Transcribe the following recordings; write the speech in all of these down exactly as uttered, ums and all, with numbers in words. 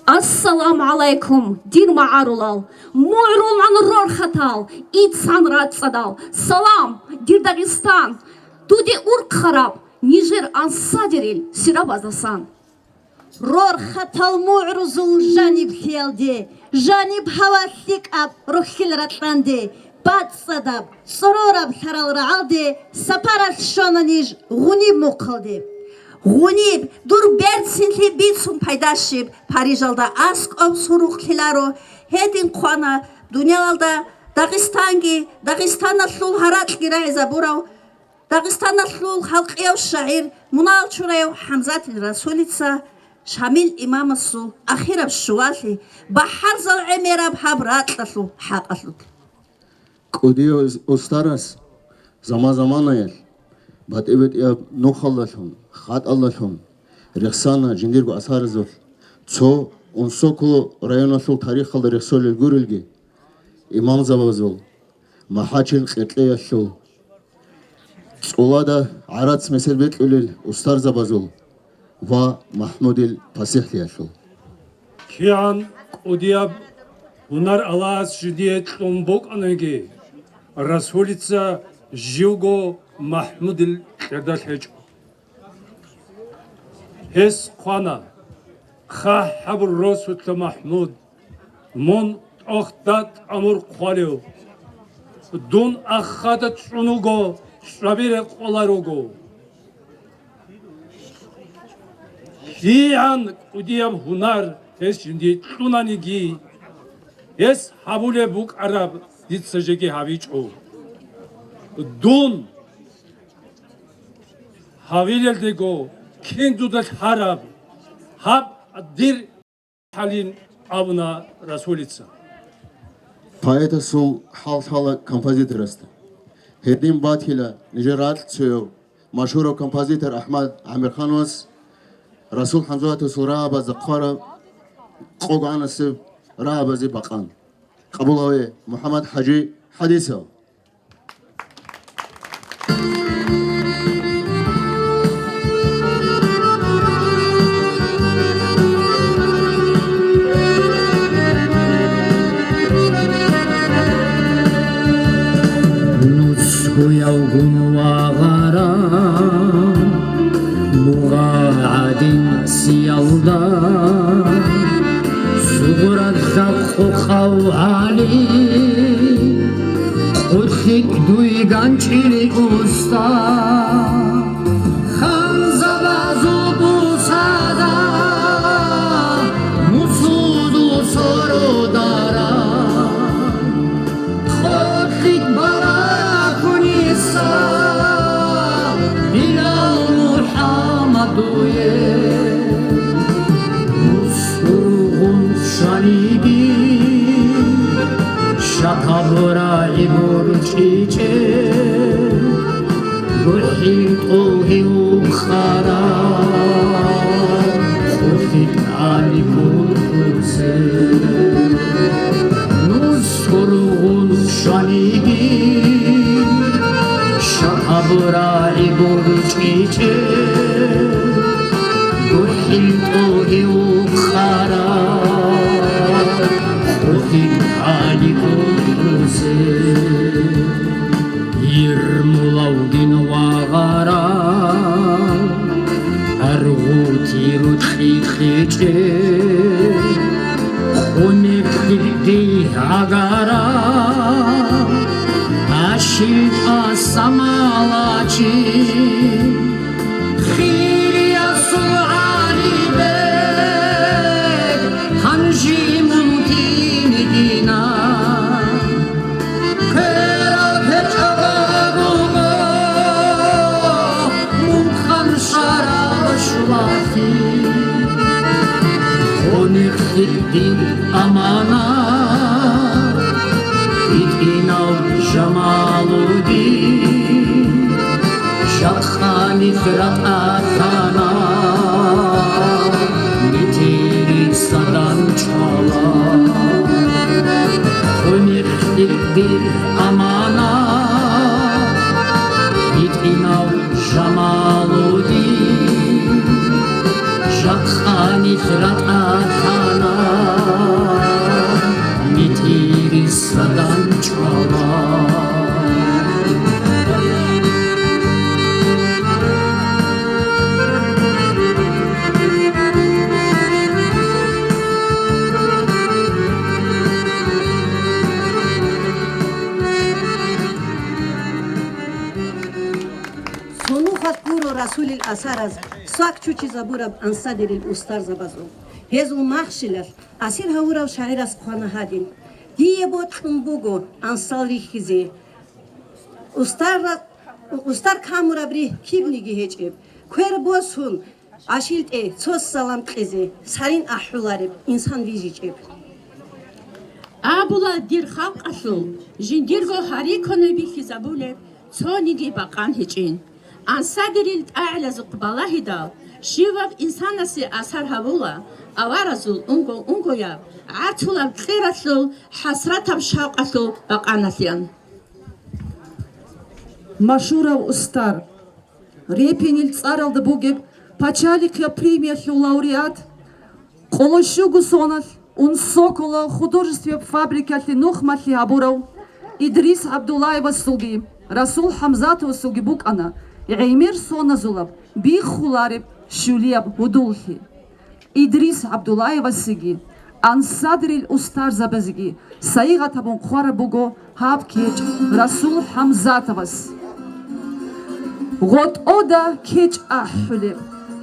Ассаламу гӀалайкум, дир магӀарулал, мугӀрулан рорхатал, ицан рацӀцӀадал. Салам, дир Дагъистан, дуде урхъараб нижер ансадерил сирабаздасан. Рорхатал мугӀрузул жаниблъиялде, жаниб гьава лъикӀаб рухьил ракьанде, бацӀцӀадаб, цӀорораб лъарал рагӀалде сапаралъ щвана ниж гъуниб мухъалде. Гъуниб, дур берцинлъи бицун пайда щиб, Парижалда аскӀоб сурукълъиларо, гьедин хъвана дуниялалда Дагъистанги, Дагъистаналъул гьаракьги рагӀизабурав Дагъистаналъул халкъияв шагӀир, мунагьал чураев ХӀамзатил Расулица Шамил имамасул ахираб щувалъи бахӀарзал гӀемераб гьаб ракьалъул хӀакъалъулъ. КӀудияв устарас заман-заманаялъ, батӀи-батӀияб нухалдалъун, хатӀалдалъун рехсана жиндирго асаразулъ, цо Унсоколо районалъул тарихалда рехсолел гурелги, имамзабазул, МахӀачил къеркьеялъул, цӀулада гӀарац месед бекьулел устарзабазул ва МахӀмудил пасихӀлъиялъул. КигӀан кӀудияб гьунар Аллагьас жиндие кьун букӀаниги, Расулица живго МахӀмудил кьердалъ гьечӀо. Гьес хъвана: «ХъахӀаб росулъа МахӀмуд, мун тӀохда тӀамур хъвалев, дун ахада чӀун вуго, чӀваби рекъоларого». КигӀан кӀудияб гьунар гьес жиндие кьунаниги, гьес гьабулеб букӀараб дица жеги гьабичӀо. Дун гьавилелдего кин дуда лъараб гьаб дир хӀалин абуна Расулица. Поэтасул хӀал лъала композиторасда. Гьедин батила нижер ракьцояв, машгьурав композитор АхӀмад ГӀамирхановас Расул ХӀамзатовасул рагӀабазда хъвараб къо-, гӀанасеб рагӀабазе бакъан. Къабул гьаве МухӀаммад-хӀажи ХӀадисов. Нусгуявгун вагъара бугъа гӀадин сиялда, сугърадда къокъав гӀали, къулъикӀ дуй ганчӀили уста. Ханзабазул бусада мусудул сородара, къулъикӀ барахуниса Билал МухӀаммадуе. Мусургъун шаниги шакаб рагӀи борчӀичӀе, гурхӀи тӀугьи ухъара, хъулъи тӀами курхусе. Мусургъун шаниги шакаб рагӀи борчӀи ГьечӀеб гурхӀел тӀогьив хъараб, хъухӀин гьаликӀун рузе. Ермолавгин вагъараб, аргъути рукьи кьечӀеб, хъумихъ диб гӀагараб, Ашил тӀаса малачи. Хириясул гӀалибел гьанжи мун кинигина, кверал гьечӀого руго мун ханжарал шулалъи. Гьунихъ дир аманат, итӀинав Жамалудин, жакъа нилъ ратӀа лъана, метерисадан чӀвала. Гьунихъ дир аманат, итӀинав Жамалудин, жакъа нилъ ратӀа лъана, метерисадан чӀвала. Цо нухалъ гуро Расулил асараз свак чучизабураб ансадирил устарзабазул. Гьезул махщелалъ асир гьавурав шагӀирас хъвана гьадин: «Дие бокьун буго ансал рихьизе. Устарра-, устар камураб ригь кибниги гьечӀеб. Квер босун, ГӀашилтӀе цо салам кьезе, сарин ахӀулареб инсан вижичӀеб». Абула дир халкъалъул жиндирго гьарикони бихьизабулеб цониги бакъан гьечӀин. Ансадирил тӀагӀилазухъ балагьидал, щивав инсанасе асар гьавула, аваразул унго-унгояб, гӀатулаб кьералъул, хӀасратаб шавкъалъул бакъаналъян. Машгьурав устар, Репинил цӀаралда бугеб пачалихъеб премиялъул лауреат, къоло щуго соналъ «Унсоколо» художествияб фабрикалъе нухмалъи гьабурав Идрис ГӀабдуллаевасулги Расул ХӀамзатовасулги букӀана гӀемер соназулаб биххулареб щулияб гьудуллъи. Идрис ГӀабдуллаевасеги ансадирил устарзабазеги сайигъат гьабун хъвараб буго гьаб кечӀ Расул ХӀамзатовас. ГъотӀода кечӀ ахӀулеб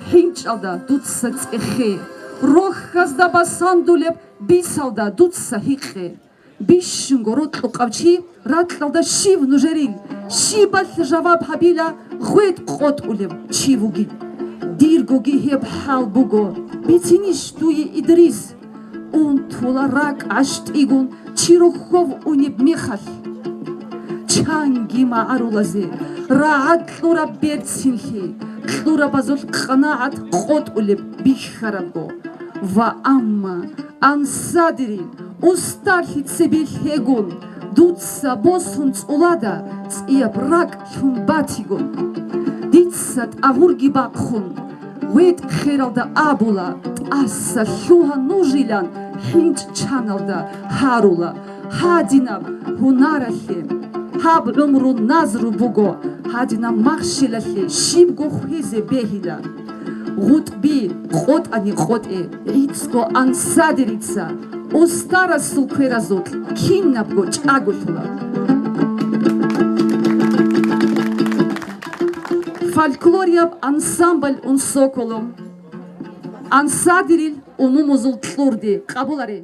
хӀинчӀалда дуца цӀехе, рохьазда басандулеб бисалда дуца гьикъе. Бищунго рокьукъав чи ракьалда щив нужерил, щибалъ жаваб гьабила гъветӀ къотӀулев чи вугин? Диргоги гьеб хӀал буго. Бицинищ дуе, Идрис? Унтула ракӀ гӀащтӀигун чи рохьов унеб мехалъ. Чанги магӀарулазе рагӀад кьураб берцинлъи, кьурабазулъ къанагӀат къотӀулеб бихьарабго. Ва амма ансадирил устарлъи цебе лъегун, дуца босун цӀулада цӀияб ракӀ лъун батигун. Дица тӀагъурги бахъун, гъветӀ хералда абула, тӀаса лъугьа нужилан хӀинчӀчаналда гьарула. Гьадинаб гьунаралъе гьаб гӀумру назру буго, гьадинаб махщелалъе щибго хвезе бегьила. ГъутӀби къотӀани къотӀе, гӀицӀго ансадирица устарасул кверазулъ кинабго чӀаголъула. Фольклорияб ансамбль «Унсоколо», ансадирил умумузул кьурди къабуларе.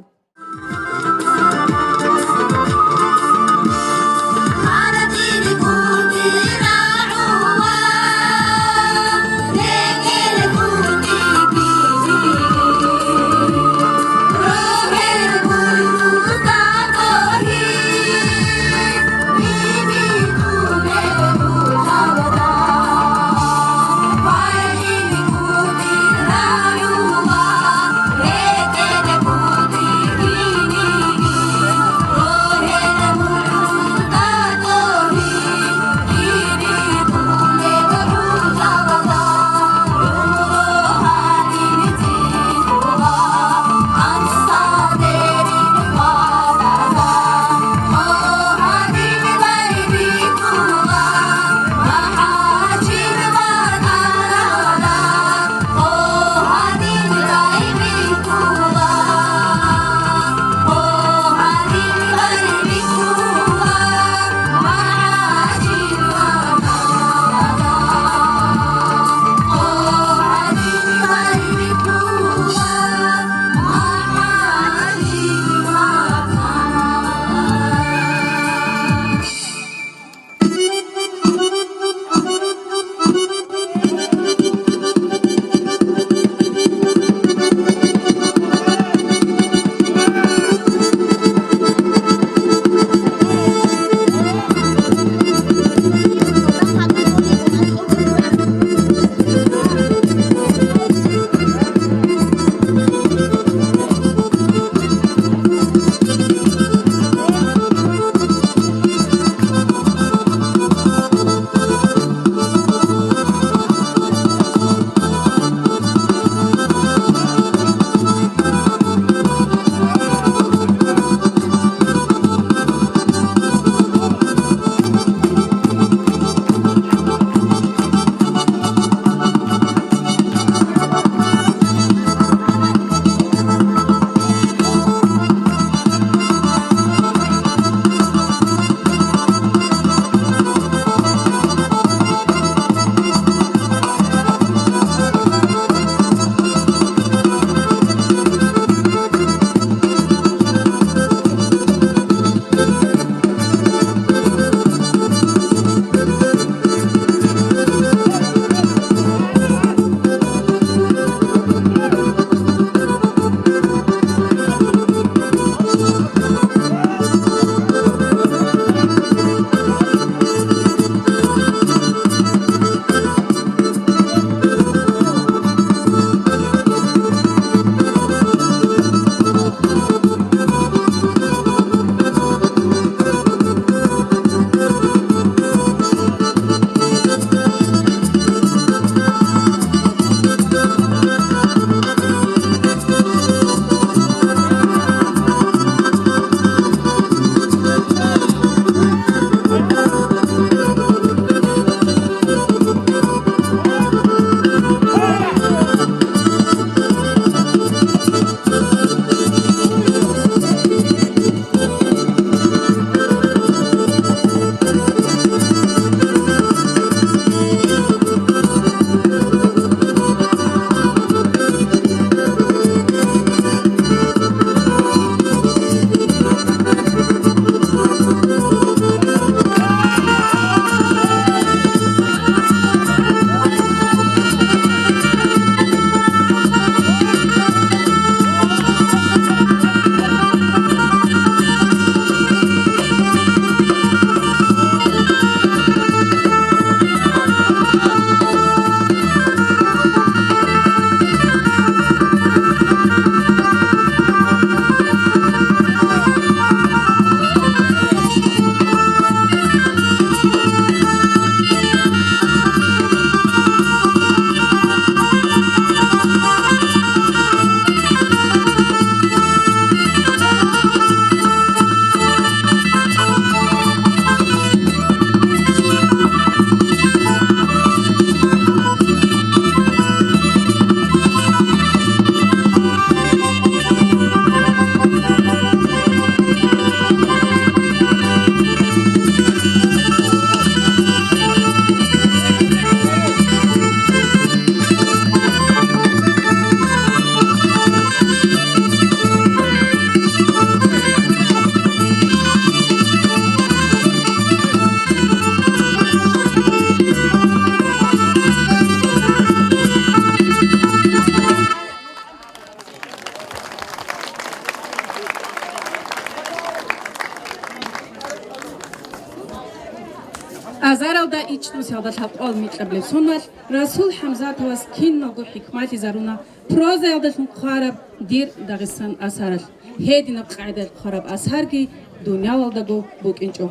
Чнусиялда лъабкъоялда микьабилеб соналъ Расул ХӀамзатовас киналго хӀикмалъизаруна прозаялдалъун хъвараб «Дир Дагъистан» асаралъ. Гьединаб къагӀидаялъ хъвараб асарги дуниялалдаго букӀинчӀо.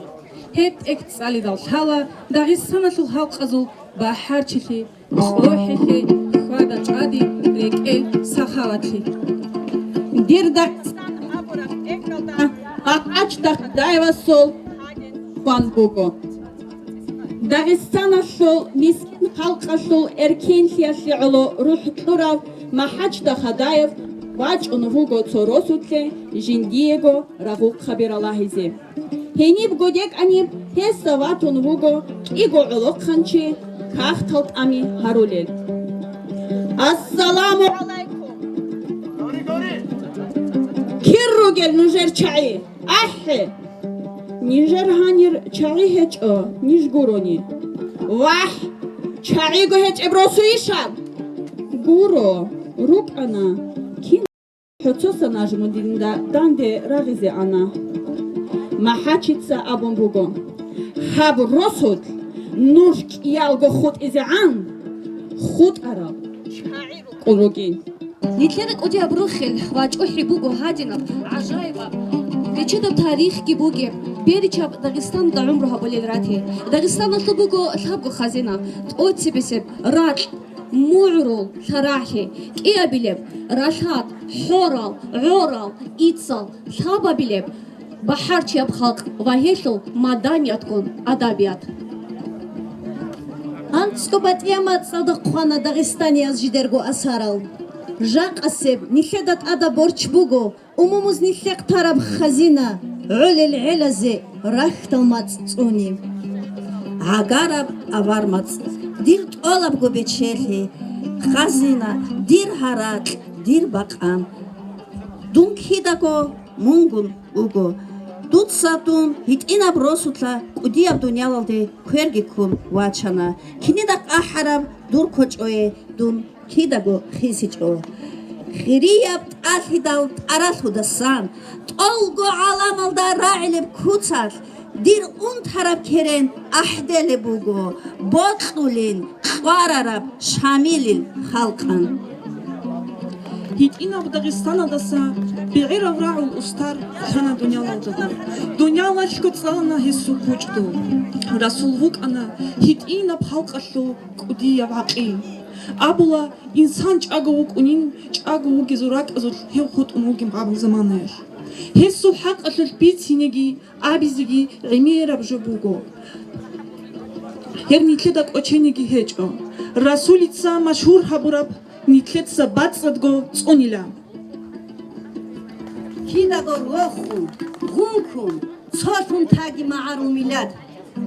Гьеб тӀехь цӀалидал лъала Дагъистаналъул халкъазул бахӀарчилъи, къохӀелъи, хьвада-чӀвади, рекӀел сахаватлъи. «Дир Дагъистан» абураб тӀехьалда МахӀач Дахадаевасул хъван буго. Дагъистаналъул мискин халкъалъул эркенлъиялъе гӀоло рухӀ кьурав МахӀач Дахадаев вачӀун вуго цо росулъе жиндиего рагъухъаби ралагьизе. Гьенибго декӀаниб гьесда ватун вуго кӀиго гӀолохъанчи кагътал тӀами гьарулел. Ассаламу гӀалайкум! Кир ругел нужер чагӀи? АхӀе! Нижер гьанир чагӀи гьечӀо, ниж гурони. Вагь! ЧагӀиго гьечӀеб росу ишаб? Гуро, рукӀана. Кин? ХӀоцоса Нажмудинда данде рагъизе ана. МахӀачица абун буго: «Гьаб росулъ нуж кӀиялго хутӀизегӀан хутӀарал чагӀи рукӀун ругин». Нилъер кӀудияб рохел ва чӀухӀи буго гьадинаб гӀажаибаб, бечедаб тарихги бугеб, беричаб Дагъистанда гӀумру гьабулел рати. Дагъистаналъул буго лъабго хазина, тӀоцебесеб ракь, мугӀрул лъарагӀлъи, кӀиабилеб ралъад, хӀорал, гӀорал, иццал лъабабилеб бахӀарчияб халкъ ва гьелъул маданиятгун адабият. АнцӀго батӀияб мацӀалда хъвана дагъистанияз жидерго асарал. Жакъасеб нилъеда тӀадаб борч буго умумуз нилъехъ тараб хазина гӀолел гӀелазе рахьдал мацӀ цӀуни. ГӀагараб авар мацӀ, дир тӀолабго бечелъи, хазина, дир гьаракь, дир бакъан. Дун кидаго мунгун вуго. Дуца дун гьитӀинаб росулъа кӀудияб дуниялалде кверги ккун вачана. Кинида къахӀараб дур кочӀое дун кидаго хисичӀо. Хирияб тӀалъидал тӀаралъудасан, тӀолго гӀаламалда рагӀилеб куцалъ, дир унтараб керен ахӀделеб буго, бокьулин кьварараб Шамилил халкъан. ГьитӀинаб Дагъистаналдаса бегӀерав рагӀул устар лъана дуниялалдаго. Дуниялалъго цӀалана гьесул кучӀдул. Расул вукӀана гьитӀинаб халкъалъул кӀудияб гӀакъил. Абула, инсан чӀаго вукӀунин, чӀаго вугезул ракӀазулъ гьев хутӀун вугин гьаб заманаялъ. Гьесул хӀакъалъулъ бицинеги абизеги гӀемераб жо буго. Гьеб нилъеда кӀочениги гьечӀо. Расулица машгьур гьабураб нилъеца бацӀцӀадго цӀунила. Кидаго рохун, гъункун, цолъун таги магӀарул миллат.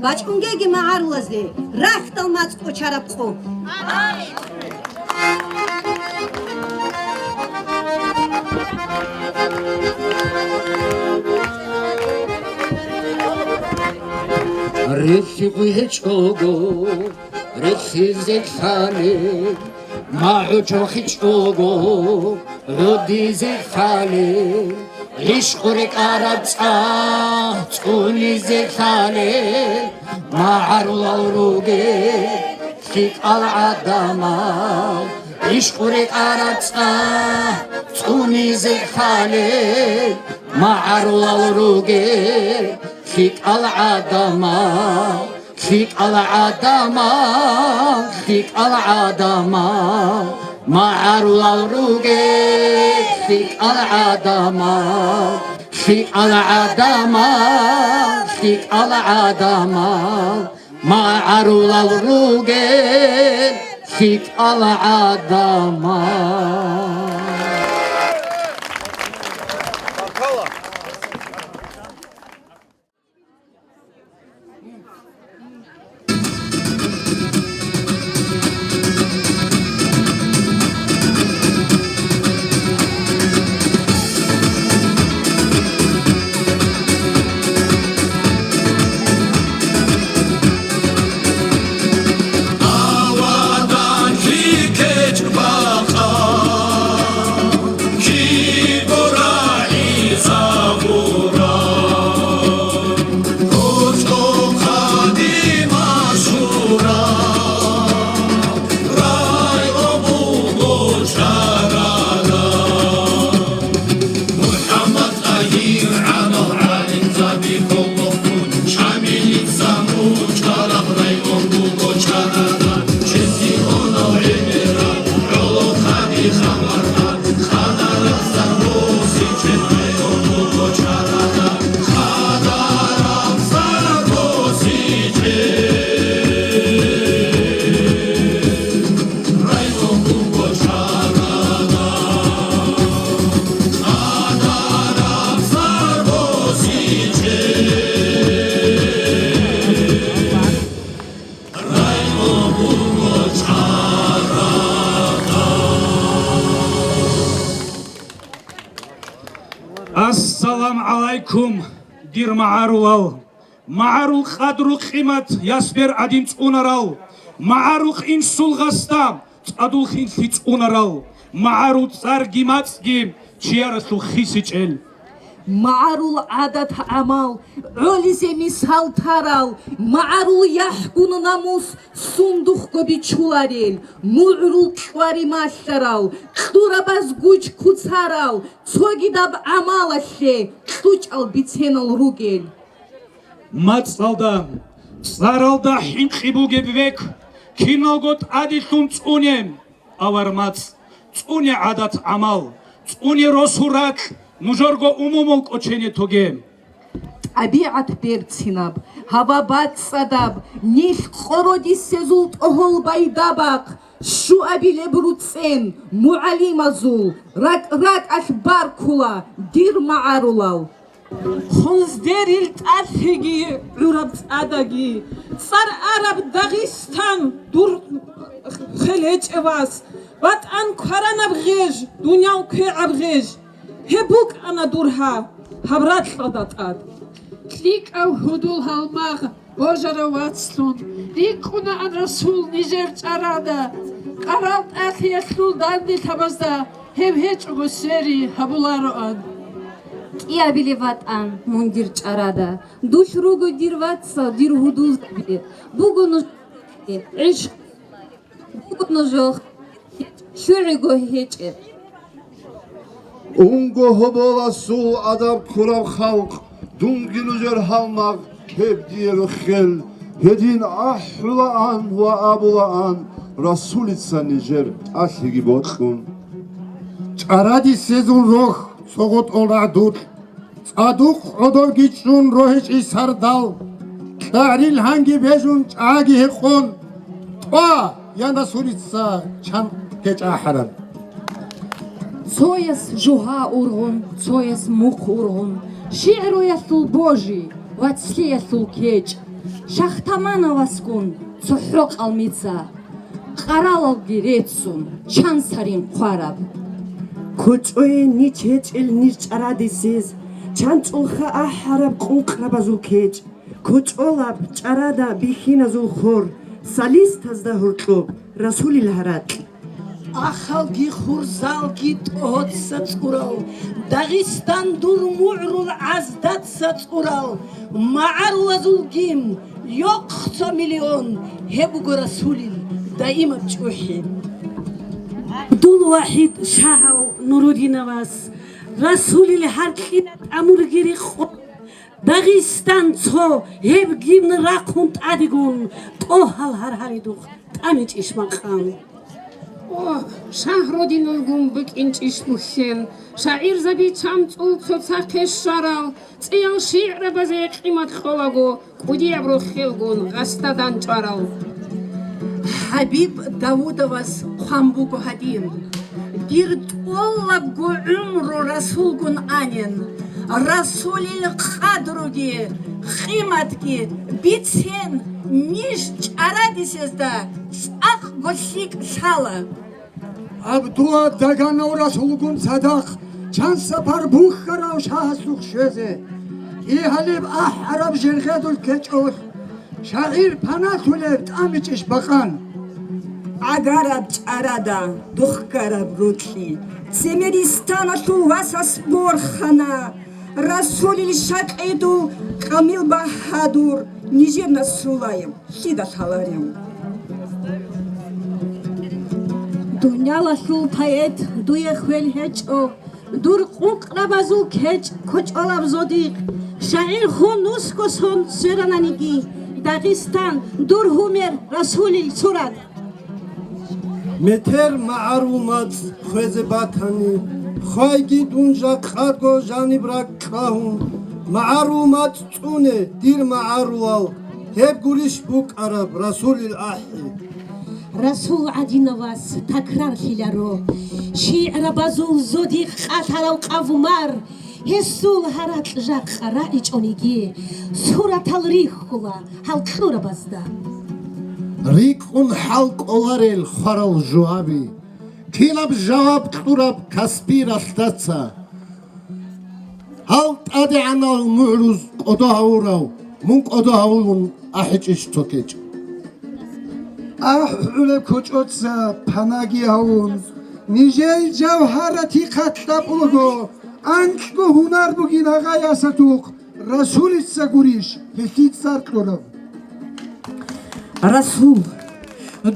БачӀунгеги магӀарулазде рахьдал мацӀ кӀочараб къо. Релълъи гъуй гьечӀого, релълъизе лъалел, магӀу чохичӀого, гӀодизе лъалел, гӀишкъу рекӀараб цӀа цӀунизе лъалел, магӀарулал ругел лъикӀал гӀадамал. ГӀишкъу рекӀараб цӀа цӀунизе лъалел, магӀарулал ругел лъикӀал гӀадамал. ЛъикӀал гӀадамал, лъикӀал гӀадамал, магӀарулал ругел лъикӀал гӀадамал, лъикӀал гӀадамал, лъикӀал гӀадамал, магӀарулал ругел лъикӀал гӀадамал. Салам гӀалайкум, дир магӀарулал! МагӀарул къадру-къимат ясбер гӀадин цӀунарал, магӀарул инсул гъасда цӀадул хинлъи цӀунарал, магӀарул цӀарги мацӀги чияралъул хисичӀел. МагӀарул гӀадат-гӀамал гӀолизе мисал тарал, магӀарул яхӀгун намус сундухъго бичуларел, мугӀрул кьвари малъарал, кьурабаз гуч куцарал, цогидаб гӀамалалъе кьучӀал биценал ругел. МацӀалда, цӀаралда хӀинкъи бугеб век, киналго тӀадилъун цӀуне, авар мацӀ, цӀуне гӀадат-гӀамал, цӀуне росу-ракь, нужерго умумул кӀочене тоге. ТӀабигӀат берцинаб, гьава бацӀцӀадаб, нилъ къородисезул тӀогьол байдабахъ, щуабилеб руцӀцӀен мугӀалимазул ракӀ-ракӀалъ баркула, дир магӀарулал. Хунздерил тӀалъиги гӀураб цӀадаги, цӀар араб Дагъистан дур хел гьечӀев вас, ВатӀан кваранаб гъеж, дуниял квегӀаб гъеж, гьеб букӀана дур гьа, гьаб ракьалда тӀад. ЛъикӀав гьудул гьалмагъ божарав вацлъун, рикӀкӀунаан Расул нижер чӀарада, къарал тӀалъиялъул данделъабазда гьеб гьечӀого свери гьабулароан. КӀиабилеб ВатӀан, мун дир чӀарада, дулъ руго дир вацал, дир гьудулзаби, буго нуж гӀиш, буго нуж лъугӀиго гьечӀеб. Унго гьоболасул адаб ккураб халкъ, дунги нужер гьалмагъ, гьеб дие рохел, гьедин ахӀулаан ва абулаан Расулица нижер тӀалъиги бокьун. ЧӀарадисезул рохь цо гъотӀол рагӀдулъ, цӀадухъ гӀодовги чӀун рогьечӀи сардал, кьагӀрил гьанги бежун чӀаги гьекъон, тӀва, я Расулица чан кечӀ ахӀараб. Цояс жугьа ургъун, цояс мухъ ургъун, шигӀруялъул божи, вацлъиялъул кечӀ, шахтаманавасгун цохӀо къалмица, къаралалги реццун, чан сарин хъвараб. КочӀое нич гьечӀел ниж чӀарадисез, чан чӀулха ахӀараб къункърабазул кечӀ, кочӀолаб чӀарада бихьиназул хор, солистазда гьоркьоб Расулил гьаракь. Ахалги хурзалги тӀогьоца цӀурал, Дагъистан дур мугӀрул гӀаздаца цӀурал, магӀарулазул гимн, йохъ цо миллион, гьеб буго Расулил даимаб чӀухӀи. Дун вахӀид шагьав Нурудинавас, Расулил гьар кьина тӀамурги рикъо, Дагъистан цо гьеб гимн рахъун тӀадегун, тӀогьал гьар гьаридухъ тӀамичӀищ макъан. О, Шагьрудиналгун букӀинчӀищ бухьен, шагӀирзаби чамцӀул цоцахъе щварал, цӀиял шигӀрабазе къимат кьолаго, кӀудияб рохелгун гъасда данчӀварал. ХӀабиб Давудовас хъван буго гьадин: дир тӀолабго гӀумру Расулгун анин, Расулил къадруги къиматги бицен, ниж чӀарадисезда цӀакъго лъикӀ лъала. Абдуа Даганав Расулгун цадахъ чан сапар бухьарав шагьасухъ щвезе, кӀигьалиб ахӀараб жергъедул кечӀолъ, шагӀир паналъулеб тӀамичӀищ бакъан. ГӀагараб чӀарада духкараб рокьи, Цемеристаналъул васас борхана, Расулил шакьидул камил багьадур нижер Насруллаев. Лъида лъаларев? Дуниялалъул поэт дуе хвел гьечӀо, дур къункърабазул кечӀ кочӀолаб зодихъ, шагӀир хун нусго сон сверананиги, Дагъистан, дур гьумер Расулил сурат. Метер магӀарул мацӀ хвезе батани, хвайги дун жакъадго жаниб ракӀ кьагьун, магӀарул мацӀ цӀуне, дир магӀарулал, гьеб гурищ букӀараб Расулил ахӀи? Расул гӀадинав вас такрарлъиларо, шигӀрабазул зодихъ къалъарал къавмар, гьесул гьаракь жакъа рагӀичӀониги, суратал рихьула гьал кьурабазда. РикӀкӀун хӀал кӀоларел хварал жугьаби, кинаб жаваб кьураб касби ралъдаца? Гьал ТӀадегӀанал мугӀрул кӀодо гьавурав, мун кӀодо гьавулун ахӀичӀищ цо кечӀ. АхӀулеб кочӀоца панаги гьавун, нижер жавгьаратихъ кьабулаго, анкьго гьунар бугин гьагъай асатухъ, Расулица гурищ гьелъие цӀар кьураб? Расул,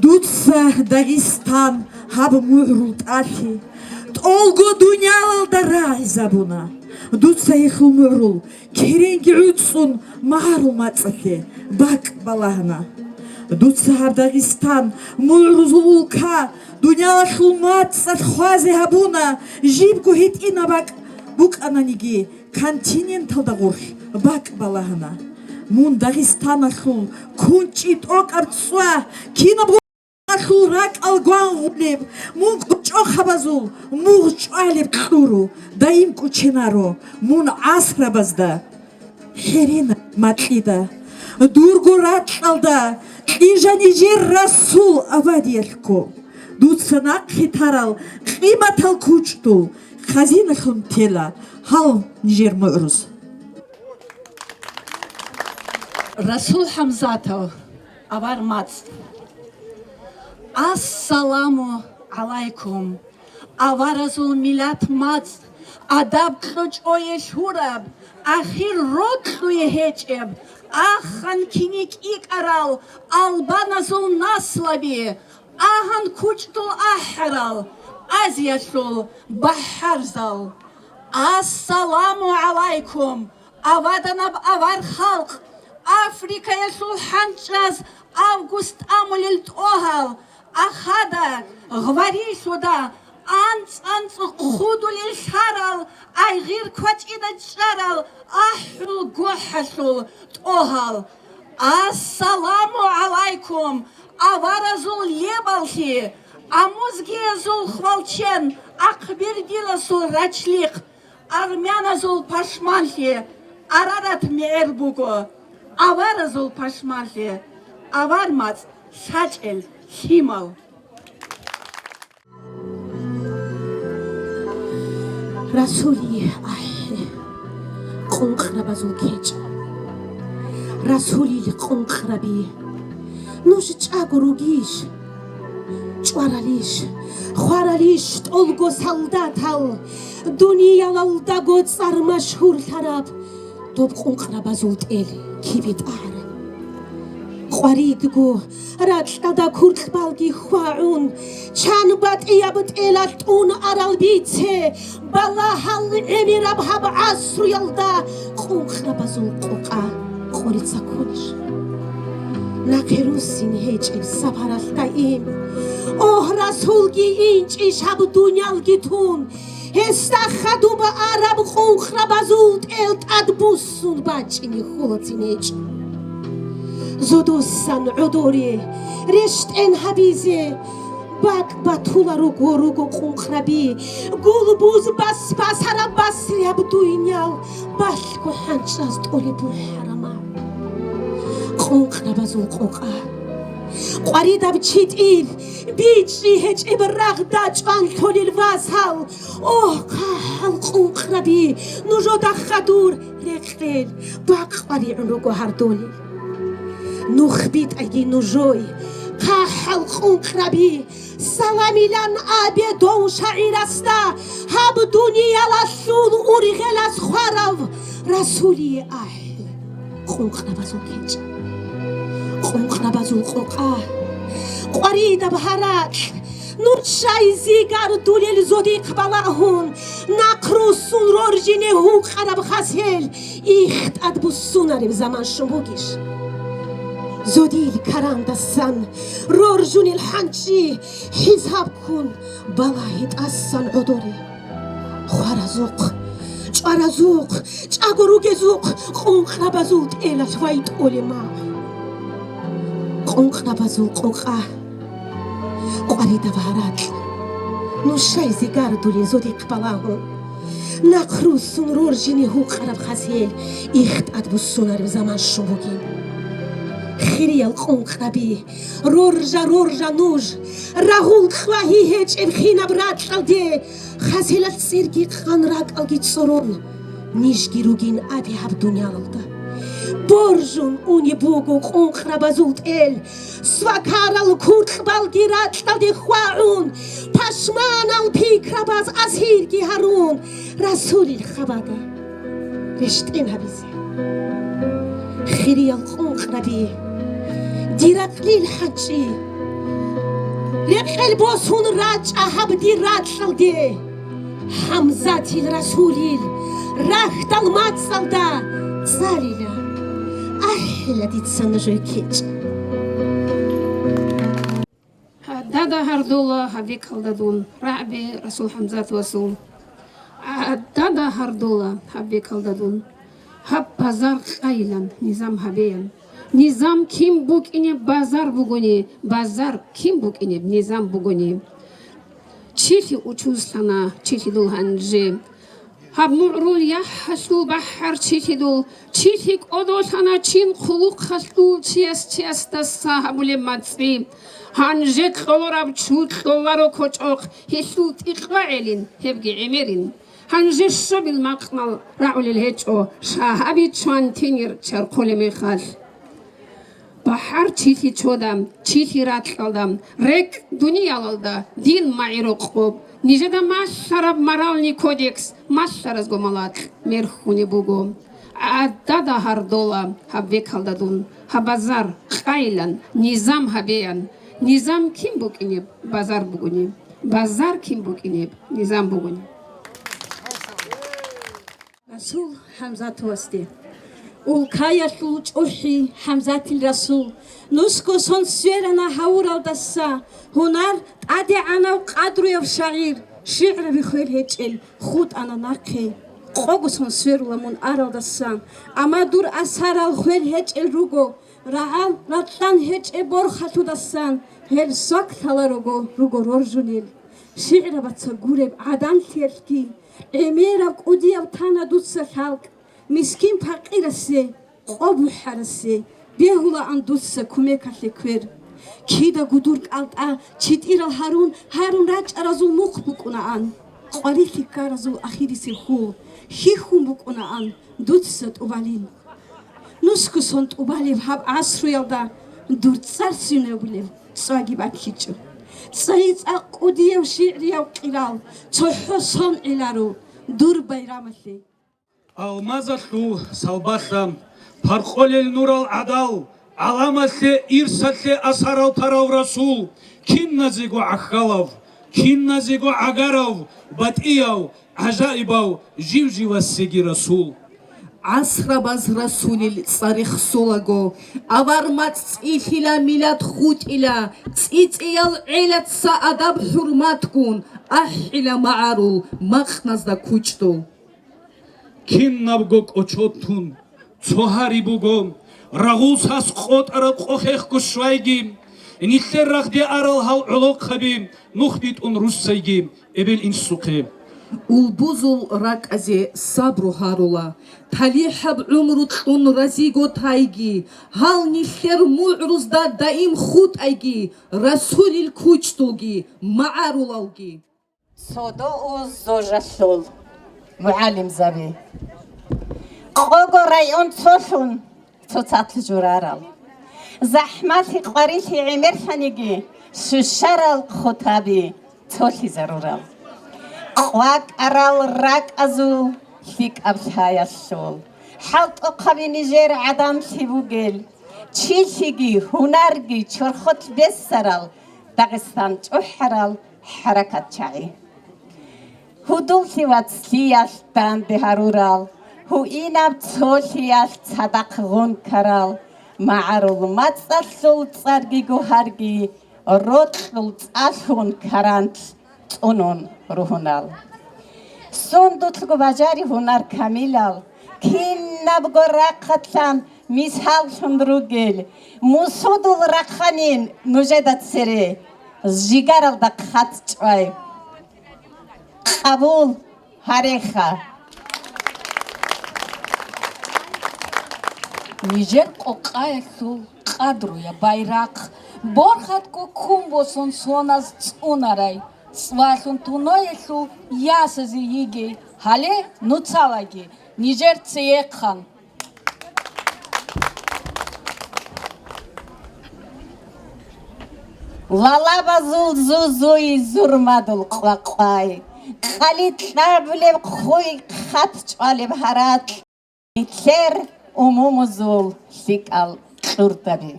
дуца Дагъистан гьаб мугӀрул тӀалъи тӀолго дуниялалда рагӀизабуна. Дуца гьелъул мугӀрул керенги гӀуцӀун магӀарул мацӀалъе бакӀ балагьана. Дуца гьаб Дагъистан мугӀрузул улка дуниялалъул мацӀалъ хвазе гьабуна, жибго гьитӀинаб бакӀ букӀананиги, континенталда гъорлъ бакӀ балагьана. Мун Дагъистаналъул кунчӀи тӀокӀаб цӀва, кинаб гъорлъ ракӀал гвангъулеб, мун кочӀохъабазул мугъ чӀвалеб кьуру, даим кӀученаро мун гӀасрабазда хӀеренаб макьида. Дурго ракьалда кьижа нижер Расул абадиялъго. Дуца нахъе тарал къиматал кучӀдул хазиналъун тела гьал нижер мугӀрус. Расул ХӀамзатов, авар мацӀ. Ассаламу гӀалайкум, аваразул миллат мацӀ, адаб кьучӀое лъураб, ахир рокьуе гьечӀеб, ахан кини кӀикӀарал албаназул наслаби, агьан кучӀдул ахӀарал, Азиялъул бахӀарзал. Ассаламу гӀалайкум, аваданаб авар халкъ, Африкаялъул хӀанчӀаз август тӀамулел тӀогьал, ахада, гъварилъуда, анцӀ-анцӀ хъудулел лъарал, айгъир квачӀида чӀарал ахӀул гохӀалъул тӀогьал. Ассаламу гӀалайкум, аваразул лебаллъи, амузгиязул хвалчен, ахъбердиласул рачлихъ, армяназул пашманлъи Арарат мегӀер буго, аваразул пашманлъи авар мацӀ лъачӀел лъимал. Расулие ахӀи, къункърабазул кечӀ. Расулил къункъраби, нуж чӀаго ругищ? ЧӀваралищ, хваралищ тӀолго солдатал, дуниялалдаго цӀар машгьурлъараб доб къункърабазул тӀел кибе тӀагӀараб? Къваридго ракьалда куркьбалги хьвагӀун, чан батӀияб тӀелалъ тӀун арал бице, балагьал гӀемераб гьаб гӀасруялда къункърабазул къокъа къорица кколищ? Нахъе руссин гьечӀеб сапаралъ даим, огь, Расулги инчӀищ гьаб дуниялги тун, гьесда хадуб араб къункърабазул тӀел тӀадбуссун бачӀине хьулацин гьечӀо. Зодосан гӀодоре рещтӀен гьабизе бакӀ батула руго, руго къункърабиги, гулбуз басбасараб басрияб дуйниял балъго хӀанчӀаз тӀолеб бухӀарама. Къункърабазул къокъа. Къваридаб читӀил бичӀчӀи гьечӀеб рагъда чӀван лъолел васал. О, хъахӀал къункъраби, нужеда хадур рекъел бакъваригӀун руго гьардолел. Нух битӀаги нужее, хъахӀал къункъраби, саламилан абе дов шагӀирасда, гьаб дуниялалъул ургъелас хварав Расулие ахӀи. Къункърабазул кечӀ. Къункърабазул къокъа. Къваридаб гьаракь. Нуж щайзи гардулел зодихъ балагьун, нахъ руссун роржине гьукъараб хасел ихтӀад буссунареб заман щун бугищ? Зодил карандасан роржунел хӀанчи хӀисаб ккун балагье тӀасан гӀодоре. Хваразухъ, чӀваразухъ, чӀаго ругезухъ къункърабазул тӀелалъ вайтӀолеб магӀ. Къункърабазул къокъа. Къваридаб гьаракь. Нуж щайзи гардулел зодихъ балагьун, нахъ руссун роржине гьукъараб хасел ихтӀад буссунареб заман щун бугин. Хириял къункъраби, роржа, роржа нуж, рагъул кьвагьи гьечӀеб хинаб ракьалде, хасилал цӀерги къан, ракӀалги цӀорон, Нижги ругин абе гьаб дуниялалда. Боржун унеб буго къункърабазул тӀел, свакарал куркьбалги ракьалде хьвагӀун, пашманал пикрабаз асирги гьарун, Расулил хабада рещтӀен гьабизе. Хириял къункъраби, дир ракълил хӀанчӀи, рекъел босун рачӀа гьаб дир ракьалде. ХӀамзатил Расулил рахьдал мацӀалда цӀалила, ахӀила дица нужее кечӀ. Дада гьардула гьаб бекалда дун, рагӀаби Расул ХӀамзат васул. Дада гьардула гьаб бекалда дун, гьаб базар къайилан низам гьабеян. Низам кин букӀинеб базар бугони, базар кин букӀинеб низам бугони. Чилъи учузлъана, чилъи дул гьанже. Гьаб мугӀрул яхӀалъул бахӀар чилъидул, чилъи кӀодолъана чин хъулухъалъул чияс чиясдаса гьабулеб мацӀи. Гьанже кьолораб чу кьоларо кочӀохъ, гьелъул тӀикъ вагӀелин, гьебги гӀемерин. Гьанже щобил макънал рагӀулел гьечӀо, шагьаби чвантинир чархъулеб мехалъ. БахӀар чилъи чода, чилъи ракьалда, рекӀ дуниялалда, дин магӀи рокъоб. Нижеда малъараб моральный кодекс малъаразго малакь мерхьунеб буго. ГӀадада гьардола гьаб бекалда дун, гьаб базар къайилан низам гьабеян. Низам кин букӀинеб базар бугони, базар кин букӀинеб низам бугони. Расул ХӀамзатовасде. Улкаялъул чӀухӀи ХӀамзатил Расул, нусго сон сверана гьавуралдаса, гьунар тӀадегӀанав къадруяв шагӀир, шигӀраби хвел гьечӀел хутӀана нахъе. Къого сон сверула мун аралдасан, амма дур асарал хвел гьечӀел руго, рагӀал ракьан гьечӀеб борхалъудасан, гьел свак лъаларого руго роржунел. ШигӀрабаца гуреб гӀаданлъиялъги, гӀемераб кӀудияв тана дуца лъалкӀ, мискин-пакъирасе, къо бухӀарасе, бегьулаан дуца кумекалъе квер. Кидаго дур кӀалтӀа читӀирал гьарун, гьарун рачӀаразул мухъ букӀунаан, къварилъи ккаразул ахирисеб хьул хьихьун букӀунаан дуца тӀубалин. Нусго сон тӀубалеб гьаб гӀасруялда дур цӀар сунебулеб цӀваги батлъичӀо. ЦӀай-цӀакъ кӀудияв шигӀрияв къирал цохӀо сон гӀеларо дур байрамалъе. Алмазалъул салбалъа паркъолел нурал гӀадал, гӀаламалъе, ирсалъе асарал тарав Расул, киназего гӀахьалав, киназего гӀагарав, батӀияв, гӀажаибав, жив-живасеги Расул. ГӀасрабаз Расулил цӀар рехсолаго, авар мацӀ цӀилъила, милад хутӀила, цӀицӀиял гӀелаца адаб-хӀурматгун ахӀила магӀарул макъназда кучӀдул. Кинабго кӀочон тун цо гьари буго, рагъул сас къотӀараб къохехго щвайги, нилъер рагъде арал гьал гӀолохъаби, нух битӀун руссайги эбел-инсухъе. Улбузул ракӀазе сабру гьарула, талихӀаб гӀумру кьун разиго тайги, гьал нилъер мугӀрузда даим хутӀайги, Расулил кучӀдулги, магӀарулалги. Содо уз зожалъул мугӀалимзаби. Къого район цолъун цоцалъ журарал. ЗахӀмалъи къварилъи гӀемерлъаниги, щущарал хутаби цолъизарурал. КъвакӀарал ракӀазул лъикӀаб лъаялъул. ХӀалтӀухъаби нижер гӀадамлъи бугел, чилъиги, гьунарги чорхолъ бессарал, Дагъистан чӀухӀарал хӀаракатчагӀи. Гьудуллъи вацлъиялъ данде гьарурал, гьуинаб цолъиялъ цадахъ гъун ккарал, магӀарул мацӀалъул цӀарги гугьарги, рокьул цӀалъун каранлъ цӀунун ругьунал. Сундулъго бажари гьунар камилал, кинабго рахъалъан мисаллъун ругел, мусудул рахъанин нужеда цере, жигаралда хъат чӀвай. Къабул гьареха. Нижер къокъаялъул къадруя байрахъ, борхатго ккун босун соназ цӀунарай, цӀвалъун туноялъул ясазе йигей, гьале нуцалаги, Нижер цеехъан. Лалабазул зузуй зурмадул къвакъвай, къали кьабулеб хъуй, хъат чӀвалеб гьаракь, нилъер умумузул лъикӀал кьурдаби.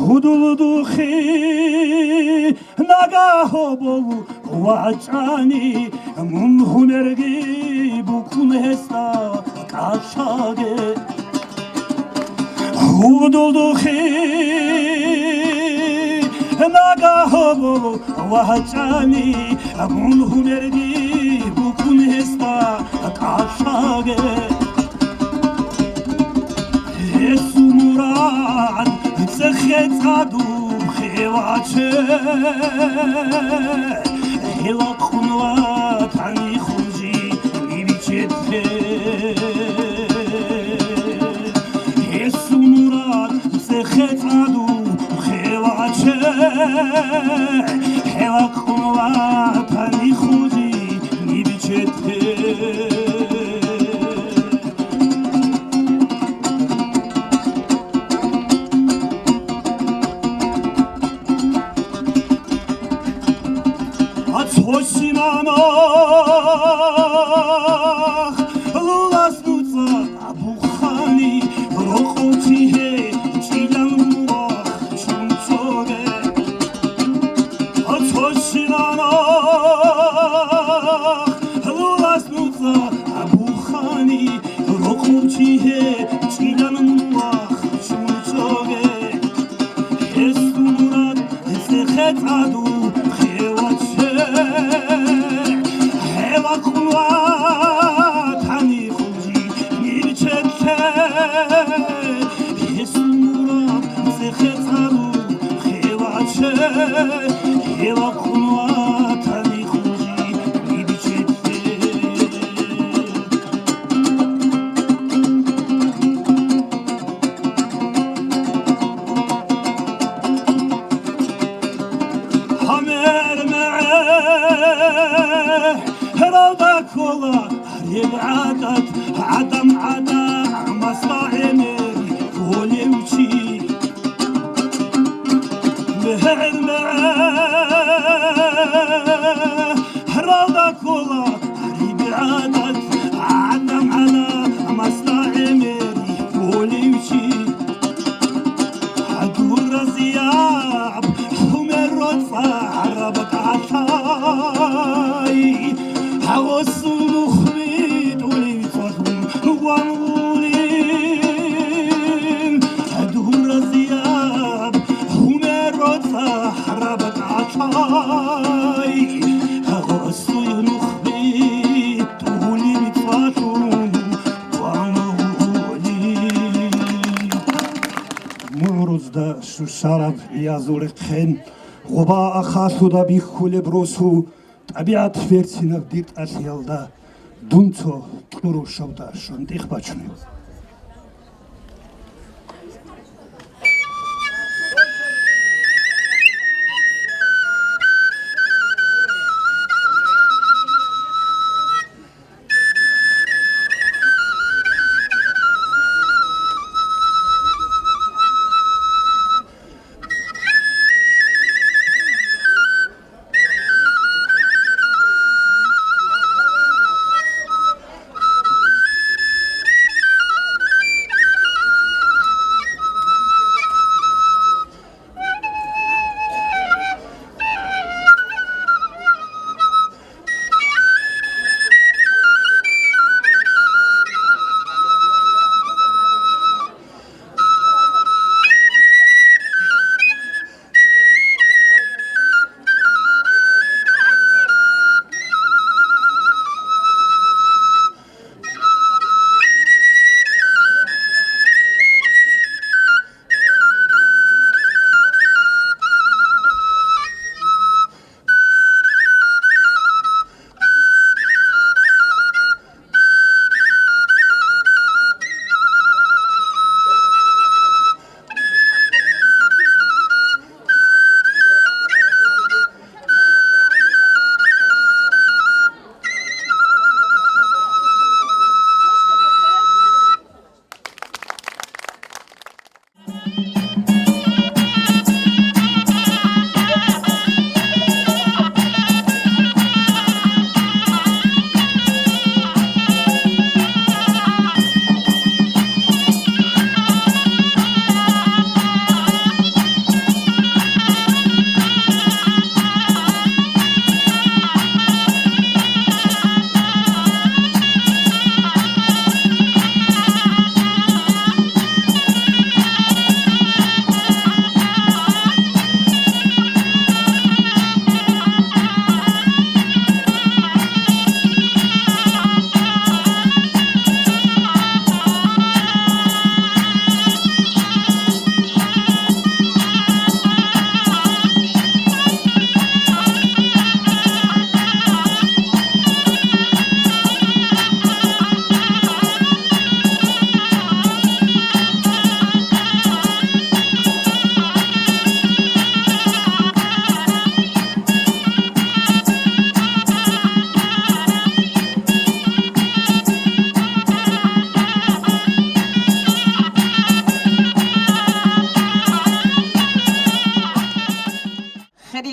Гьудулдухъе нагагь гьобол вачӀани, мун гьумерги букӀун гьесда кӀалъаге. Гьудулдухъе нагагь гьобол вачӀани, мун гьумерги букӀун гьесда кӀалъаге. Гьесул мурад цехе цӀадуб хеваче, гьела къунватани хужи нибичетхе. Гьесул мурад цехе цӀадуб хеваче, гьела къунватани хужи нибичетхе. Цо синанах лулас нуца абухъани, рокъов чи гьечӀилан мугъ чунцоге. Цо синанах лулас нуца абухъани, рокъов чи гьечӀилан мугъ чунцоге. Гьесул мурад цехе цӀадуб хеваче, гьела къунватани хужи нибичетхе. Гьесул мурад цехе цӀадуб хеваче, гьела къунватани хужи нибичетхе. Гьамер мегӀералда ккола гьеб гӀадат, гӀадан-гӀадан масла гӀемер кколев чи. Мегьер мегӀералда ккола гьеб гӀадат, гӀадан-гӀадан масла гӀемер кколев чи. Дур разияб гьумер роцӀа гӀараб кӀалъай, гьагъосул нух битӀулев цӀалъун ван гъулин. Дур разияб гьумер роцӀа гӀараб кӀалъай, гьагъосул нух битӀулев цӀалъун ван гъулин. МугӀрузда щущараб Иязул рехъен, гъоба ахалъуда бихьулеб росу, тӀабигӀат берцинаб дир тӀалъиялда дун цо кьуру шабда щвантӀихъ бачунеб.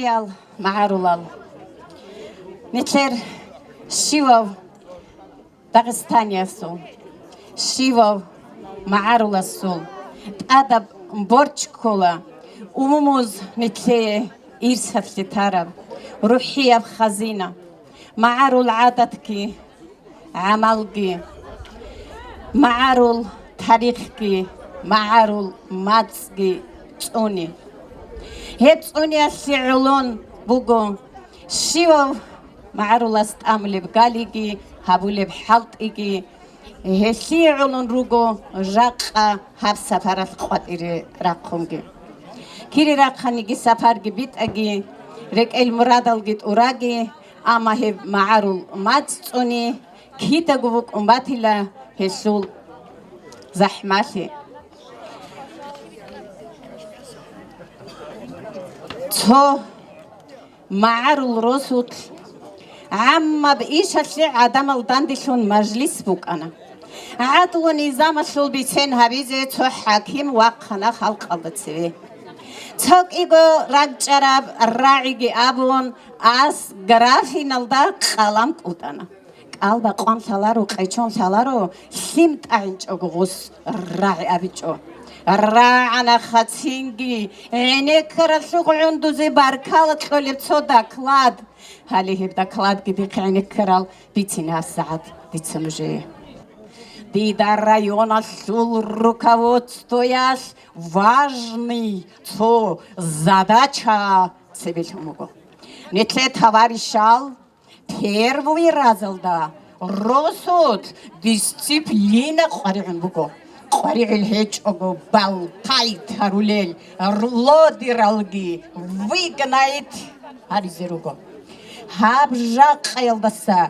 Ял магӀарулал. Нилъер щивав дагъистаниясул, щивав магӀаруласул тӀадаб борч ккола умумуз нилъее ирсалъе тараб рухӀияб хазина, магӀарул гӀадатги, гӀамалги, магӀарул тарихги, магӀарул мацӀги цӀуни. Гьеб цӀуниялъе гӀолон буго щивав магӀарулас тӀамулеб галиги, гьабулеб хӀалтӀиги, гьелъие гӀолон руго жакъа гьаб сапаралъ къватӀире рахъунги. Кире рахъаниги сапарги битӀаги, рекӀел мурадалги тӀураги, амма гьеб магӀарул мацӀ цӀуни кидаго букӀун батила гьелъул захӀмалъи. Цо магӀарул росулъ гӀаммаб ишалъе гӀадамал данделъун мажлис букӀана. ГӀадлу-низамалъул бицен гьабизе цо хӀаким вахъана халкъалда цеве. Цо кӀиго рагчӀараб рагӀиги абун, ас графиналда къалам кӀутӀана. КӀал бакъван лъаларо, къечон лъаларо, лъим тӀагӀинчӀого гъус рагӀи абичӀо. РагӀана хацинги, гӀенеккаралъухъ гӀундузе баркала кьолеб цо доклад. Гьале гьеб докладги дихъ гӀенеккарал бицин гьабсагӀат дица нужее. Дида районалъул руководствоялъ важный цо задача цебе лъун буго. Нилъер товарищал первый разалда росулъ дисциплина къваригӀун буго. КъваригӀел гьечӀого балтайт гьарулел, лодиралги выгнайт гьаризе руго. Гьаб жакъаялдаса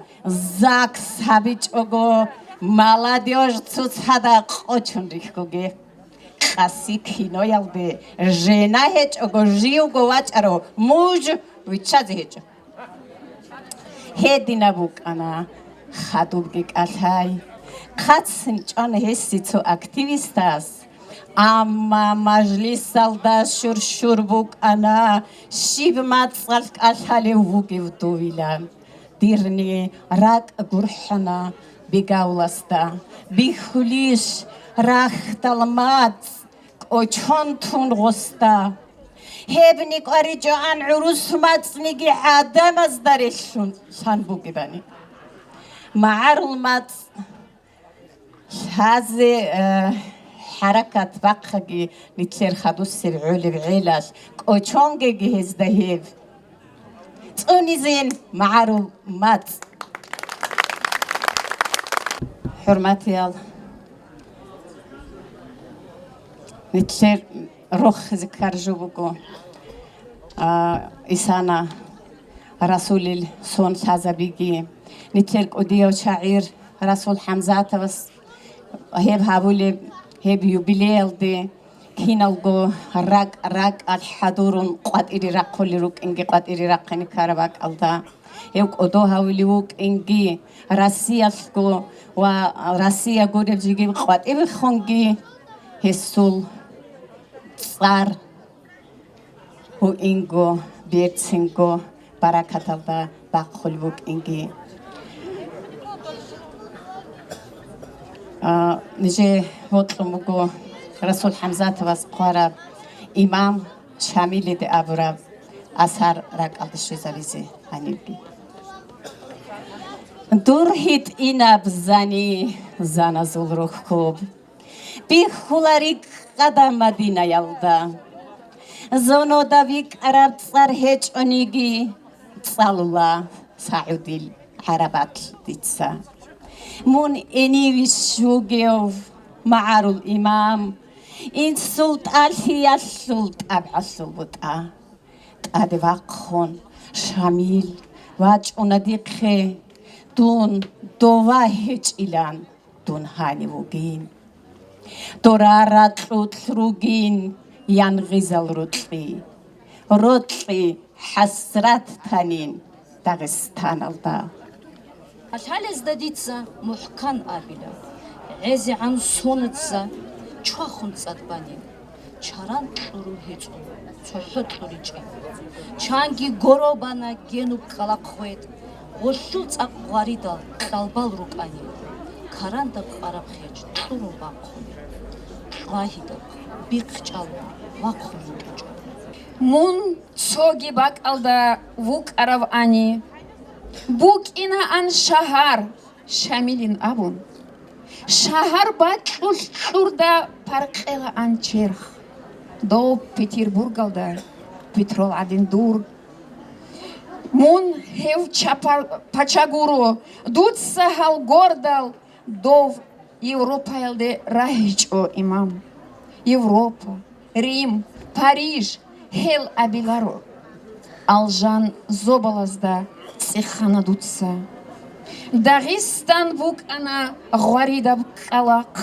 ЗАГС гьабичӀого, молодёжь цоцазда къочун рихьуге. Къаси киноялде жена гьечӀого живго вачӀарав муж виччазе гьечӀо. Гьединаб букӀана хадубги кӀалъай. Хъацин чӀвана гьесие цо активистас, амма мажлисалда щур-щур букӀана, щиб мацӀалъ кӀалъалев вугев довилан. Дирни ракӀ гурхӀана бегавласда, бихьулищ рахьдал мацӀ кӀочон тун гъосда. Гьебни кӀваричӀогӀан гӀурус мацӀниги гӀадамазда релълъун лъан бугебани. МагӀарул мацӀ лъазе, э, хӀаракат бахъаги, нилъер хадусеб гӀолеб гӀелалъ кӀочонгеги гьезда гьеб. ЦӀунизин магӀарул мацӀ. ХӀурматиял, нилъер рохизе ккараб жо буго, а, Исана Расулил сон лъазабиги, нилъер кӀудияв шагӀир Расул ХӀамзатовас гьеб гьабулеб, гьеб юбилеялде киналго ракӀ-ракӀалъ хӀадурун къватӀире рахъулел рукӀинги, къватӀире рахъине ккараб бакӀалда, гьев кӀодо гьавулев вукӀинги, Россиялъго ва Россия гуреб жеги къватӀибехунги, гьесул цӀар гьуинго, берцинго баракаталда бахъулеб букӀинги. А, нижее бокьун буго Расул ХӀамзатовас хъвараб имам Шамилиде абураб асар ракӀалде щвезабизе гьанибги. Дур гьитӀинаб зани, заназул рухькуб. Бихьула рикӀкӀада Мадинаялда. Зонода бикӀараб цӀар гьечӀониги, цӀалула СагӀудил гӀарабат дица. Мун гьенивищ вугев магӀарул имам, инсул тӀалъиялъул тӀабгӀалъул бутӀа. ТӀаде вахъун, Шамил, вачӀуна дихъе, дун дова гьечӀилан дун гьанив вугин. Дора ракьулъ ругин янгъизал рокьи, рокьи хӀасрат танин Дагъистаналда. Лъалезда дица мухӀкан абила, гӀезегӀан сонаца чвахун цӀад банин. Чаран кьурун гьечӀо, цохӀо кьуричӀеб. Чанги горобана генуб кӀкӀалахъ гъветӀ, гъолъул цӀакъ гъваридал кьалбал рукӀани, карандаб къараб хеч кьурун бахъун, лагьидаб бихъ чӀалун вахъун вукӀинчӀо. Мун цоги бакӀалда вукӀаравани, букӀинаан шагьар Шамилин абун. Шагьар бакьулъ кьурда паркъелаан черх. Дов Петербургалда петрол гӀадин дур. Мун гьев чапа-, пача гуро, дуца гьал гордал дов Европаялде рагьичӀо, имам. Европа, Рим, Париж, гьел абиларо. Алжан зобалазда цӀехана дуца. Дагъистан букӀана гъваридаб кӀкӀалахъ.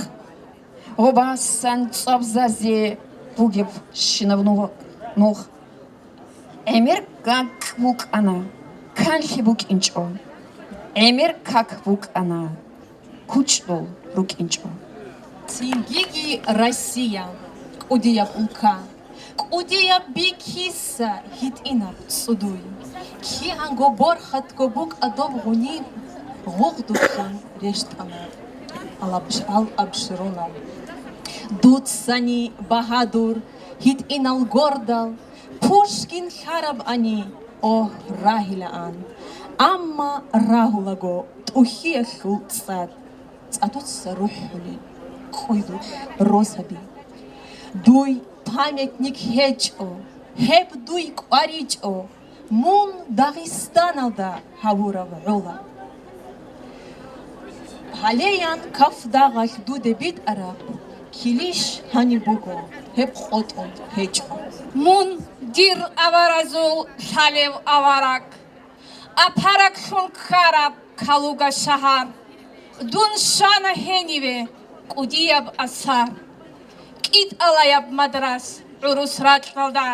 Гъобасан цӀвабзазе бугеб щинаб нугь-, нугъ. ГӀемер как букӀана, канлъи букӀинчӀо. ГӀемер как букӀана, кучӀдул рукӀинчӀо. Цингиги Россия, кӀудияб улка, кӀудияб би киса гьитӀинаб цӀудуй. Кигьанго борхатго букӀа доб гъуниб, гъугъдулъун рещтӀана. Алаб-, ал абшрунал. Дуцани багьадур, гьитӀинал гордал, Пушкин лъарабани, о, рагьилаан. Амма рагьулаго тӀухьиялъул цӀад, цӀадуца рухӀулел кӀуйдулъ росаби. Дуй памятник гьечӀо, гьеб дуй кӀваричӀо, мун Дагъистаналда гьавурав гӀола. Гьалеян каф-дагъалъ дуде битӀараб килищ гьаниб буго, гьеб къотӀун гьечӀо. Мун дир аваразул лъалев авараг, апараглъун ккараб Калуга шагьар. Дун щвана гьениве кӀудияб асар. КӀитӀалаяб мадрас гӀурус ракьалда.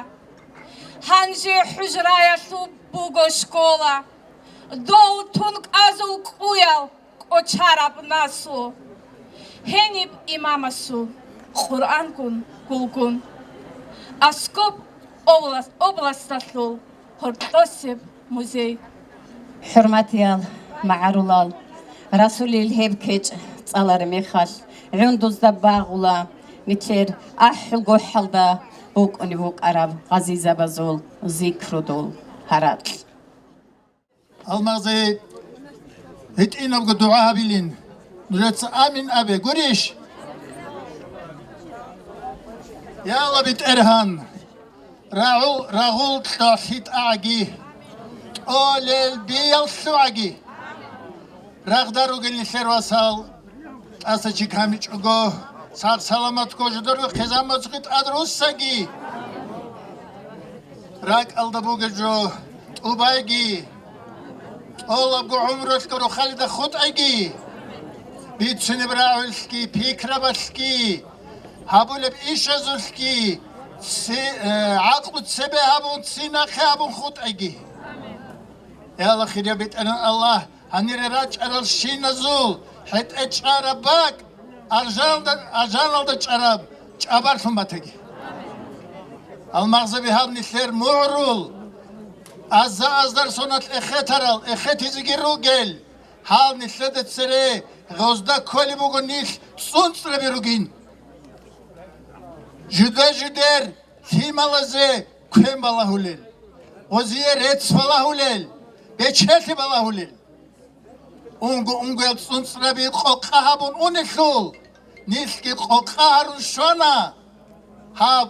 Гьанже хӀужраялъул буго школа. Дов тункӀазул кӀуял кӀочараб наслу. Гьениб имамасул Къуръангун гулгун. Аскоб облас-, областалъул гьоркьосеб музей. ХӀурматиял магӀарулал, расулил гьеб кечӀ цӀалараб мехалъ, гӀундузда багъула нилъер ахӀулгохӀалда букӀунеб букӀараб гъазизабазул зикрудул гьаракь. Алмагъзи гьитӀинабго дугӀа гьабилин. Нужеца амин абе, гурищ? Я Аллагь, БетӀергьан, рагъул, рагъул кьалъи тӀагӀаги, тӀолел биялъугӀаги. Рагъда ругел нилъер васал, тӀаса чи камичӀого, сагъ-саламатго жударго хъизамазги тӀад руссаги. РакӀалда бугеб жо тӀубайги, тӀолабго гӀумрулъго рохалида хутӀайги, бицунеб рагӀулъги, пикрабалъги, гьабулеб ишазулъги, ци-, э, гӀакълу цебе гьабун, цинахъе гьабун хутӀайги. Я Аллагь, хирияв БетӀергьан Аллагь, гьанире рачӀарал щиназул хӀетӀе чӀараб бакӀ, алжаналда, алжаналда чӀараб чӀабарлъун батаги. Алмагъзаби, гьаб нилъер мугӀрул, аза-аздар соналъ эхетарал, эхетизеги ругел, гьал нилъеда цере гъозда кколеб буго нилъ цӀунцӀраби ругин. Жуда-жудер лъималазе квен балагьулел, гъозие рецц балагьулел, бечелъи балагьулел. Унго-унгоял цӀунцӀраби къокъа гьабун унелъул, нилъги къокъа гьарун щвана гьаб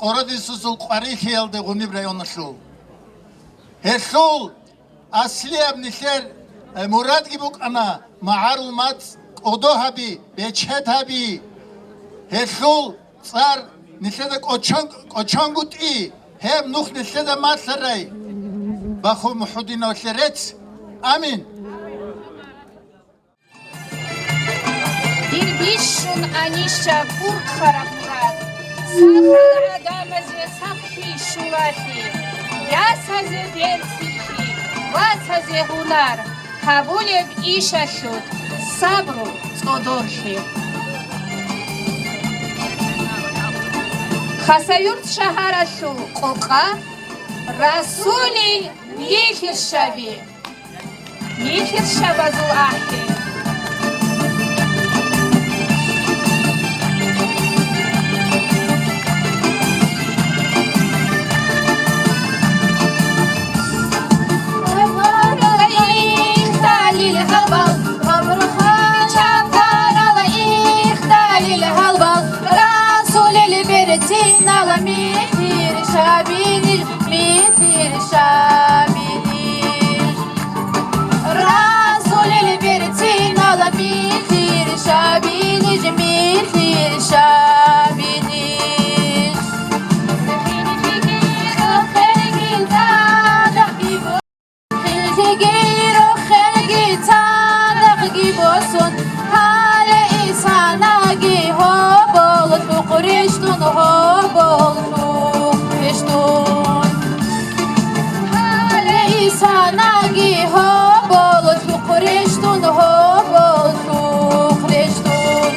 Къорадисусул къварилъиялде гъуниб районалъул. Гьелъул аслияб нилъер, э, мурадги букӀана, магӀарул мацӀ кӀодо гьаби, бечед гьаби. Гьелъул цӀар нилъеда кӀочон-, кӀочонгутӀи, гьеб нух нилъеда малъарай. Баху МухӀудиновалъе рецц. Амин. Дир бищун аниша гурхъараб мурад, сахал гӀадамазе сахлъи щулалъи, ясазе берцинлъи, васазе гьунар, гьабулеб ишалъулъ сабру цӀодорлъи. Хасавюрт шагьаралъул къокъа расулил михьиршаби, михьиршабазул ахӀи. Ихталил гьалбал, гъабрухъа чапарал, ихталил гьалбал, расулил берцинал михьиршабинил, михьиршабинил. Расулил берцинал михьиршабинил, михьиршабинил. Хилиги рохелги цадахъги босун, гьале исанаги гьобол лъукъ рещтӀун, гьобол лъукъ рещтӀун. Гьале исанаги гьобол лъукъ рещтӀун, гьобол лъукъ рещтӀун.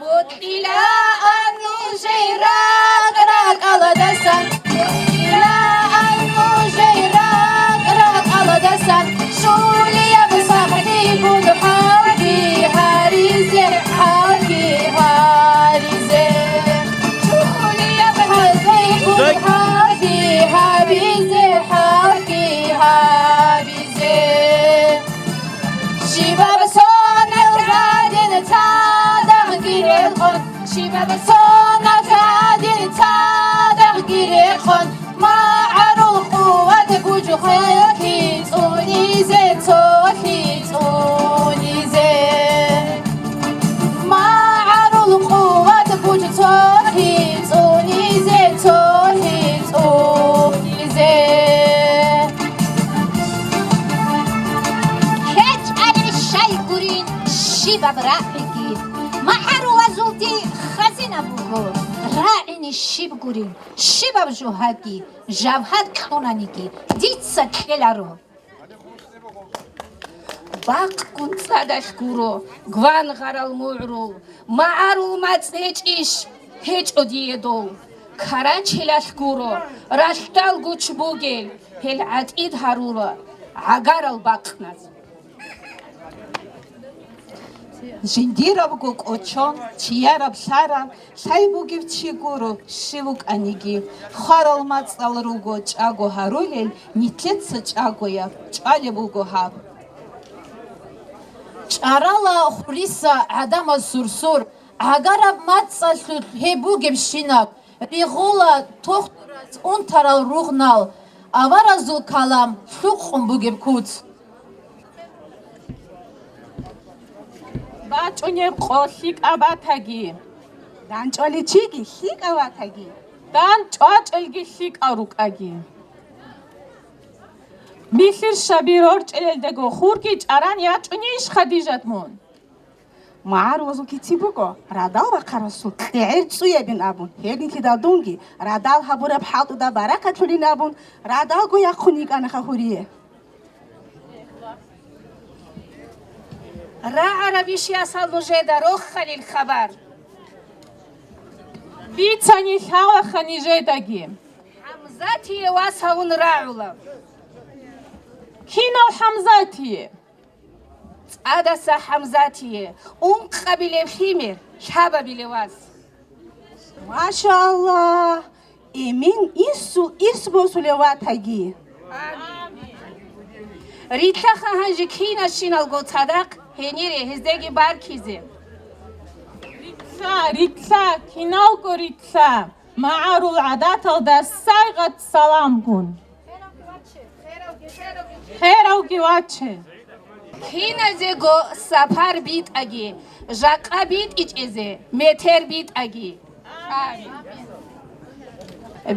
БутӀила анужей ракӀ-ракӀалдасан, бутӀила анужей ракӀ-ракӀалдасан, щулияб сахлъигун хӀалхьи гьаризе, хӀалхьи гьаризе. Щулияб хӀалхьигун хӀалхьи гьабизе, хӀалхьи гьабизе. Щибаб соналъ гьадин цадахъги рекъон, щибаб соналъ гьадин цадахъги рекъон, магӀарул къуват гучӀ хвелъи цӀунизе, цолъи цӀунизе. МагӀарул къуват гучӀ цолъи цӀунизе, цолъи цӀунизе. ГьечӀани щай гурин щибаб рагӀиги, магӀарулазулги хазина буго. РагӀини щиб гурин, щибаб жугьаги, жавгьад кьунаниги, дица кьеларо. Бакъгун цадалъ гуро гвангъарал мугӀрул, магӀарул мацӀ гьечӀищ, гьечӀо дие дол. Карачелалъ гуро ралъдал гуч бугел, гьел гӀатӀид гьарула гӀагарал бакъназ. Жиндирабго кӀочон, чияраб лъараб, лъай бугев чи гуро, щив вукӀаниги. Хварал мацӀал руго чӀаго гьарулел, нилъеца чӀагояб, чӀвалеб буго гьаб. ЧӀарала хъулиса гӀадамаз сурсур, гӀагараб мацӀалъулъ гьеб бугебщинаб, ригъула тохтураз унтарал ругънал, аваразул калам лъукъун бугеб куц. БачӀунеб къо лъикӀаб батаги. ДанчӀвали чиги лъикӀав ватаги. ДанчӀвачӀелги лъикӀав рукӀаги. Михьиршаби рорчӀелелдаго хурги чӀаран ячӀунищ Хадижат мун? МагӀарулазул кици буго, радал рахъарасул кьегӀер цӀуябин абун, гьединлъидал дунги радал гьабураб хӀалтӀуда баракатлъулин абун, радалго яхъун йикӀанаха гьурие. РагӀарабищ ясал нужеда рохалил хабар? Бицани лъалаха нижедаги. ХӀамзатие вас гьавун рагӀула. Кинав ХӀамзатие? ЦӀадаса ХӀамзатие, ункъабилеб лъимер, лъабабилев вас. Машаллагь! Эмин инсул ирс босулев ватаги. Рилълъаха гьанже киназщиналго цадахъ гьенире гьездеги баркизе. Рилълъа, рилълъа, киналго рилълъа, магӀарул гӀадаталда сайгъат саламгун. Херавги ваче. Киназего сапар битӀаги, жакъа битӀичӀезе метер битӀаги.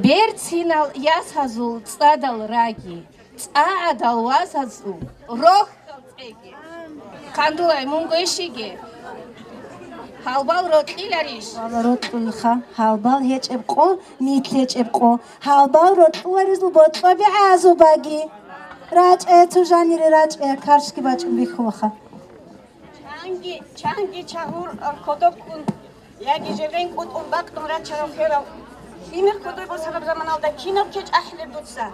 Берцинал ясазул цӀадал раги, цӀагӀадал вазазул рохьал цӀеги. Хъандулай, мунго ишиги. Гьалбал рокьиларищ? Гьалбал рокьулха, гьалбал гьечӀеб къо, нилъ гьечӀеб къо, гьалбал рокьуларезул бокьаби гӀазубаги. РачӀе, цо жанире рачӀе, каршги бачӀун бихьулаха. Чанги, чанги чагьур кодобккун, яги жегъин кӀутӀун бакьун рачарав херав, лъимер кодой босараб заманалда кинаб кечӀ ахӀилеб дуца?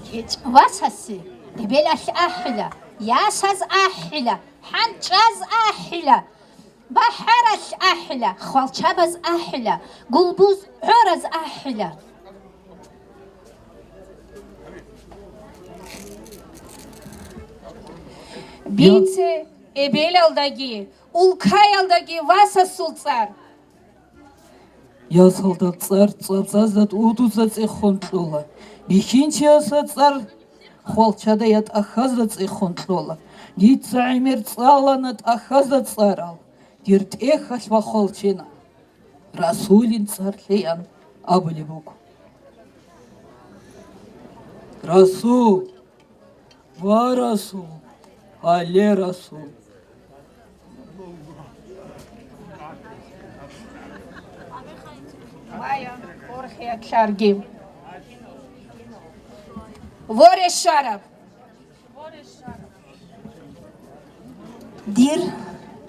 КечӀ васасе, эбелалъ ахӀила, ясаз ахӀила, хӀанчӀаз ахӀила, бахӀаралъ ахӀила, хвалчабаз ахӀила, гулбуз гӀораз ахӀила. Бице эбелалдаги, улкаялдаги васасул цӀар. Ясалда цӀар цӀабзазда тӀудузда цӀехун кьола, бихьинчиясда цӀар хвалчада я тӀахьазда цӀехун кьола. Дица гӀемер цӀалана тӀахьазда цӀарал, дир тӀехьалъ ва хвалчена. Расулин цӀар лъеян абулеб буго. Расул! Ва Расул, гьале Расул. Вая, орхиялъарги. Воре шараб. Дир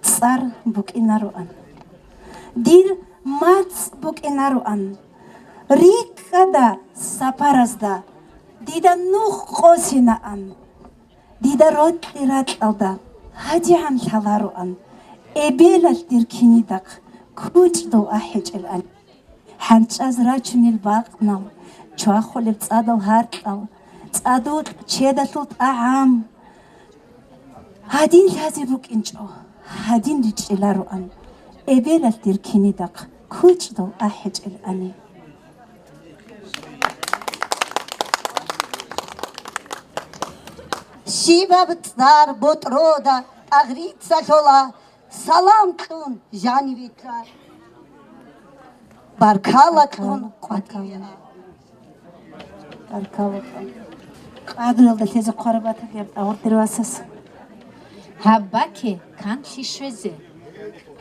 цӀар букӀинароан. Дир мацӀ букӀинароан. РикӀкӀада сапаразда дида нух къосинаан. Дида рокьи ракьалда гьадигӀан лъалароан, эбелалъ дир кинидахъ кучӀдул ахӀичӀелани. ХӀанчӀаз рачунел бакънал, чвахулеб цӀадал гьаркьал, цӀадукь чедалъул тӀагӀам. Гьадин лъазе букӀинчӀо, гьадин ричӀчӀилароан, эбелалъ дир кинидахъ кучӀдул ахӀичӀелани. Щибаб цӀар ботӀрода тӀагърица лъола, салам кьун жанивитла. Баркала кьун къватӀиве. Баркала кьун. Къадруялда лъезе хъвараб батаги гьаб тӀагъуртир васас. Гьаб бакке канлъи щвезе.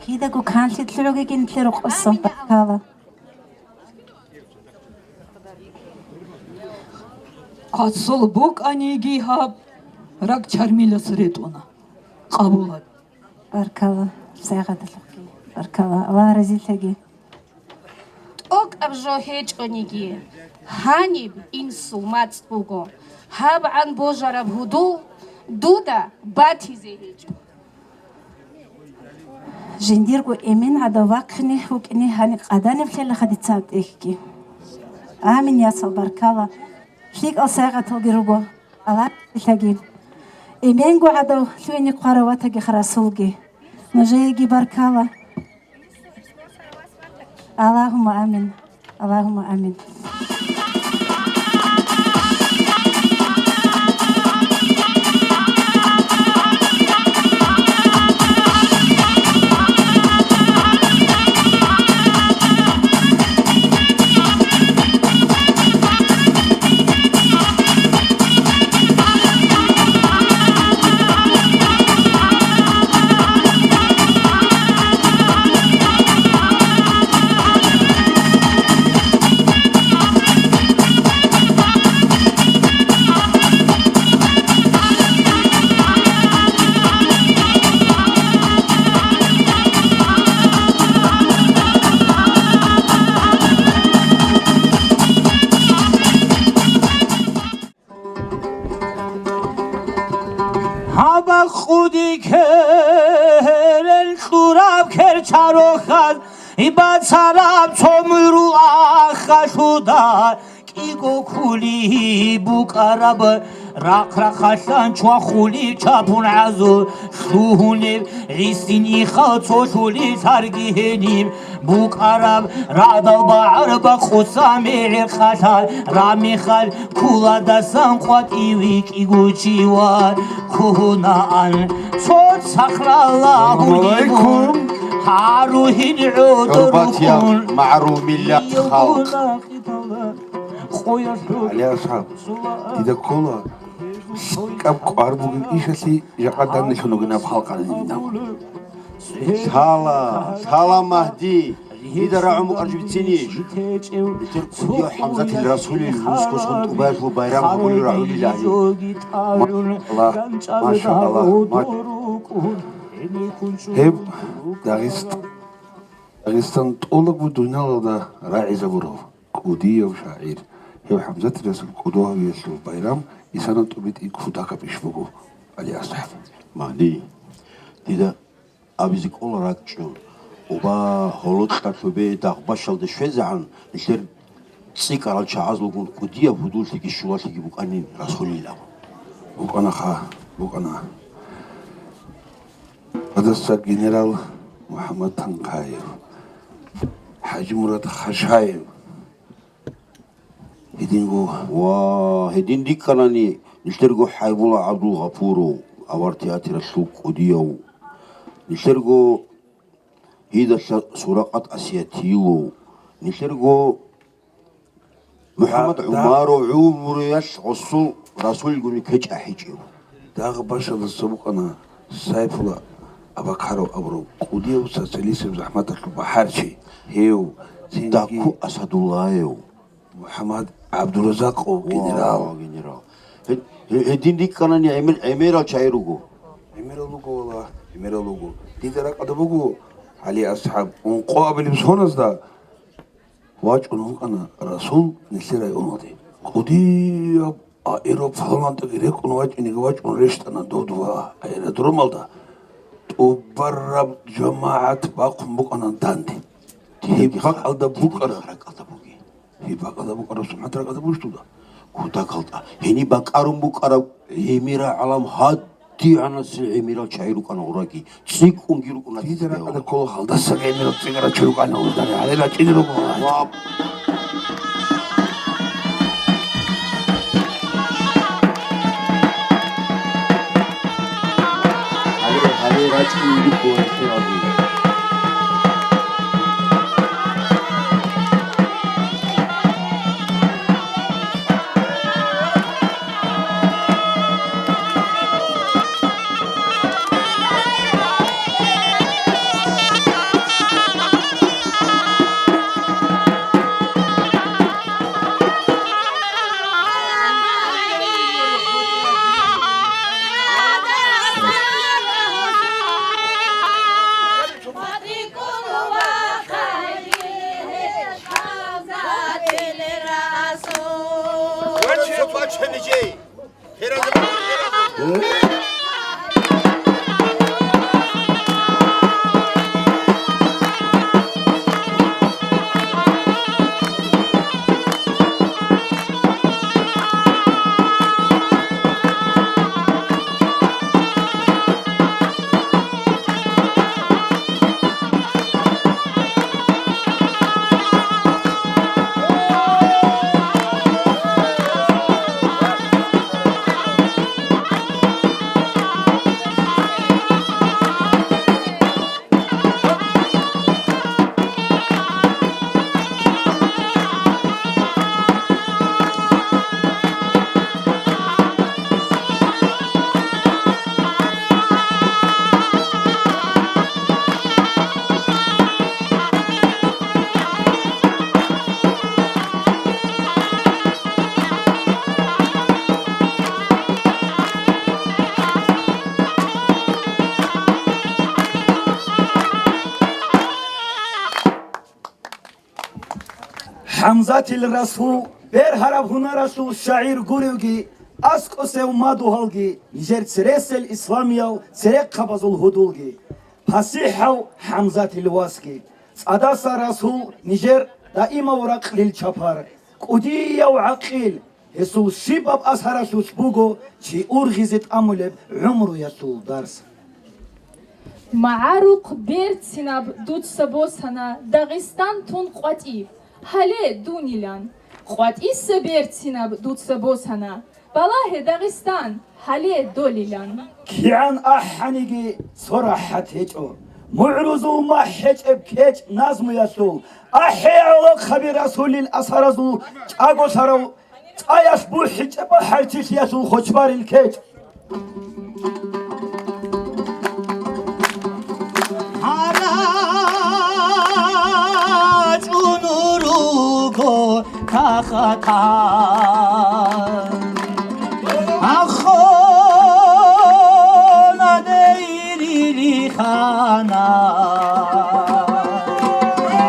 Кидаго канлъи лъугӀуги гинлъе рукъосун. Амин, я Аллагь. Баркала. Хъацул букӀаниги гьаб, ракӀ чармилас ретӀуна. Къабулаб. Баркала, сайгъаталъухъги. Баркала, Аллагь разилъаги. ТӀокӀаб жо гьечӀониги, гьаниб инсул мацӀ буго, гьабгӀан божараб гьудул дуда батизе гьечӀо. Жиндирго эмен гӀадав вахъине вукӀине гьаниб къаданиблъилаха дица тӀехьги. Амин, ясал баркала. ЛъикӀал сайгъаталги руго, Аллагьлъаги. Эменго гӀадав лъугьине хъварав ватаги харасулги. Нужееги баркала. Аллагьумма амин. Аллагьумма амин. Гьаб къуди керен кьураб керчарохаз, бацараб цо мурул ахалъуда, кӀиго кули букӀараб, рахъ-рахъалъан чвахулеб чапун гӀазу, лъугьунеб гӀисин ихал цолъулеб лъарги гьениб, букӀараб рагӀдал багӀар бакъуса мегӀер халъа, рамихал куладасан къватӀиве кӀигучи ва кугьунаан цо цахрала гьунибун, гьару гьин гӀодорухъун. ХӀурматиял магӀарул миллат халкъ. ГӀали асхӀаб, дида ккола, лъикӀаб кӀвар бугеб ишалъе жакъа данделъун вугин гьаб халкъалъ гьединав. Лъала, лъала, Магьди, дида рагӀун букӀараб жо бицинищ? Бетер кӀудияв ХӀамзатил Расулил рузкъосгъун тӀубаялъул байрам гьабулел рагӀулилан. Машаллагь, машаллагь, маш-, гьеб Дагъист-, Дагъистан тӀолабго дуниялалда рагӀизабурав кӀудияв шагӀир, гьев ХӀамзатил Расул кӀудо гьавиялъул байрам исана тӀубитӀи кутакаб иш буго, ГӀали АсхӀаб. Магьди, дида абизе кӀола ракӀчӀун, уба, гьолокьа лъубе дагъбашалде щвезегӀан, нилъер цӀикӀкӀарал чагӀазулгун кӀудияб гьудуллъиги щулалъиги букӀанин Расулилан. БукӀана, ха, букӀана. Гьадаса генерал МухӀаммад Танкаев, ХӀажимурад Хашаев, гьединго. Ва гьедин рикӀкӀанани, нилъерго ХӀайбулла ГӀабдулгъапуров, авар театралъул кӀудияв, нилъерго гьидалъа Суракъат Асиятилов, нилъерго МухӀаммад ГӀумаров, гӀумруялъ гъосул Расулгуни кечӀ ахӀичӀев. Дагъбашалдаса букӀана Сайфулла Абакаров абурав кӀудияв социалистияб захӀматалъул бахӀарчи, гьев, цинги Дакку Асадуллаев. МухӀаммад ГӀабдуразакъов, генерал. Ва, генерал. Гьед-, гьедин рикӀкӀанани гӀемер-, гӀемерал чагӀи руго. ГӀемерал руго, валлагь, гӀемерал руго. Дида ракӀалда буго, ГӀали АсхӀаб, ункъо абилеб соназда вачӀун вукӀана Расул нилъер районалде. КӀудияб аэроплантаги рекъон вачӀинеги вачӀун рещтӀана дов-дова аэродромалда. ТӀубараб жамагӀат бахъун букӀана данде. Гьеб бакӀалда букӀараб. Гьеб бакӀалда букӀараб сумгӀат ракӀалда бугищ дуда? Кутакалда. Гьениб бакӀарун букӀараб гӀемерал гӀалам гьадигӀанасел гӀемерал чагӀи рукӀана гъураги. ЦӀикӀкӀунги рукӀуна. Дида ракӀалда ккола гьалдаса гӀемерал цӀикӀкӀарал чи рукӀана гъураги. Гьале рачӀине руго. Ва. Гьале, гьале рачӀине руго, гьале. ХӀамзатил Расул бергьараб гьунаралъул шагӀир гуревги, аскӀосев мадугьалги, нижер цересел исламиял церехъабазул гьудулги, пасихӀав ХӀамзатил васги, цӀадаса Расул нижер даимав ракълил чапар, кӀудияв гӀакъил, гьесул щибаб асаралъулъ буго чи ургъизе тӀамулеб гӀумруялъул дарс. МагӀарухъ берцинаб дуца босана Дагъистан тун къватӀиб, гьале дунилан. КъватӀиса берцинаб дуца босана, балагье, Дагъистан, гьале долилан. КигӀан ахӀаниги цо рахӀат гьечӀо, мугӀрузул махӀ гьечӀеб кечӀ назмуялъул, ахӀе гӀолохъаби Расулил асаразул чӀаголъарав цӀаялъ бухӀичӀеб бахӀарчилъиялъул хочбарил кечӀ. Тахата ахона дейрили хана.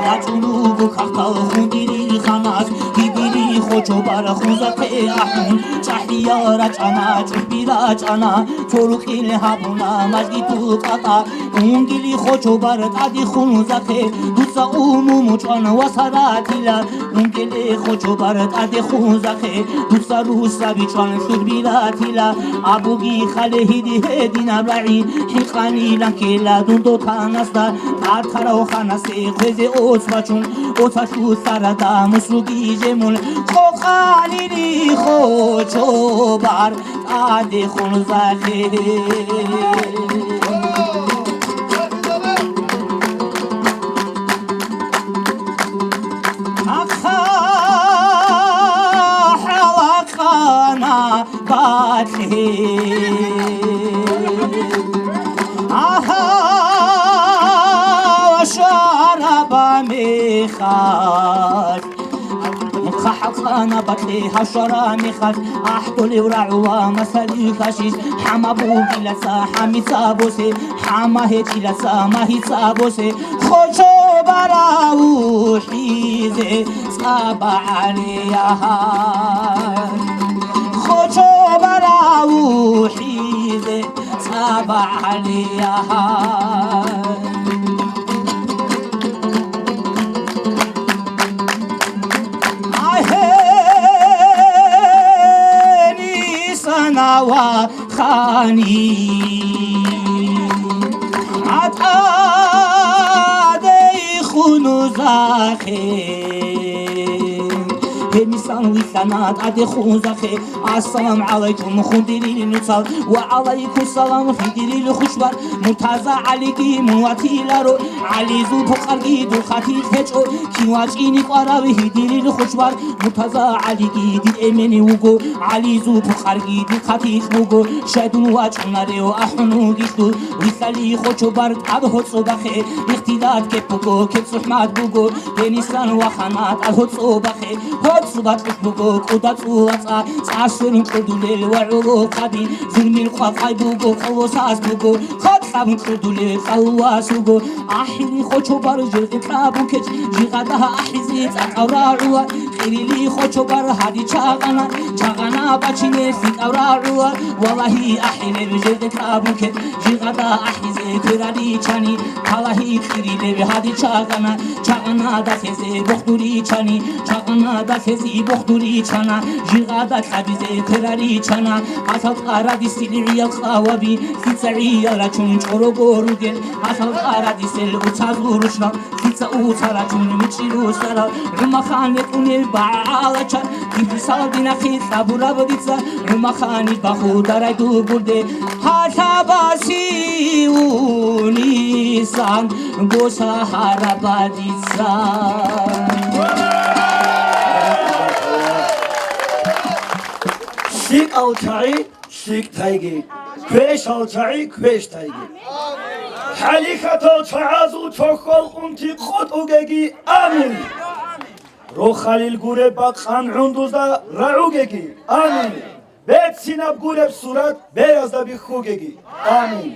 ЯчӀун руго кагътал хундирил ханас, гьидирил хочо барахунзахъе ахӀун, чӀахӀиял рачӀана, чӀухӀби рачӀана, цо рукъил гьабуна мажгитул къатӀа, унгили хочо бар тӀаде хунзахъе, дуца умуму чӀван ва саратила, Ункеле хочо бар тӀаде хунзахъе, дуца русаби чӀван лъурби ратила, абуги хале гьиди гьединаб рагӀи, хӀикъани ланкела дун дотанасда, тӀатарав ханасе хвезе оц бачун, оцалъул лъарада мусруги жемун, къокъалири хочо бар тӀаде хунзахъе. Ахъа хӀалакъана батӀи. Агьа, ва шараба мехалъ. ХъахӀалкъана батӀи гьав щвара мехалъ, ахӀдолев рагӀула масали хашиш, хӀама бугилаца хӀамица босе, хӀама гьечӀилаца магьица босе, хочо барав ухӀизе цӀабагӀалияхӀ. Хочо барав ухӀизе цӀабагӀалияхӀ. Агьенисан авахъани, гьатӀадей хунузахъе. Гьенисан вилълъана тӀаде хунзахъе. Ассаламу гӀалайкум, хундирил нуцал, ва гӀалайкум салам, хидирил хушбар. Муртаза ГӀалиги мун ватиларо, ГӀализул пукъарги духъатилъ гьечӀо, кин вачӀине кӀварав гьидирил хушбар. Муртаза ГӀалиги дир эмен вуго, ГӀализул пукъарги духъатилъ буго, щай дун вачӀунарев ахӀун вугилъул, вилълъали хочо бар тӀад гьоцӀо бахъе, ихтилат кеп буго, кеп зухӀмат буго, Гьенисан вахана тӀад гьоцӀо бахъе, гьоцӀо бакьулъ буго кӀуда цӀула цӀа, цӀа сверун кьудулел ва гӀолохъаби, зулмил къвакъай буго, къолосас буго, хатӀ лъабун кьудулел къавлас вуго, ахӀили хочо бар жиргъи кьабун кеч, жигъада ахӀизе цӀакъав рагӀула, къирили хочо бар гьади чагъана, чагъана бачине лъикӀав рагӀула, валагьи, ахӀилел жиргъи кьабун кеч, жигъада ахӀизе кверали чани, Палагьи кьирилев гьади чагъана, чагъана далъезе бохтури чани, чагъана далъезе бохтури чана, жигъада кьабизе кверари чана, гьалъал къарадисил гӀиял къаваби, лъица гӀиял рачун чӀорого ругел, гьалъал къарадисел уцазул рушнал, лъица уца рачун мичӀил усарал, ГӀумахъан ретӀунел багӀалача, дихъисал динахъе кьабураб дица, ГӀумахъани багьударай дугурде, Гьалабасиунисан госагьарабадица. ЛъикӀал чагӀи лъикӀ тайги, квешал чагӀи квеш тайги. ХӀалихьатал чагӀазул чохьол унти къотӀугеги. Амин. Рохалил гуреб бакъан гӀундузда рагӀугеги. Амин. Берцинаб гуреб сурат беразда бихьугеги. Амин.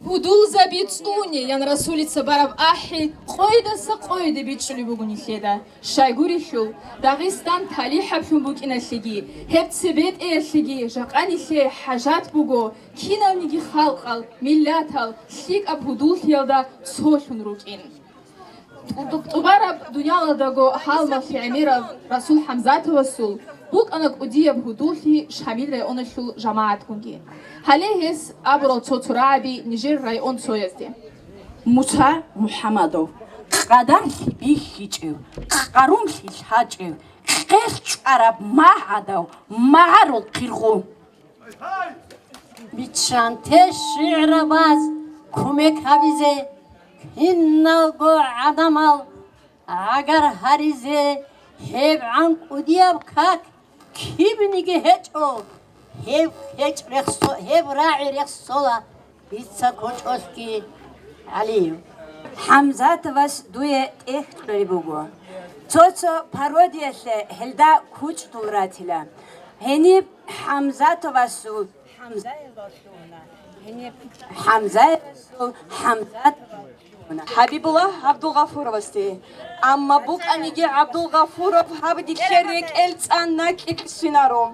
Гьудулзаби цӀуне, ян Расулица бараб ахӀи къойдаса къойде бичӀчӀулеб буго нилъеда. Щайгурелъул, Дагъистан талихӀаблъун букӀиналъеги, гьеб цебетӀеялъеги жакъа нилъее хӀажат буго киналниги халкъал, миллатал лъикӀаб гьудуллъиялда цолъун рукӀин. ТӀубараб дуниялалдаго гьалмагълъи гӀемерав Расул ХӀамзатовасул букӀана кӀудияб гьудуллъи Шамил районалъул жамагӀатгунги. Гьале гьес абурал цо-цо рагӀаби нижер район цоязде. Муса МухӀамадов, къадар бихьичӀев, къарумлъи лъачӀев, къелъ чӀвараб магӀадав, магӀарул хиргъу. Биччанте шигӀрабаз кумек гьабизе, киналго гӀадамал гӀагар гьаризе, гьебгӀан кӀудияб как кибниги гьечӀо, гьеб кечӀ рехсо-, гьеб рагӀи рехсола дица кочӀолъги. ГӀалиев. ХӀамзатовас дуе тӀехь кьолеб буго. Цо-цо пародиялъе гьелда кучӀдул ратила. Гьениб ХӀамзатовасул, ХӀамзаевасул, гьениб ХӀамзаевасул, ХӀамзатовасул. ХӀабибуллагь ГӀабдулгъафуровасде. Амма букӀаниги ГӀабдулгъафуров гьаб дихьер рекӀел цӀан накӀкӀи кьиссинаро.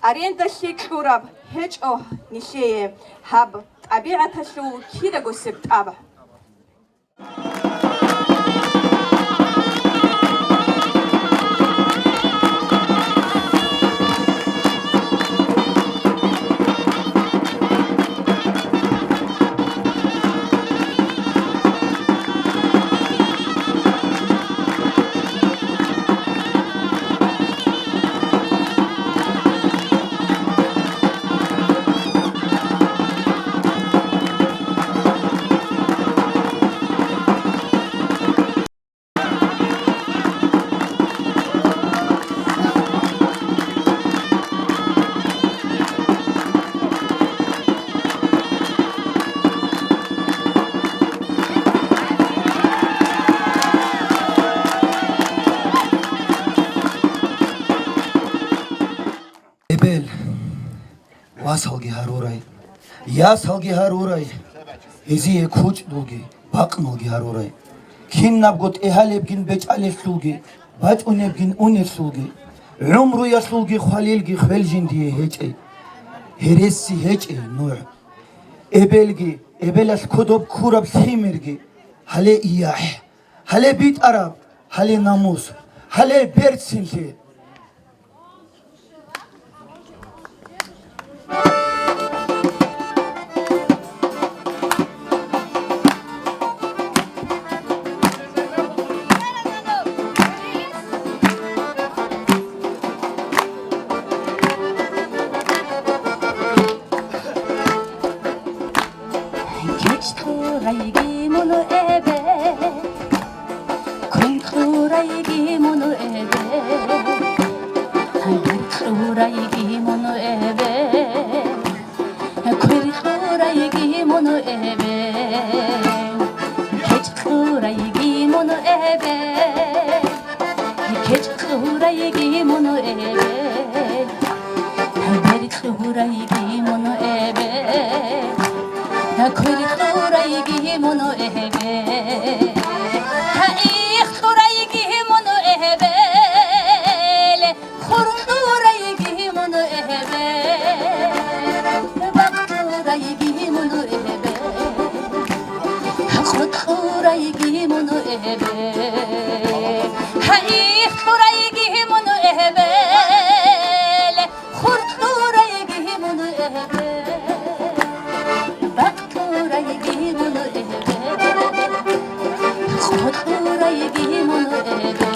Арендалъе кьураб гьечӀо нилъее гьаб тӀабигӀаталъул кидаго себ тӀаб. Эбел, васалги гьарурай, ясалги гьарурай, гьезие кучӀдулги, бакъналги гьарурай. Кинабго тӀегьалебгин бечӀалелъулги, бачӀунебгин унелъулги, гӀумруялъулги хвалилги хвел жиндие гьечӀей. Гьереси гьечӀей, НугӀ. Эбелги, эбелалъ кодоб ккураб лъимерги, гьале ияхӀ, гьале битӀараб, гьале намус, гьале берцинлъи. КечӀ кьурайги мун эбе, квен кьурайги мун эбе, гьанир кьурайги мун эбе, квер кьурайги мун эбе, кечӀ кьурайги мун эбе, кечӀ кьурайги мун эбе, гьанир кьурайги мун эбе, квер кьурайги мун эбе, гьаих кьурайги мун эбе, хур кьурайги мун эбе, бакъ кьурайги мун эбе, къотӀ кьурайги мун эбе, гьаих кьурайги мун эбе, хур кьурайги мун эбе, бакъ кьурайги мун эбе, къотӀ кьурайги мун эбе.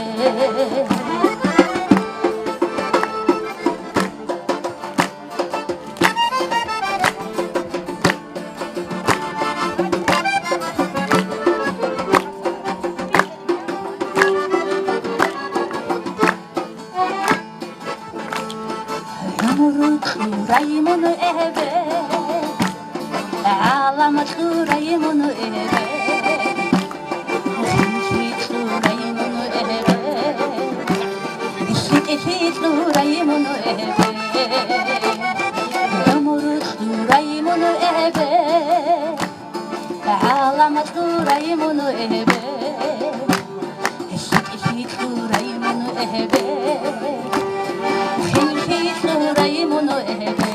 ГӀумру кьурай мун эбе, гӀалам кьурай мун эбе, хинлъи кьурай мун эбе, лъикӀлъи кьурай мун эбе, гӀумру кьурай мун эбе, гӀалам кьурай мун эбе, лъикӀлъи кьурай мун эбе, хинлъи кьурай мун эбе.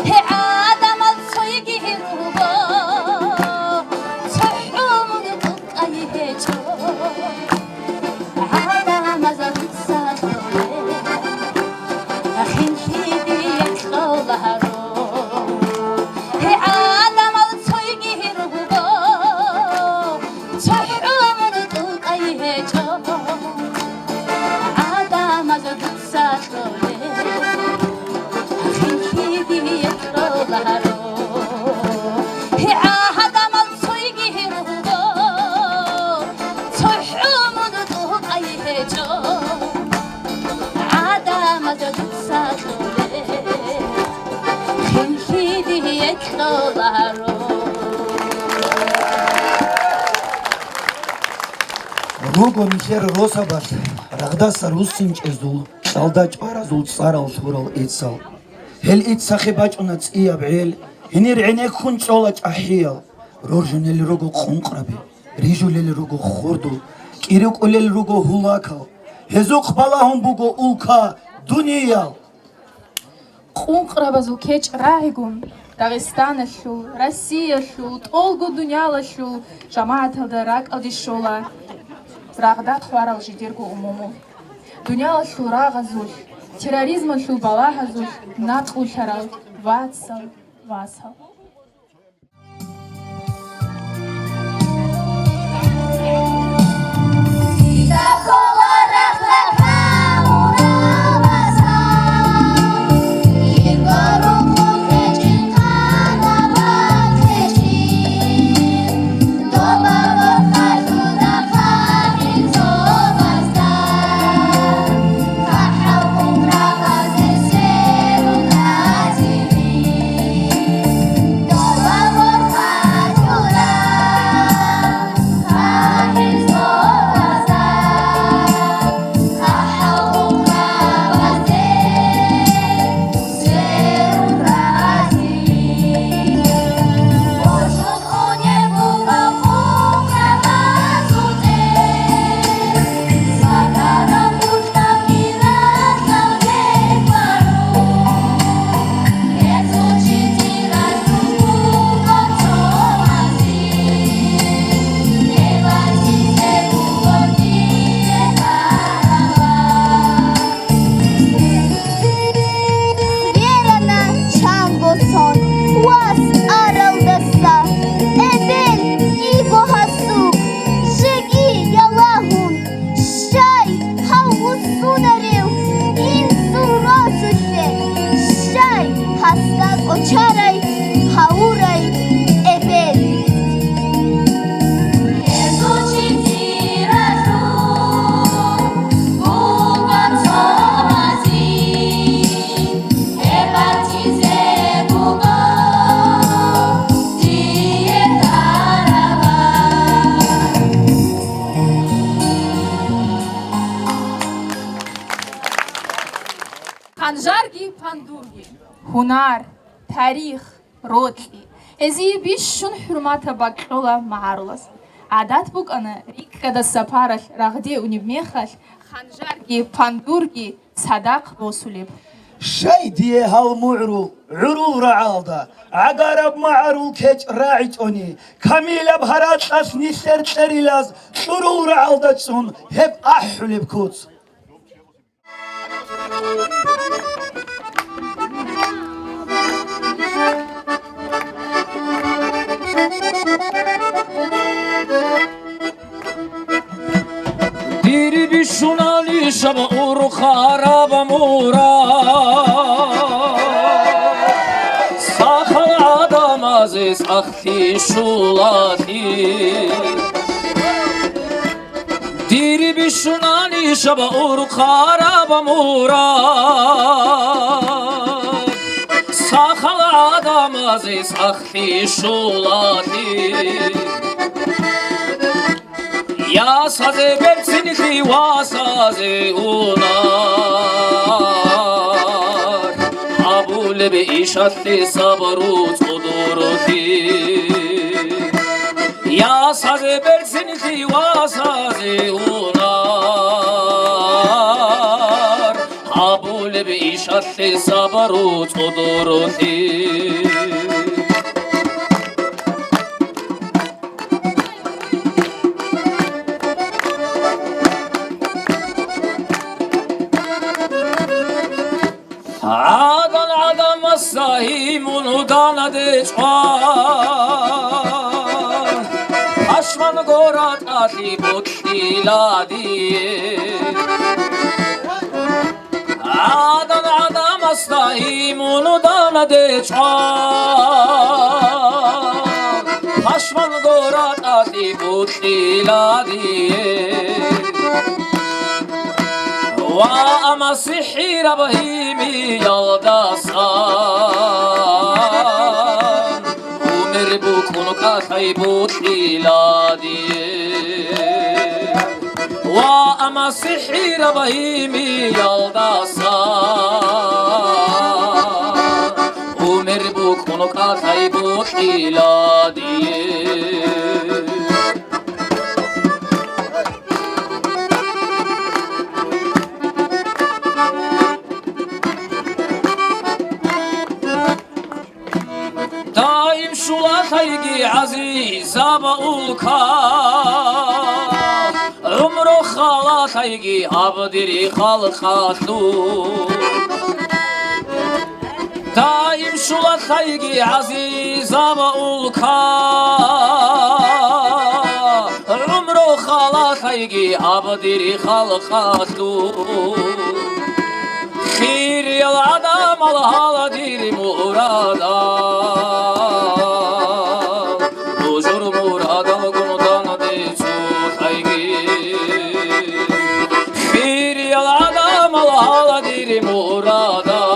Гье, гӀадамал цойги руго, цохӀо мун тӀукӀай гьечӀо. ГӀадамаз дуца кьолеб, хинлъи дие кьоларо. Гье, гӀадамал цойги руго, цохӀо мун тӀукӀай гьечӀо. ГӀадамаз дуца кьолеб, хинлъи дие кьоларо. Гье, гӀадамал цойги руго, цохӀо мун тӀукӀай гьечӀо. ГӀадамаз дуца кьолеб, хинлъи дие кьоларо. Буго нилъер росабалъ рагъдаса руссинчӀезул, кьалда чӀваразул цӀарал лъурал ицал. Гьел иццахъе бачӀуна цӀияб гӀел, гьенир гӀенеккун чӀола чӀахӀиял. Роржунел руго къункъраби, рижулел руго хурдул, кӀирукӀулел руго гьулакал. Гьезухъ балагьун буго улка, дуниял. Къункърабазул кечӀ рагӀигун, Дагъистаналъул, Россиялъул, тӀолго дуниялалъул жамагӀаталда ракӀалде щола рагъда хъварал жидерго умумул. Дуниялалъул рагъазулъ, терроризмалъул балагьазулъ накълулъарал вацал, васал. Сверана чанго сон, вас аралдаса, эбел, ниго гьасул, жеги ялагьун, щай гьав вуссунарев инсул росулъе, щай гьасда кӀочарай гьавурай эбел. Ханжарги пандурги, гьунар, тарих, рокьи. Гьезие бищун хӀурматаб бакӀ кьола магӀарулас. ГӀадат букӀана, рикӀкӀадаса паралъ рагъде унеб мехалъ, ханжарги пандурги цадахъ босулеб. Щай дие гьал мугӀрул, гӀурул рагӀалда гӀагараб магӀарул кечӀ рагӀичӀони, камилаб гьаракьалъ нилъер кьерилаз кьурул рагӀалда цӀун гьеб ахӀулеб куц? Дир бищуналищ аб урхъараб мурад, сахал гӀадамазе цӀахлъи щулалъи. Дир бищуналищ аб урхъараб мурад, сахал гӀадамазе цӀахлъи щулалъи. Ясазе берцинлъи васазе унар, абулеб ишалъе сабру цӀудурлъи. Ясазе берцинлъи васазе унар, абулеб ишалъе сабру цӀудурлъи. ГӀадан гӀадамасда гьимун данде чӀван, пашман гора тӀалъи бокьила дие. ГӀадан гӀадамасда гьимун данде чӀван, пашман гора тӀалъи бокьила дие. Ва амма сихӀираб гьимиялдасан умер букӀун кӀалъай бокьила дие. Ва амма сихӀираб гьимиялдаса умер букӀун кӀалъай бокьила дие. Даим щулалъайги гӀазизаба улка, гӀумру халалъайги абдири халкъалъул. Даим щулалъайги гӀазизаба улка, гӀумру халалъайги абдири халкъалъул. Хириял гӀадамал гьаладири мурадал, нужур мурадалгун данде цолъайги. Хириял гӀадамал гьаладири мурадал,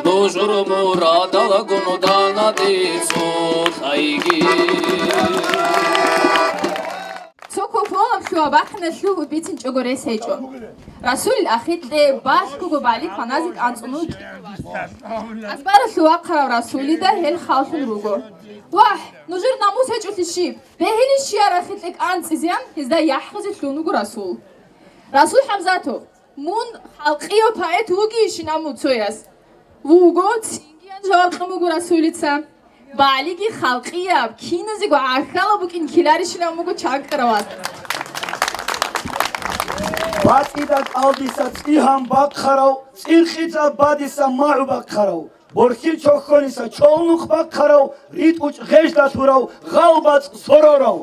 нужур мурадалгун данде цолъайги. Цо коколаб лъугьа-бахъиналъ лъугьун бицинчӀого рес гьечӀо. Расулил ахикье балъгого балигь кваназе кӀанцӀун вукӀин. Азбаралъув вахъарав Расулида гьел халлъун руго. Вагь, нужер намус гьечӀолъи щиб? Бегьилищ, я рахитӀе кӀанцӀизеян, гьезда яхӀ гьаризе лъун вуго Расул. Расул ХӀамзатов, мун халкъияв поэт вугейищин абун цояс? Вуго, цинги, ян жаваб кьун буго Расулица. Балигьи халкъияб, киназего гӀахьалаб букӀин ккеларищилан буго чанкӀкӀараваз. БацӀида кӀалдиса цӀигьан бахъарав, цӀирхъица бадиса магӀу бахъарав, борхьил чохьониса чолнухъ бахъарав, ритӀучӀ гъежда лъурав, гъалбацӀ сорорав.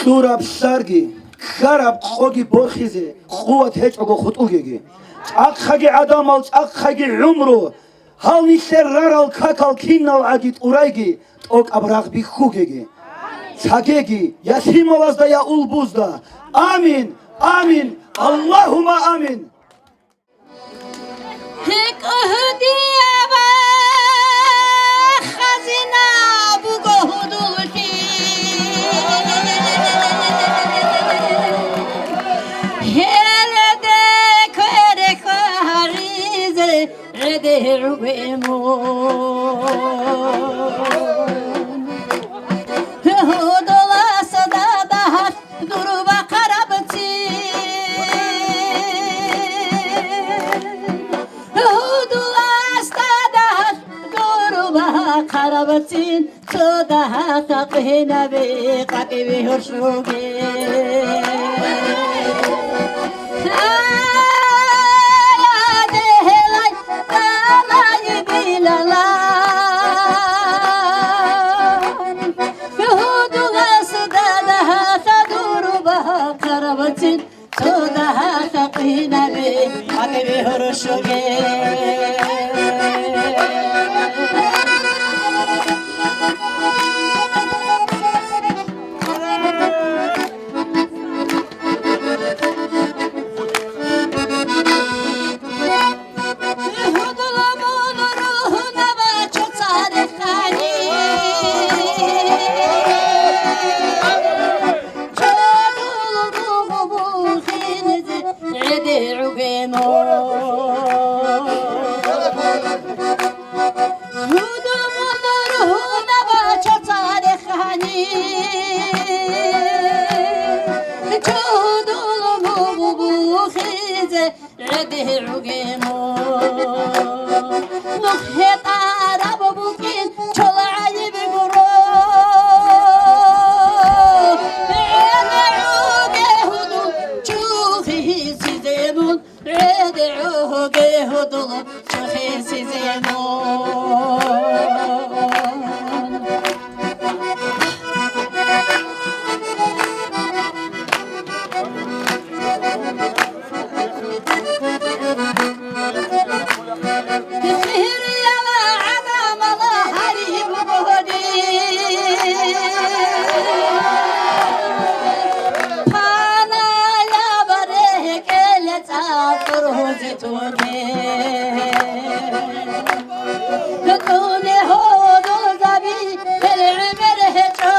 Кьураб лъарги, ккараб къоги борхизе къуват гьечӀого хутӀугеги. ЧӀахъаги гӀадамал, чӀахъаги гӀумру, гьал нилъер рарал какал кинал гӀаги тӀурайги, тӀокӀаб рагъ бихьугеги. Лъагеги, я лъималазда, я улбузда. Амин, амин, Аллагьумма амин. ГьекӀогьудияб хазина буго гьудуллъи. Гьелде кверехъ гьаризе гӀедегӀуге мун. Гьудулас дадагьалъ дур бахъарабцин. Гьудулас дадагьалъ дур бахъарабцин. Цо дагьа-сакъинабе къватӀиве гьоршуге. Ая, дегьелай, далай, дилалай. Гьудулас дадагьалъ дур бахъарабцин, цо дагьа-сакъинабе къватӀиве гьоршуге. Цоне гьудулзаби гьел гӀемер гьечӀо.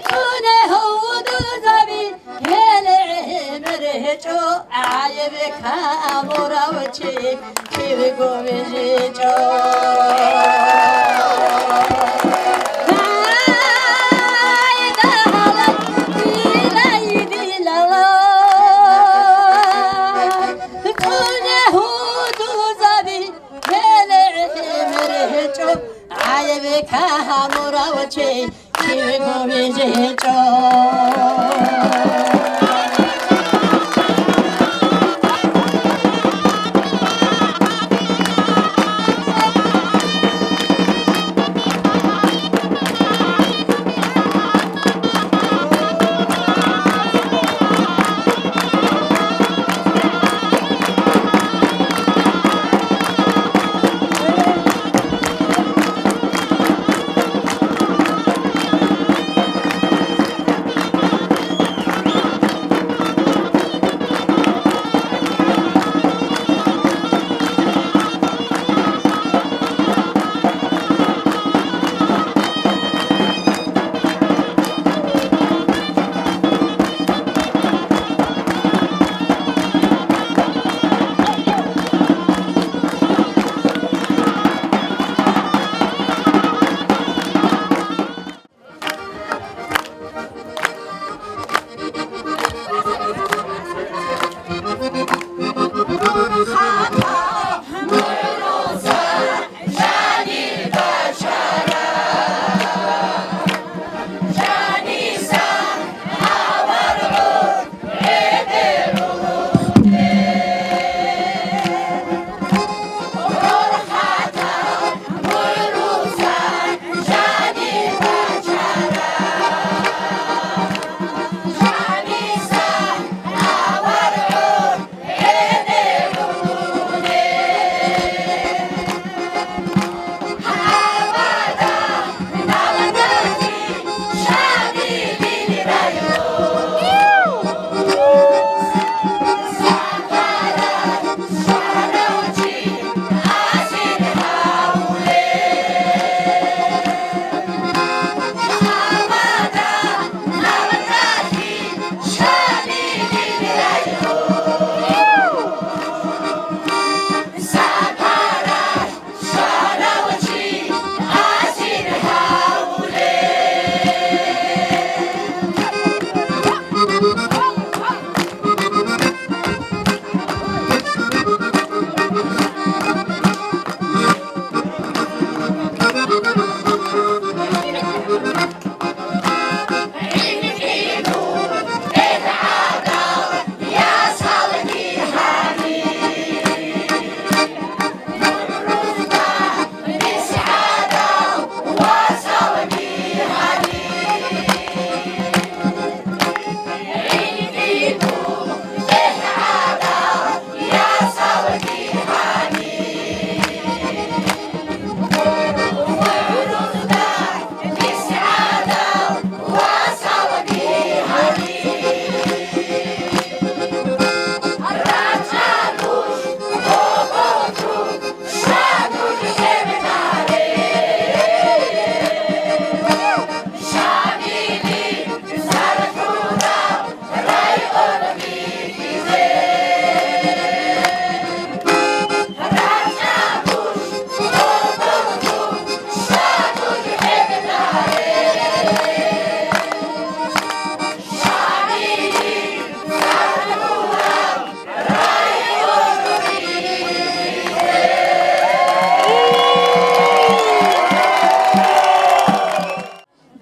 Цоне гьудулзаби гьел гӀемер гьечӀо. ГӀайиб камурав чи кивего вижичӀо. Гьайда гьалаб дилай дилала. Цоне гьудулзаби гьел гӀемер гьечӀо, гӀайиб камурав чи кивего вижичӀо.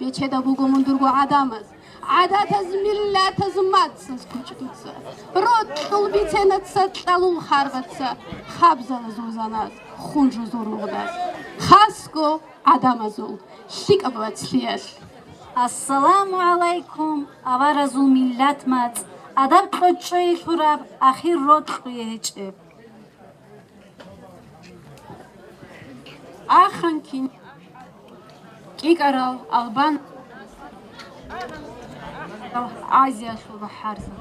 Бечедаб буго мун дурго гӀадамаз, гӀадатаз, миллатаз, мацӀаз кучӀдуца, рокьул биценаца, кьалул харбаца, хабзалазул заназ, хунжузул нугъдаз, хасго гӀадамазул лъикӀаб вацлъиялъ. Ассаламу гӀалайкум, аваразул миллат мацӀ, адаб кьочӀое лъураб ахир рокьуе гьечӀеб. Аханкин кӀикӀарал албан Азиялъул бахӀарзаб.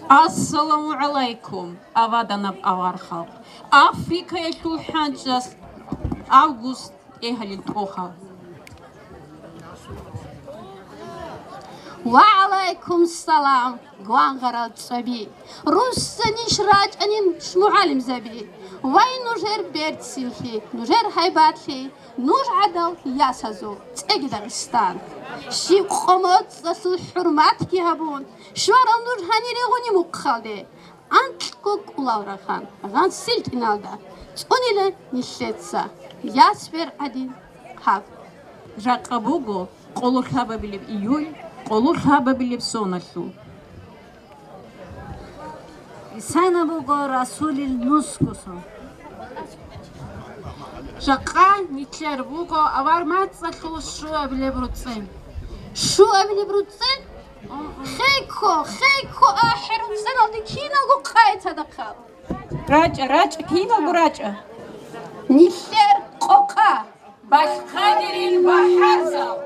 Ассаламу гӀалайкум, аваданаб авар халкъ! Африкаялъул хӀанчӀалъ август тӀегьалил тӀохал. Ва гӀалайкум салам, гвангъарал цӀаби! Русса ниж рачӀанин, мугӀалимзаби! Вай, нужер берцинлъи, нужер гьайбатлъи, нуж гӀадал ясазул цӀеги Дагъистан! Щиб къо-моцӀалъул хӀурматги гьабун, щварал нуж гьанире гъуни мухъалде. Анкьго кӀулал рагъан, гъансил тӀиналда цӀунила нилъеца ясбер гӀадин гьаб. Жакъа буго къоло лъабабилеб июль, къоло лъабабилеб соналъул. Исана буго Расулил нусгусо. Жакъа нилъер буго авар мацӀалъул щуабилеб руцӀцӀен. Щуабилеб руцӀцӀен? Хейко, хейко, ахӀи, руцӀцӀеналде киналго къайи цадахъал. РачӀа, рачӀа, киналго рачӀа. Нилъер къокъа. Балъхъадирил бахӀарзал.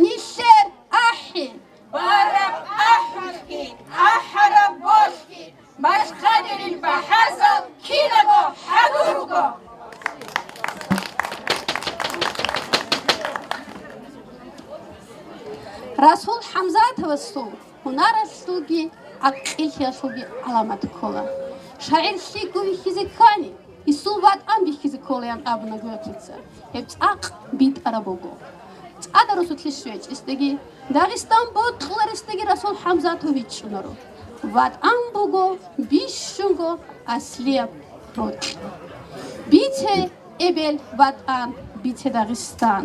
Нилъер ахӀи. Бараб ахӀулъги, ахӀараб болъги. Балъхъадирил бахӀарзал кинаго хӀадур руго. Расул ХӀамзатовасул гьунаралъулги гӀакъиллъиялъулги гӀаламат ккола. ШагӀир лъикӀго вихьизе ккани, гьесул ватӀан бихьизе кколаян абуна Гуятица. Гьеб цӀакъ битӀараб буго. ЦӀадал росулъе щвечӀесдаги, Дагъистан бокьуларесдаги Расул ХӀамзатов вичӀчӀунаро. ВатӀан буго бищунго аслияб рокь. Бице, эбел ватӀан, бице Дагъистан.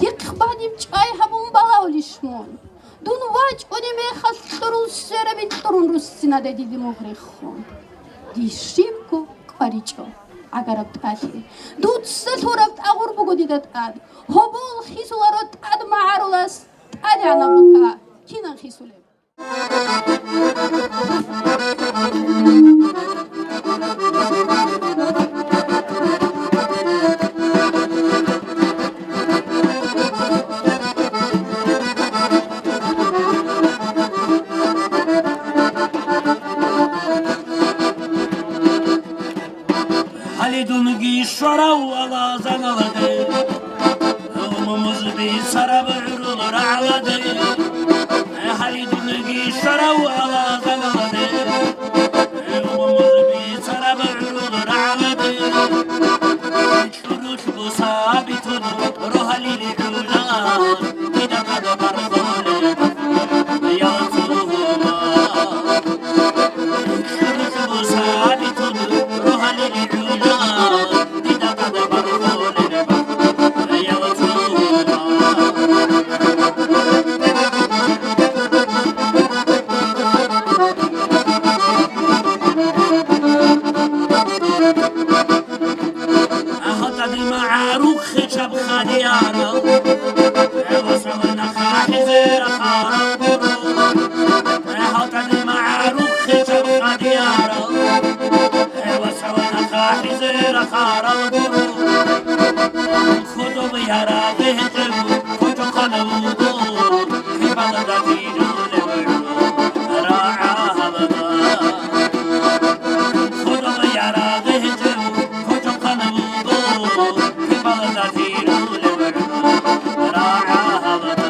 Дихъ бадиб чӀвай гьабун балавулищ мун? Дун вачӀунеб мехалъ кьурул свераби кьурун руссинадай диде мугъ рехун. Дир щибго кӀваричӀо гӀагараб тӀалъи. Дуца лъураб тӀагъур буго дида тӀад. Гьобол хисуларо тӀад магӀарулас, тӀадегӀанаб бука кинан хисулеб? Гьалидунги щварав ала заналде, умумуз бицараб гӀурул рагӀаладе. Гьалидунги щварав ала заналде, умумуз бицараб гӀурул рагӀаладе. Чурул бусабитун рогьалил гӀула, дида тӀад баркъулеб, я Расулулла. Чурул бусабитун рогьалил гӀула, дида тӀад баркъулеб, я Расулулла. ГьатӀади магӀарухъе чаб хадиярал, гӀевасалана хахизера харал гуро. ГьатӀади магӀарухъе чаб хадиярал, гӀевасалана хахизера харал гуро. Кодоб ярагъе гьечӀеб кочохъана вуго, хибалда тирулев рагӀалда. Кодоб ярагъе гьечӀеб кочохъана вуго, хибалда тирулев рагӀалда.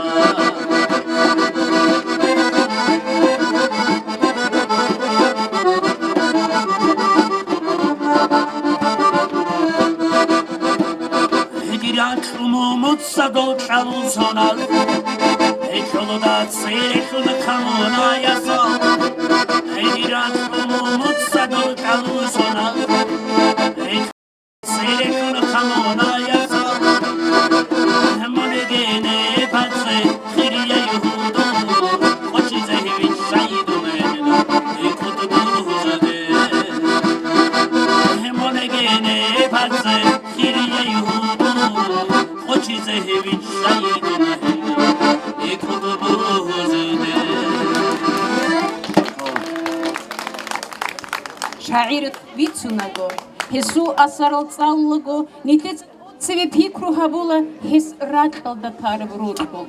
Гьедин ракь умумуца дол кьалул сонал, гьелъулуда церехун камунаясал. Гьедин ракь умумуца дол кьалул сонал, церехун камунаясал. Монегене паце хирия югьуду, хочизе гьевиччайдумен, и кутбу гьузде. Монегене паце хирия югьуду, хочизе гьевиччайдумен, и кутбу гьузде. ШагӀир вицунаго, гьесул асарал цӀалулаго, нилъеца цебе пикру гьабула гьес ракьалда тараб рокьул.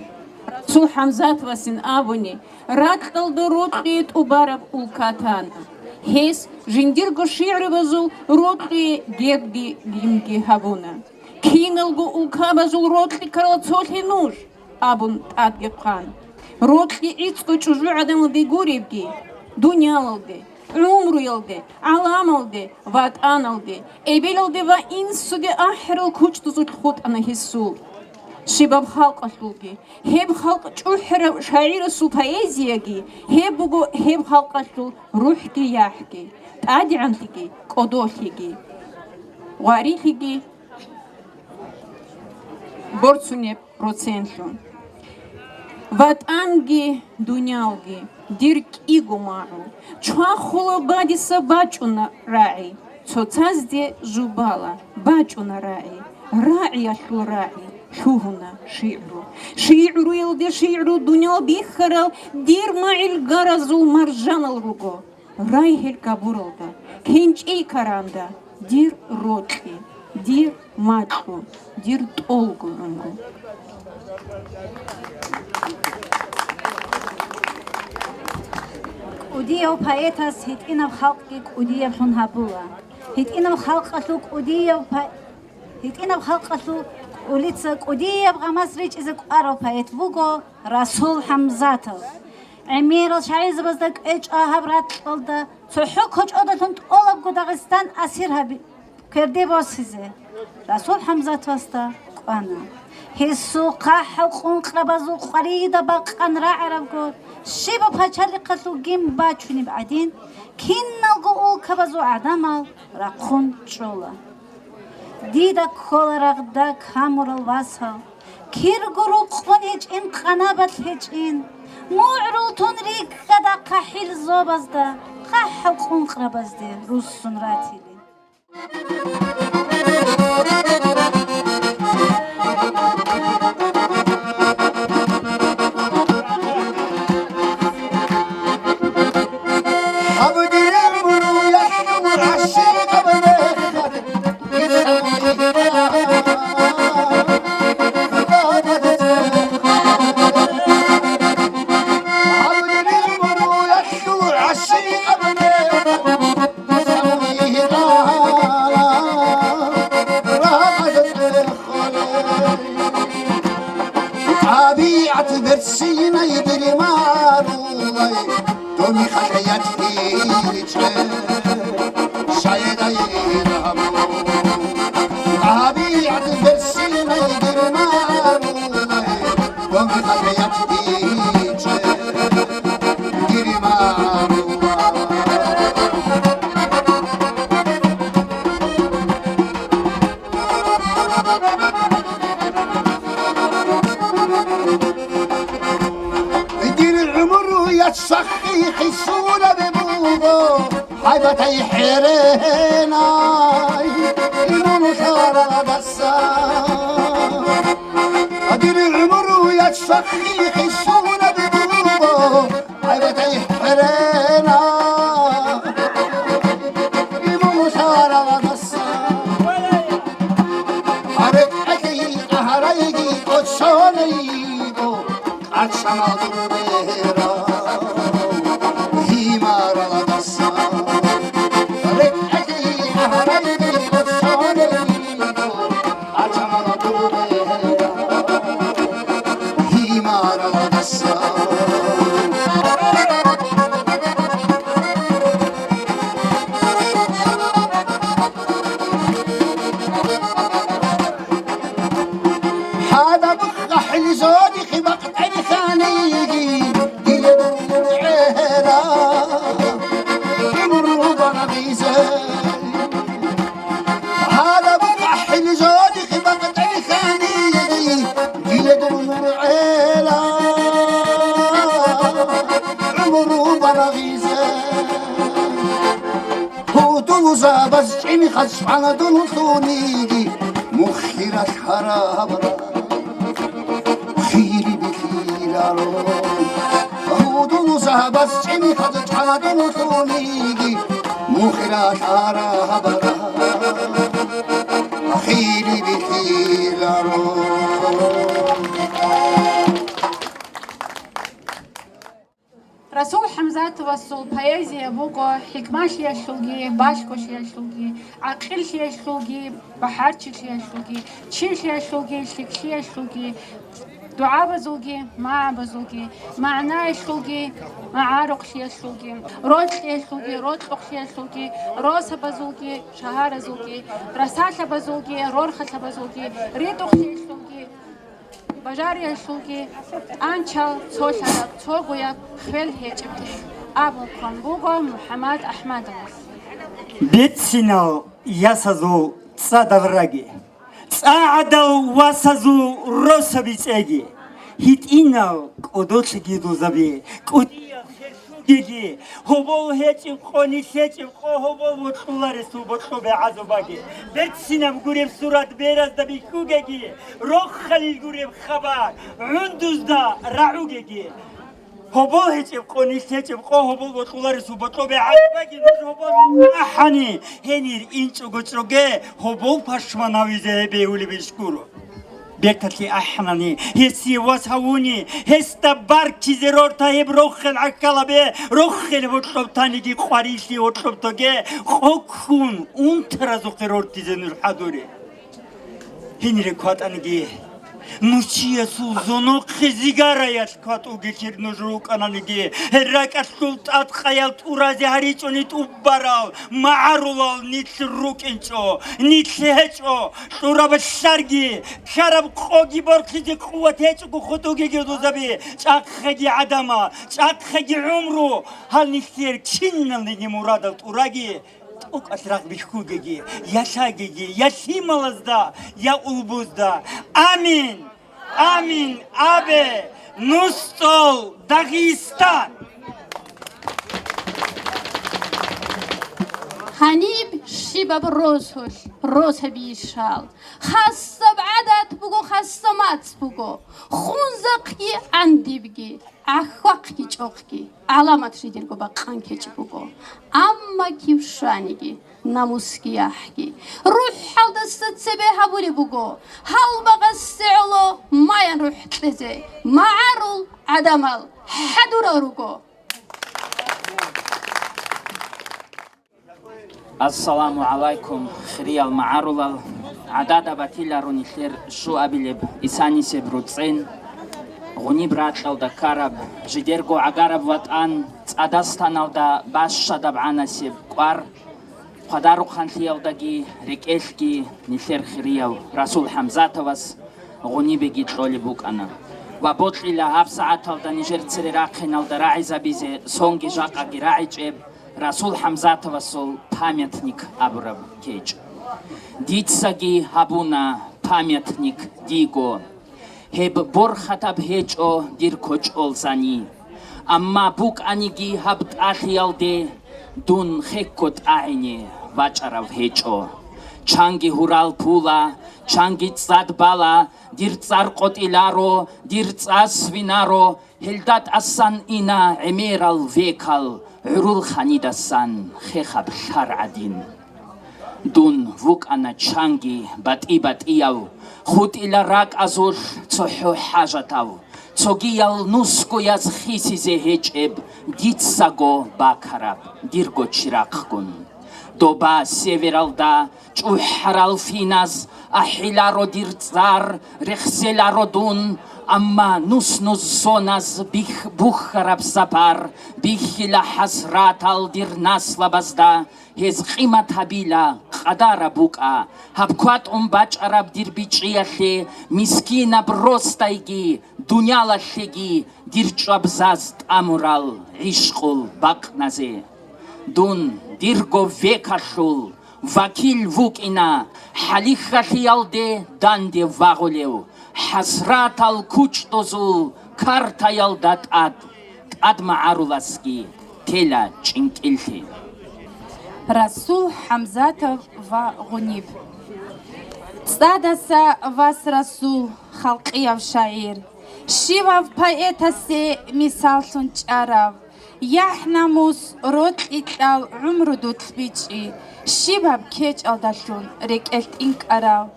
Расул ХӀамзатовасин абуни, ракьалда рокьи тӀубараб улка тана. Гьес жиндирго шигӀрабазул рокьи герги лимги гьабуна. Киналго улкабазул рокьи ккарал цолъи нуж, абун тӀадги хъван. Рокьи гӀицӀго чӀужугӀаданалде гуребги, дуниялалде, гӀумруялде, гӀаламалде, ватӀаналде, эбелалде ва инсуде ахӀарал кучӀдузулъ хутӀана гьесул. Щибаб халкъалъулги, гьеб халкъ чӀухӀарав шагӀирасул поэзияги, гьеб буго гьеб халкъалъул рухӀги яхӀги, тӀадегӀанлъиги кӀодолъиги, гъварилъиги борцунеб процентлъун. ВатӀанги дуниялги дир кӀиго магӀу, чвахула бадиса бачӀуна рагӀи, цоцазде жубала бачӀуна рагӀи, рагӀиялъул рагӀи лъугьуна шигӀру. ШигӀруялде шигӀру дуниял бихьарал дир магӀилгаразул маржанал руго. Рай гьел габуралда, кенчӀей каранда, дир рокьи, дир макьу, дир тӀолго гӀумру. КӀудияв поэтас гьитӀинаб халкъги кӀудияблъун гьабула. ГьитӀинаб халкъалъул кӀудияв по-, гьитӀинаб халкъалъул кӀулица кӀудияб гъамас ричӀизе кӀварав поэт вуго Расул ХӀамзатов. ГӀемерал шагӀирзабазда кӀвечӀо гьаб ракьалда, цохӀо кочӀодалъун тӀолабго Дагъистан асир гьаби-, кверде босизе Расул ХӀамзатовасда кӀвана. Гьесул хъахӀал къункърабазул къваригӀида бакъан рагӀарабго, щибаб пачалихъалъул гин бачунеб гӀадин, киналго улкабазул гӀадамал рахъун чӀола. Дида ккола рагъда камурал васал, кирго рукъун гьечӀин къанабалъ гьечӀин, мугӀрул тун рикӀкӀада хъахӀил зобазда, хъахӀал къункърабазде руссун ратилин. ТӀабигӀат берцинай дир марулай, донихъа хӀаят гьечӀеб шагьидай гьабу. ТӀабигӀат берцинай дир марулай, донихъа хӀаят гьечӀеб дир марулай. Дир гӀумруялъ сахлъи хисунаб буго, гьайбатай хӀеренай, имун лъарадаса. Дир гӀумруялъ сахлъи хисунаб буго, гьайбатай хӀерена, имун лъарадаса. РекӀелъи къагьарайги кӀочонайго, къачамал дур бегьерав гьимараладаса. РекӀелъи къагьарайги кӀочонайго, ХӀадаб къахӀил зодихъ бакъ тӀерхьаниги, дила дур гӀела, гӀумру барагъизе. Гьадаб къахӀил зодихъ бакъ тӀерхьани, дила дур нур гӀела, гӀумру барагъизе. Гьудулзабаз чӀимихъа чӀвана дун лъуниги, мухь хиралъ гьараб рагъ хири бихьиларо. Гьудулзабаз чӀимихъа чӀвана дун лъуниги, мухь хиралъ гьараб рагъ хири бихьиларо. Васул поэзия буго хӀикмалъиялъулги, балъголъиялъулги, гӀакъиллъиялъулги, бахӀарчилъиялъулги, чилъиялъулги, лъикӀлъиялъулги, дугӀабазулги, магӀабазулги, магӀнаялъулги, магӀарухълъиялъулги, рокьиялъулги, рокьухълъиялъулги, росабазулги, шагьаразулги, расалъабазулги, рорхалъабазулги, ритӀухълъиялъулги, бажариялъулги, тӀанчал цолъараб, цогояб хвел гьечӀебги абулхъан буго МухӀаммад АхӀмадовас. Берцинал ясазул цӀадал раги, цӀа гӀадал васазул росаби цӀеги, гьитӀинал кӀодолъиги дузаби, кӀудияб херхугеги, гьобол гьечӀеб къо, нилъ гьечӀеб къо, гьобол бокьуларесул бокьобе гӀазабаги, берцинаб гуреб сурат беразда бихьугеги, рохалил гуреб хабар гӀундузда рагӀугеги. Гьобол гьечӀеб къо, нилъ гьечӀеб къо, гьобол бокьуларесул бокьобе гӀазабаги, нуж гьобол ахӀани, гьенир инчӀого чӀоге, гьобол пашманавизе гьеб бегьулеб иш гуро. Берталъе ахӀанани, гьесие вас гьавуни, гьесда баркизе рорта гьеб рохел гӀахьалабе, рохел гьоркьоб таниги къварилъи гьоркьоб тоге, къо ккун унтаразухъе рортизе нуж хӀадуре. Гьенире кватӀаниги, нучиясул зонохъе зигараялъ кватӀугелъир нуж рукӀананиги, гьел ракӀалъул тӀадкъаял тӀуразе гьаричӀони тӀубарал магӀарулал нилъ рукӀинчӀо, нилъ гьечӀо, кьураб лъарги, ккараб къоги борхизе къуват гьечӀого хутӀугеги дузаби, чӀахъеги гӀадамал, чӀахъеги гӀумру, гьал нилъер киналниги мурадал тӀураги, тӀокӀалъ рагъ бихьугеги, я лъагиги, я лъималазда, я улбузда. Амин! Амин! Абе, нусцол Дагъистан! Гьаниб щибаб росулъ, росабийищал. Хасаб гӀадат буго, хаса мацӀ буго, хунзахъги гӀандибги, ахвахъги чӀохъги, гӀаламат жидерго бакъан кечӀеб буго. Амма кив щваниги, намусги яхӀги, рухӀалдаса цебе гьабулеб буго, гьалмагъасе гӀоло маян рухӀ кьезе, магӀарул гӀадамал хӀадурал руго. Ассаламу гӀалайкум, хириял магӀарулал! ГӀадада батиларо нилъер щуабилеб исанисеб руцӀцӀен, гъуниб ракьалда ккараб, жидерго гӀагараб ватӀан, цӀадастаналда бащадаб гӀанасеб кӀвар, хъвадарухъанлъиялдаги рекӀелъги нилъер хирияв Расул ХӀамзатовас гъунибеги кьолеб букӀана. Ва бокьила гьаб сагӀаталда нижер цере рахъиналда рагӀизабизе сонги жакъаги рагӀичӀеб Расул ХӀамзатовасул памятник абураб кечӀ. Дицаги гьабуна памятник диго. Гьеб борхатаб гьечӀо дир кочӀол зани. Амма букӀаниги гьаб тӀалъиялде дун хекко тӀагӀине вачӀарав гьечӀо. Чанги гьурал пула, чанги цӀад бала, дир цӀар къотӀиларо, дир цӀа свинаро, гьелда тӀасан ина гӀемерал векал гӀурул ханидасан хехаб лъар гӀадин. Дун вукӀана чанги батӀи-батӀияв, хутӀила ракӀазулъ цохӀо хӀажатав, цогиял нусгояз хисизе гьечӀеб дицаго бакараб дирго чирахъгун. Доба севералда чӀухӀарал финаз ахӀиларо дир цӀар, рехселаро дун, амма нус-нус соназ бих-, бухьараб сапар бихьила хӀасратал дир наслабазда, гьез къимат гьабила, къадараб букӀа, гьаб кватӀун бачӀараб дир бичӀчӀиялъе мискинаб росдайги, дуниялалъеги дир чӀвабзаз тӀамурал гӀишкъул бакъназе. Дун дирго векалъул вакил вукӀина, хӀалихьалъиялде данде вагъулев, хӀасратал кучӀдозул картаялда тӀад, тӀад магӀаруласги тела чӀинкӀиллъи. Расул ХӀамзатов ва гъуниб. ЦӀадаса вас Расул, халкъияв шагӀир, щивав поэтасе мисаллъун чӀарав, яхӀ-намус, рокьи-кьал гӀумру дулъ бичӀчӀи, щибаб кечӀалдалъун рекӀелъ тӀинкӀарав,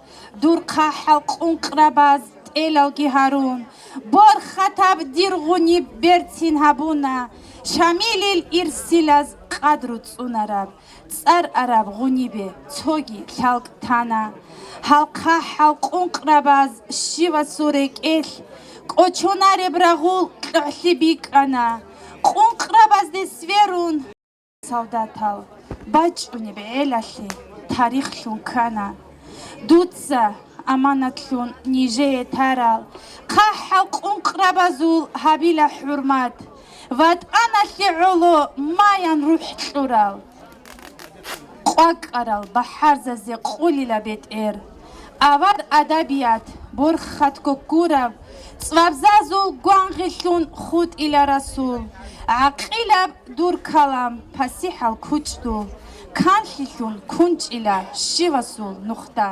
дур хъахӀал къункърабаз тӀелалги гьарун, борхатаб дир гъуниб берцин гьабуна, Шамилил ирсилаз къадру цӀунараб, цӀар араб гъунибе цоги лъалкӀ тана. Гьалхъа-гьал къункърабаз щивасул рекӀелъ кӀочонареб рагъул кьогӀлъи бикӀана. Къункърабазде сверун, солдатал бачӀунеб гӀелалъе тарихлъун ккана. Дуца аманатлъун нижее тарал хъахӀал къункърабазул гьабила хӀурмат, ВатӀаналъе гӀоло маян рухӀ кьурал. КъвакӀарал бахӀарзазе къулила бетӀер, авар адабият борхатго ккураб, цӀвабзазул гвангъилъун хутӀила расул, гӀакъилаб дур калам пасихӀал кучӀдул, канлъилъун кунчӀила щивасул нухда.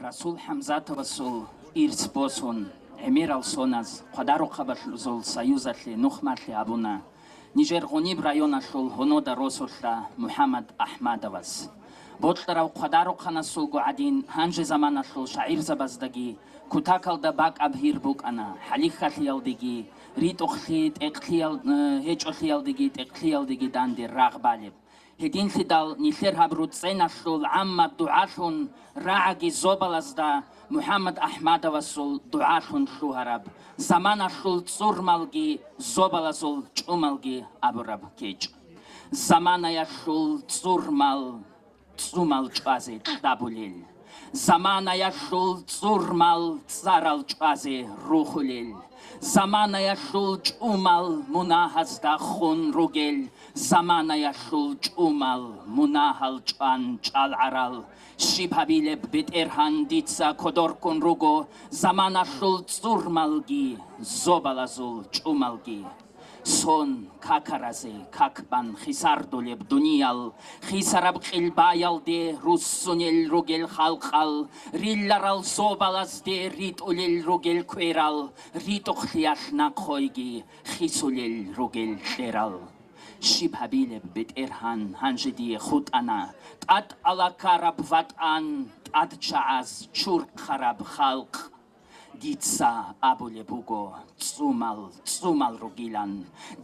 Расул ХӀамзатовасул ирс босун, гӀемерал соназ Хъвадарухъабазул союзалъе нухмалъи гьабуна нижер Гъуниб районалъул Гьунода росулъа МухӀаммад АхӀмадовас. Бокьарав Хъвадарухъанасулго гӀадин, гьанже заманалъул шагӀирзабаздаги, кутакалда бакӀаб гьир букӀана, хӀалихьалъиялдеги, ритӀухълъи, тӀекълъиял-, э, гьечӀолъиялдеги, тӀекълъиялдеги данде рагъ балеб. Гьединлъидал нилъер гьаб руцӀцӀеналъул гӀаммаб дугӀалъун рагӀаги зобалазда МухӀаммад АхӀмадовасул дугӀалъун лъугьараб, заманалъул цӀурмалги зобалазул чӀумалги абураб кечӀ. Заманаялъул цӀурмал цӀумал чӀвазе кьабулел, заманаялъул цӀурмал цӀарал чӀвазе рухулел, заманаялъул чӀумал мунагьазда хун ругел, заманаялъул чӀумал мунагьал чӀван чӀалгӀарал. Щиб гьабилеб, БетӀергьан, дица кодоркун руго заманалъул цӀурмалги зобалазул чӀумалги. Сон какаразе как бан хисардулеб дуниял, хисараб къилбаялде руссунел ругел халкъал, рилларал зобалазде ритӀулел ругел кверал, ритӀухълъиялъ нахъойги хисулел ругел кьерал. Щиб гьабилеб, БетӀергьан, гьанже дие хутӀана тӀад алакараб ватӀан, тӀад чагӀаз чурхъараб халкъ. Дица абулеб буго цӀумал цӀумал ругилан,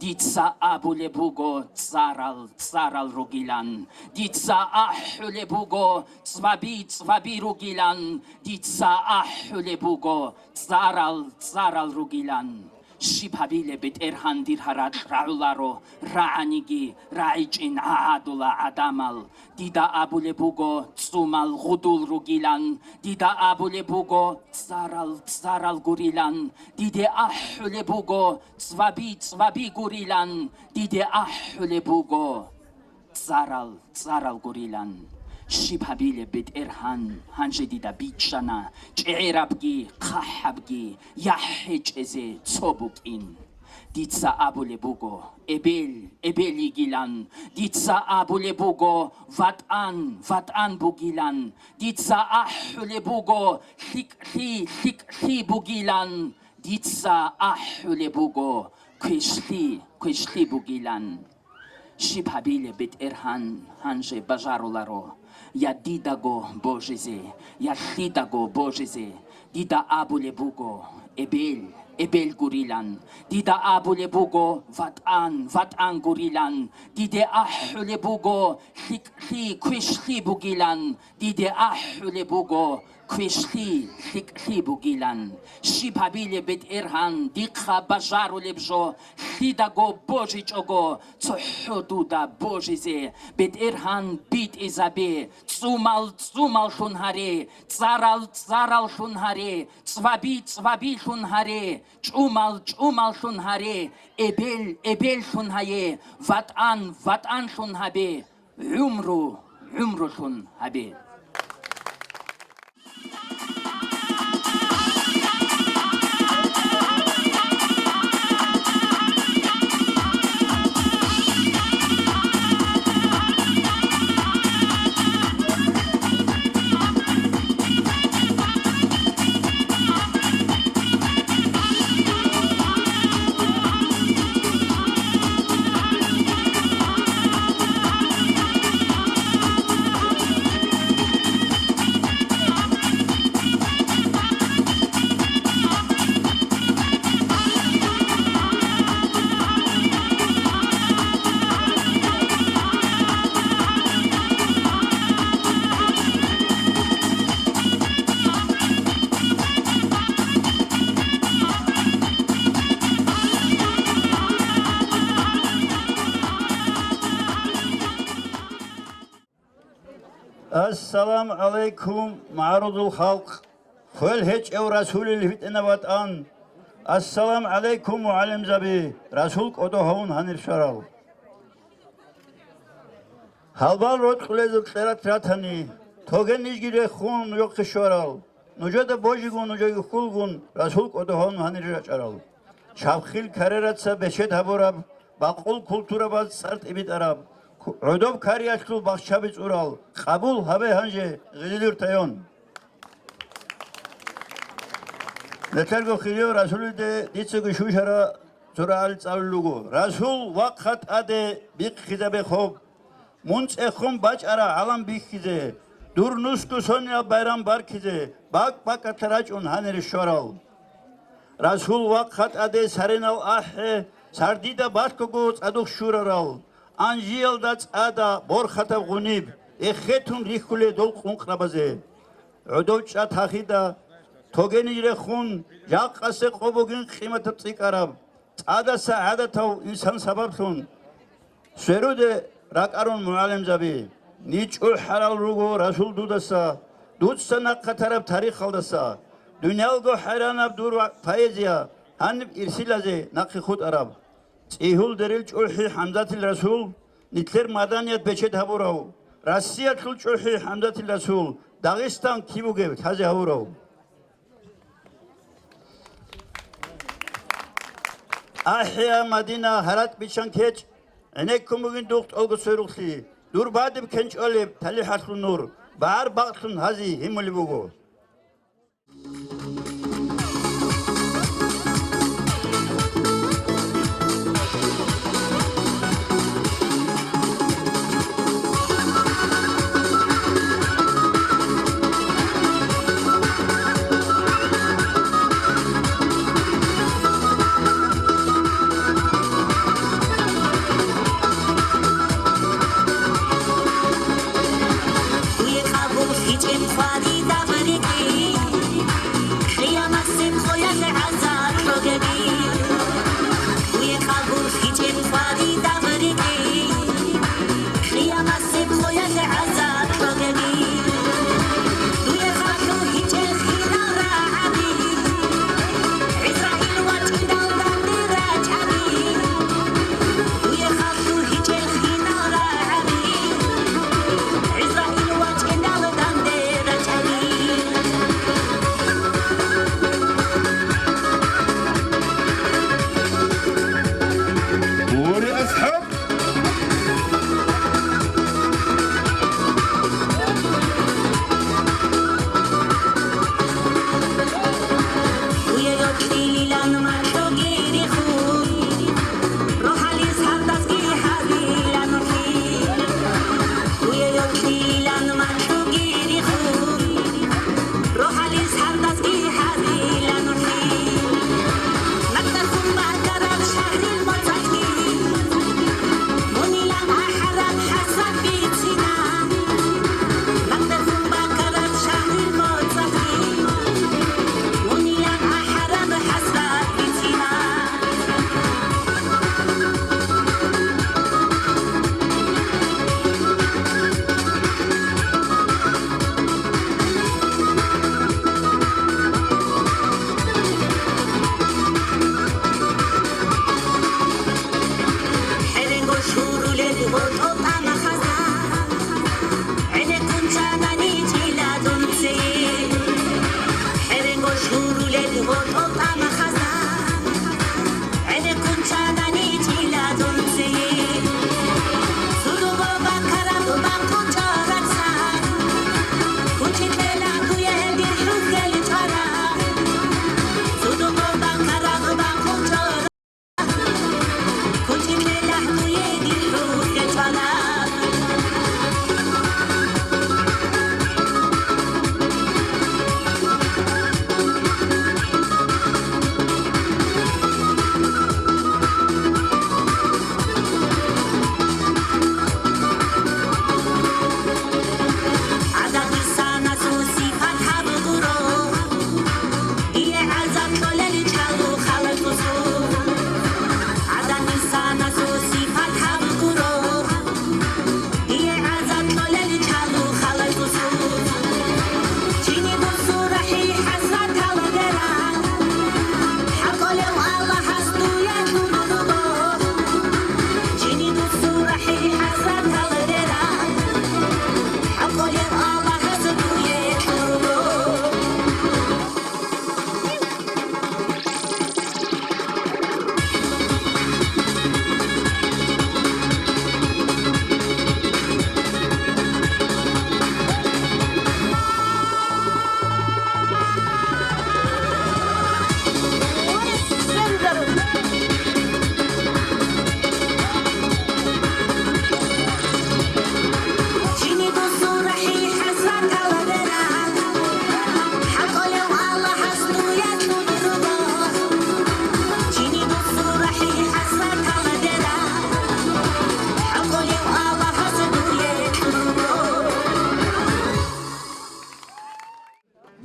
дица абулеб буго цӀарал цӀарал ругилан, дица ахӀулеб буго цӀваби цӀваби ругилан, дица ахӀулеб буго цӀарал цӀарал ругилан. Щиб гьабилеб, БетӀергьан, дир гьаракь рагӀуларо, рагӀаниги рагӀичӀин гӀагӀадула гӀадамал. Дида абулеб буго цӀумал гъудул ругилан, дида абулеб буго цӀарал цӀарал гурилан, диде ахӀулеб буго цӀваби цӀваби гурилан, диде ахӀулеб буго цӀарал цӀарал гурилан. Щиб гьабилеб, БетӀергьан, гьанже дида бичӀчӀана чӀегӀерабги хъахӀабги яхӀ гьечӀезе цо букӀин. Дица абулеб буго, эбел, эбел йигилан, дица абулеб буго, ватӀан, ватӀан бугилан, дица ахӀулеб буго, лъикӀлъи, лъикӀлъи бугилан, дица ахӀулеб буго, квешлъи, квешлъи бугилан. Щиб гьабилеб, БетӀергьан, гьанже бажаруларо, я дидаго божизе, я лъидаго божизе. Дида абулеб буго, эбел, эбел гурилан. Дида абулеб буго, ватӀан, ватӀан гурилан. Диде ахӀулеб буго, лъикӀлъи, квешлъи бугилан. Диде ахӀулеб буго, квешлъи, лъикӀлъи бугилан. Щиб гьабилеб, БетӀергьан, дихъа бажарулеб жо, лъидаго божичӀого, цохӀо дуда божизе. БетӀергьан, битӀизабе, цӀумал цӀумаллъун гьаре, цӀарал цӀараллъун гьаре, цӀваби цӀвабилъун гьаре, чӀумал чӀумаллъун гьаре, эбел эбеллъун гьае, ватӀан ватӀанлъун гьабе. ГӀумру гӀумрулъун гьабе. Ассалам гӀалайкум, магӀарудул халкъ! Хвел гьечӀев Расулил витӀина ватӀан! Ассалам гӀалайкум, мугӀалимзаби! Расул кӀодо гьавун гьанир щварал. Гьалбал рокьулезул кьерат ратани, тоге нижги рехун нужехъе щварал, нужеда божигун, нужеги хьулгун, Расул кӀодо гьавун гьанир рачӀарал. Чабхил карераца бечед гьабураб, бакъул культурабаз цӀар тӀибитӀараб, ку-, гӀодоб кариялъул бахчаби цӀурал, къабул гьабе гьанже гъилилур тайон. Нилъерго хирияв Расулиде дицаго щущара цо рагӀи цӀалулел руго. Расул вахъа тӀаде бихъизабе хоб. Мун цӀехун бачӀара гӀалам бихьизе, дур нусго сониял байрам баркизе, бакӀ-бакӀалъа рачӀун гьанире щварал. Расул вахъа тӀаде саренал ахӀе, сардида балъгого цӀадухъ щурарал, анжиялда цӀада борхатаб гъуниб, эхетун рихьуле дол къункърабазе. ГӀодов чӀа тахида, тогениж рехун, жакъасе къо бугин къиматаб цӀикӀкӀараб, цӀадаса гӀадатав инсан сабаблъун. Сверуде ракӀарун мугӀалимзаби, ниж чӀухӀарал руго Расул дудаса, дуца нахъа тараб тарихалдаса, дуниялго хӀайранаб дур ва-, поэзия гьаниб ирсилазе нахъе хутӀараб. ЦӀигьул дерил чӀухӀи ХӀамзатил Расул, нилъер маданият бечед гьабурав, Россиялъул чӀухӀи ХӀамзатил Расул, Дагъистан киб бугеб лъазе гьавурав. АхӀя, Мадина, гьаратӀ биччан ккечӀ, гӀенеккун бугин духъ тӀолго сверухълъи, дур бадиб кенчӀолеб талихӀалъул нур, багӀар бакълъун гьази гьимулеб буго.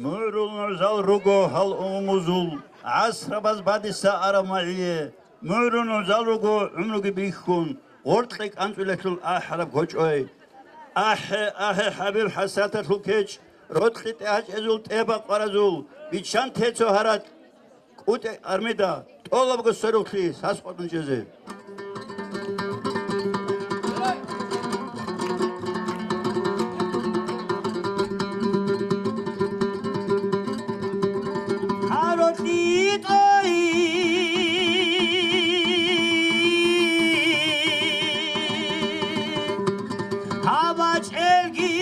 МугӀрул нугӀзал руго гьал умумузул, гӀасрабаз бадиса араб магӀие. МугӀрул нугӀзал руго гӀумруги бихьун, гъоркье кӀанцӀулелъул ахӀараб гьочӀой. АхӀе, ахӀе, ХӀабиб хӀасраталъул кечӀ, рокьи тӀегьачӀезул тӀебакъваразул, биччанте цо гьаракь. КӀутӀе армида, тӀолабго сверухълъи сас къотӀун чӀезе. Гьаролъи тӀой гьабачӀелги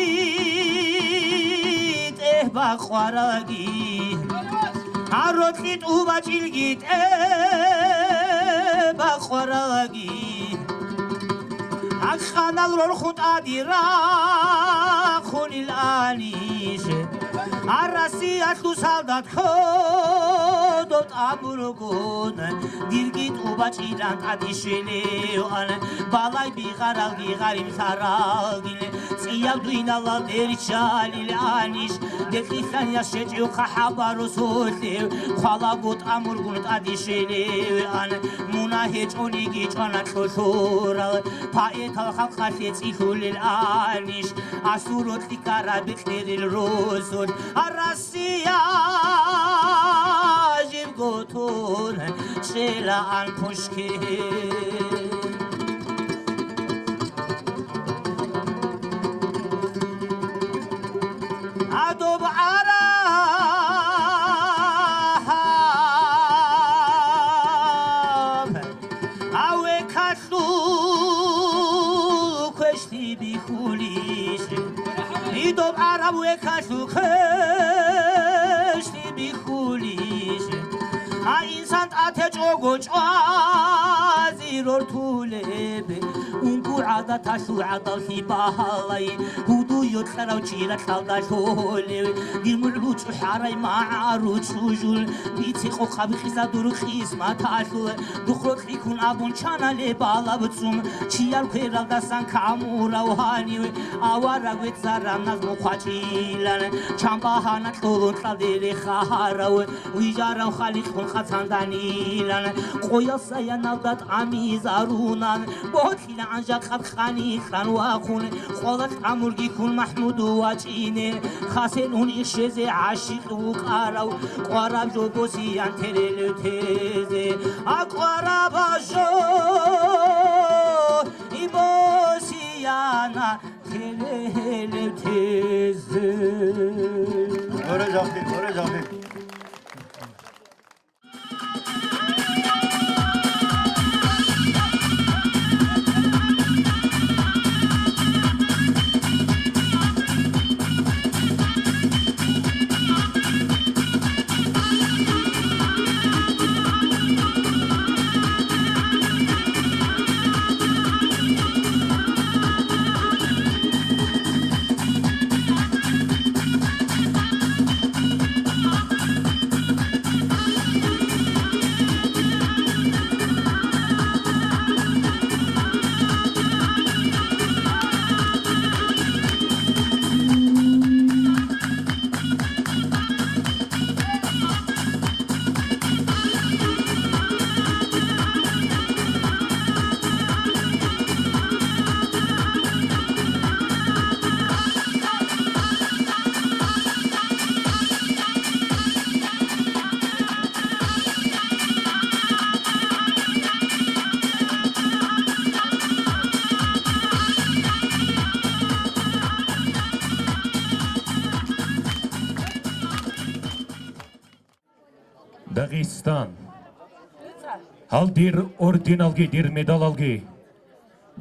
тӀегь бакъвараги. Гьарокьи тӀубачӀилги тӀебакъвараги, гьакъанал рорхун тӀаде рахъуниланищ. Гьар Россиялъул солдат хьодо тӀамургун, дирги тӀубачӀилан тӀаде щвелеван, балай бигъаралги гъаримлъаралгин. ЦӀияб дуйналалде риччалиланищ, декъилъан яс щечӀевхъа хӀаба росулъев, хъвалаго тӀамургун тӀаде щвелеван, мунагь гьечӀониги чӀвана кьолъурал, поэтал халкъалъе цӀилъулиланищ, асул рокьи ккараб бекьерил росулъ, гьар Россия жибго тун чӀелаан Пушкин. Гьадуб гӀараб гьаве калъул квешлъи бихьулищ, гьидуб гӀараб ве калъул квешлъи бихьулищ. А инсан тӀатечӀого чӀвазе рортулеб, ункул гӀадаталъул гӀадаллъи багьалай, гьудул йокьарав чи ракьалда лъолев, дир мугӀ ручӀу хӀарай магӀару чӀужул, бице къокъаб къиса дур къисматалъул, духъ рокьи ккун абун чаналеб балаб цӀум, чиял квералдасан камурав гьанив, авараг веццараб назму хъвачӀилан, чан багьана кьолун кьалде рехарав, вижарав халикъун къацанданилан, къоял саяналда тӀамизарунан, бокьилан жакъаб къаникъан вахун, къола тӀамурги ккун МахӀмуду вачӀине, хасен ун ишезе гӀащикъ вукӀарав, къвараб жо босиян терелев тезе, а къвараб жо и босияна терелев тезе. Гьоре жагьлъи, гьоре жагьлъи. Дагъистан. Гьал дир орденалги, дир медалалги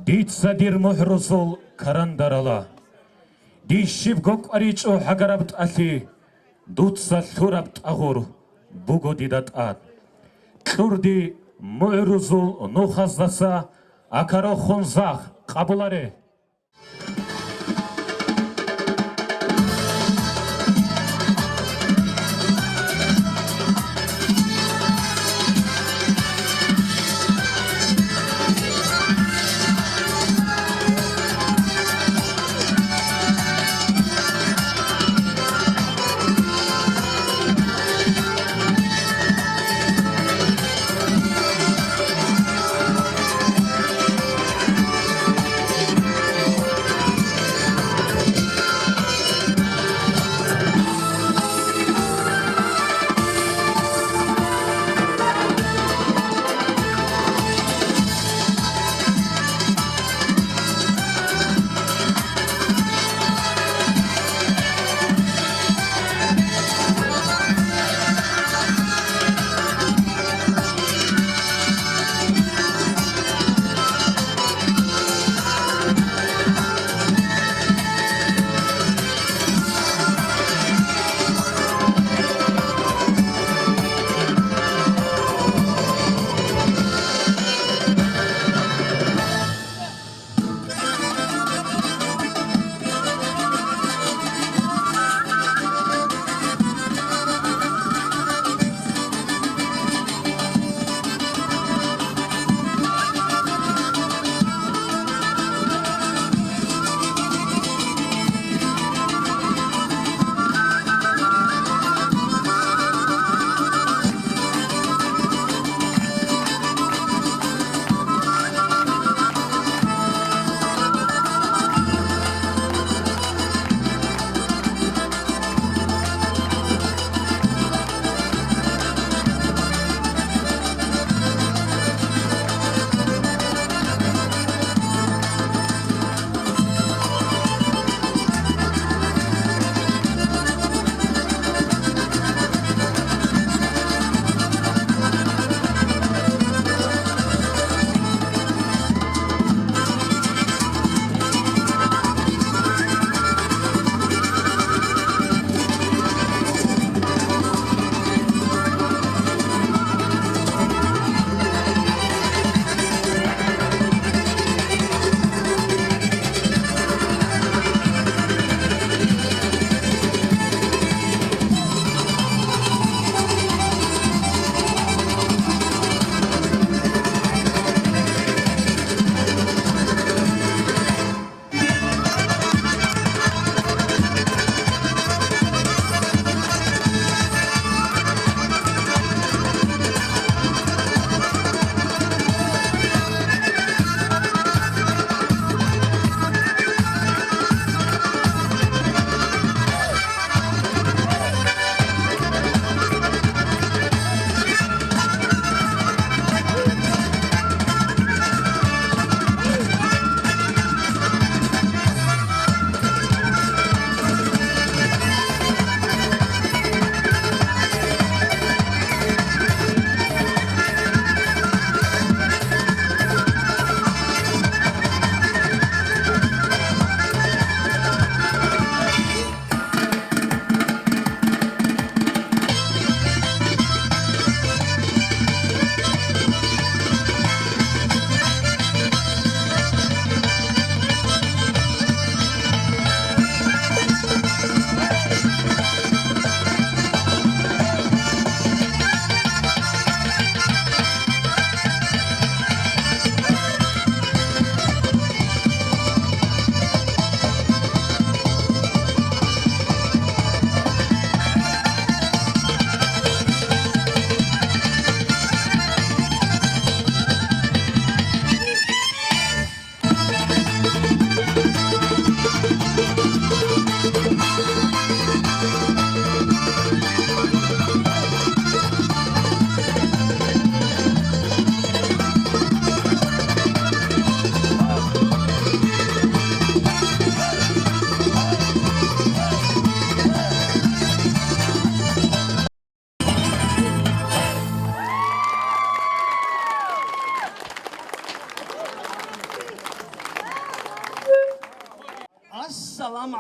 дица дир мугӀрузул карандарала. Дир щибго кӀваричӀо гӀагараб тӀалъи дуца лъураб тӀагъур буго дида тӀад. Кьурди мугӀрузул нухаздаса акарохун зах къабуларе.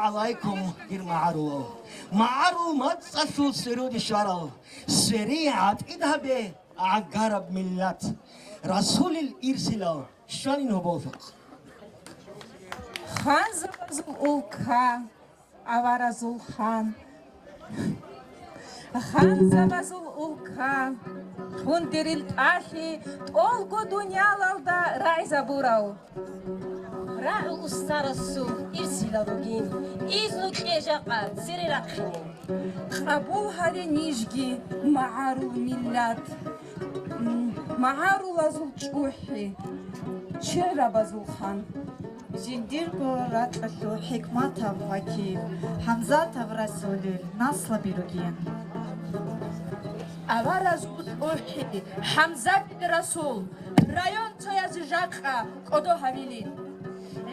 Алайкум, дир магӀарулал. МагӀарул мацӀалъул сверуде щварал, сверие гӀатӀид гьабе гӀагараб миллат. Расулил ирсилал щванин гьоболлъухъ. Ханзабазул улка, аваразул хан. Ханзабазул улка, хъундерил тӀалъи тӀолго дуниялалда рагӀизабурав. РагӀул устарасул ирсилал ругин, изну кье жакъа цере рахъине. Къабул гьаре нижги, магӀарул миллат, м, магӀарулазул чӀухӀи, чирабазул хан. Жиндирго ракьалъул хӀикматаб вакил, ХӀамзатаб Расулил наслаби ругин. Аваразул тӀухӀи ХӀамзатил Расул, район цояз жакъа кӀодо гьавилин.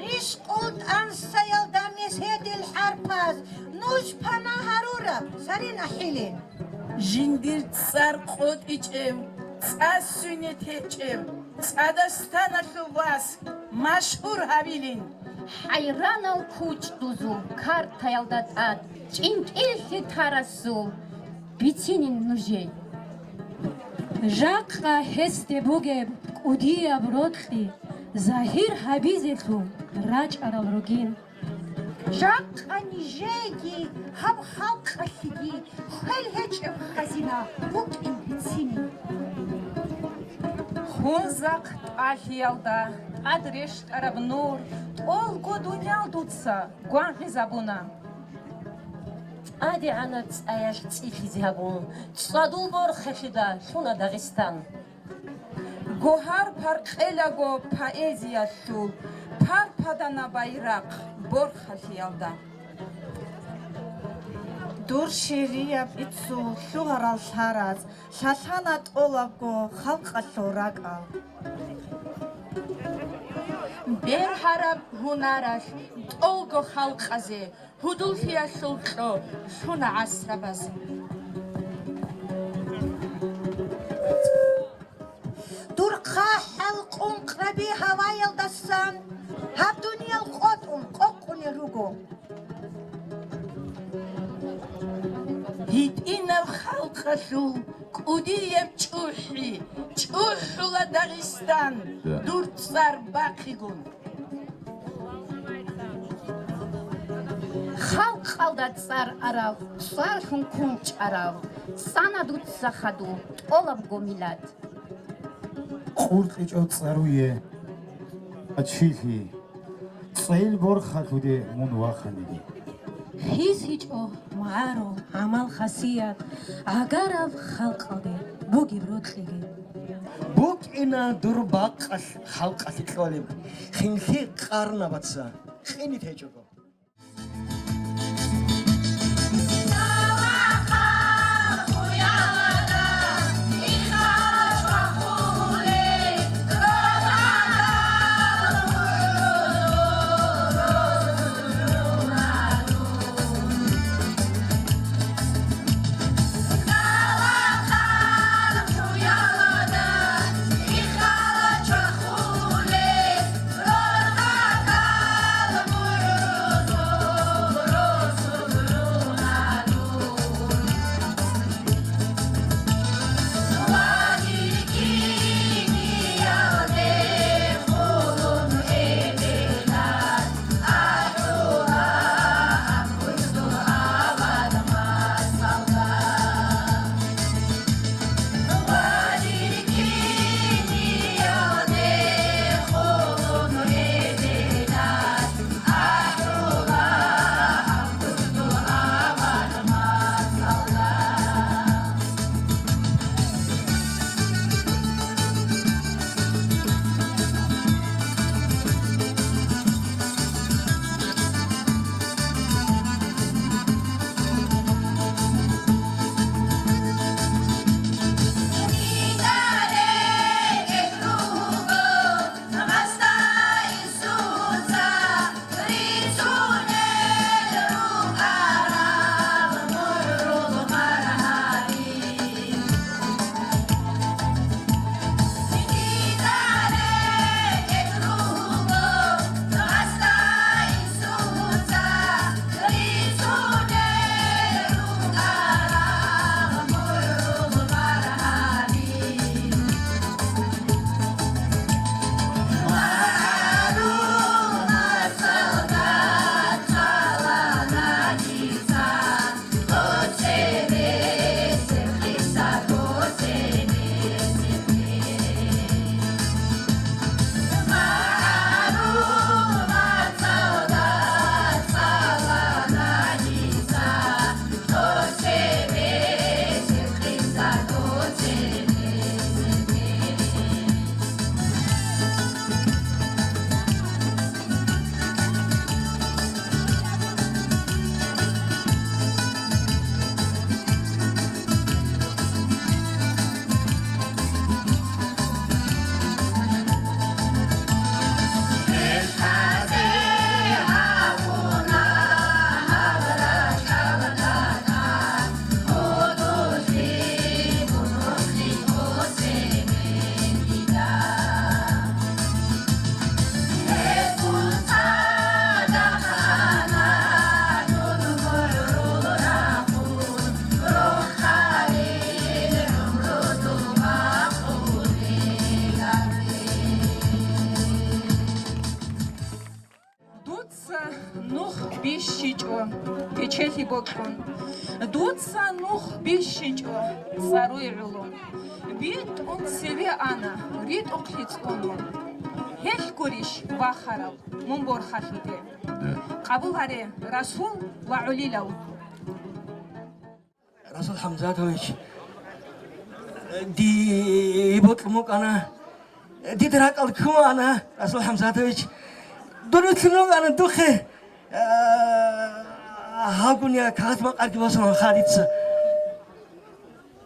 ГӀишкъул тӀансаялда меседил хӀарпаз нуж пана гьарураб сарин ахӀилин. Жиндир цӀар къотӀичӀев, цӀа-сцуьне течӀев, цӀадастаналъул вас машгьур гьавилин. ХӀайранал кучӀдузул картаялда тӀад чӀинтӀиллъи тарасул бицинин нужее. Жакъа гьесде бугеб кӀудияб рокьи загьир гьабизелъул рачӀарал ругин. Жакъа нижееги гьаб халкъалъеги хвел гьечӀеб хазина букӀин бицинин. Хунзахъ тӀалъиялда тӀад рещтӀараб нур тӀолго дуниял дуца гвангъизабуна. ТӀадегӀанаб цӀаялъ цӀилъизе гьабун, цӀадул борхалъида лъуна Дагъистан. Гогьар паркъелаго поэзиялъул парпадана байрахъ борхалъиялда. Дур ширияб иццул лъугьарал лъараз лъалъана тӀолабго халкъалъул ракӀал. Бергьараб гьунаралъ тӀолго халкъазе гьудуллъиялъул кьо лъуна гӀасрабаз. Дур хъахӀал къункъраби гьаваялдасан гьаб дуниял къотӀун къокъунел руго. ГьитӀинаб халкъалъул кӀудияб чӀухӀи чӀухӀула Дагъистан, да, дур цӀар бахъигун. Халкъалда цӀар арав, цӀарлъун кунчӀарав, цӀана дуца хадув тӀолабго миллат. КъуркьичӀо цӀаруе, ачилъи, цӀел борхалъуде мун ваханиги. ХисичӀо магӀарул гӀамал-хасият, гӀагараб халкъалде бугеб рокьиги. БукӀина дур бакъалъ халкъалъе кьолеб, хинлъи къарнабаца къине течӀого. бокьун. Дуца нух бищичӀо цӀаруй гӀоло. БитӀун цеве ана, ритӀухълъи цӀун мун. Гьелъ гурищ вахарав мун борхалъуде? Къабул гьаре, Расул ва ГӀолилав. Расул Хамзатович, ди бокьун букӀана, дида ракӀалде ккун ана, Расул Хамзатович. Дур вилълъун вукӀана духъе, а, гьагъун я кагъат-макъарги босун хадица.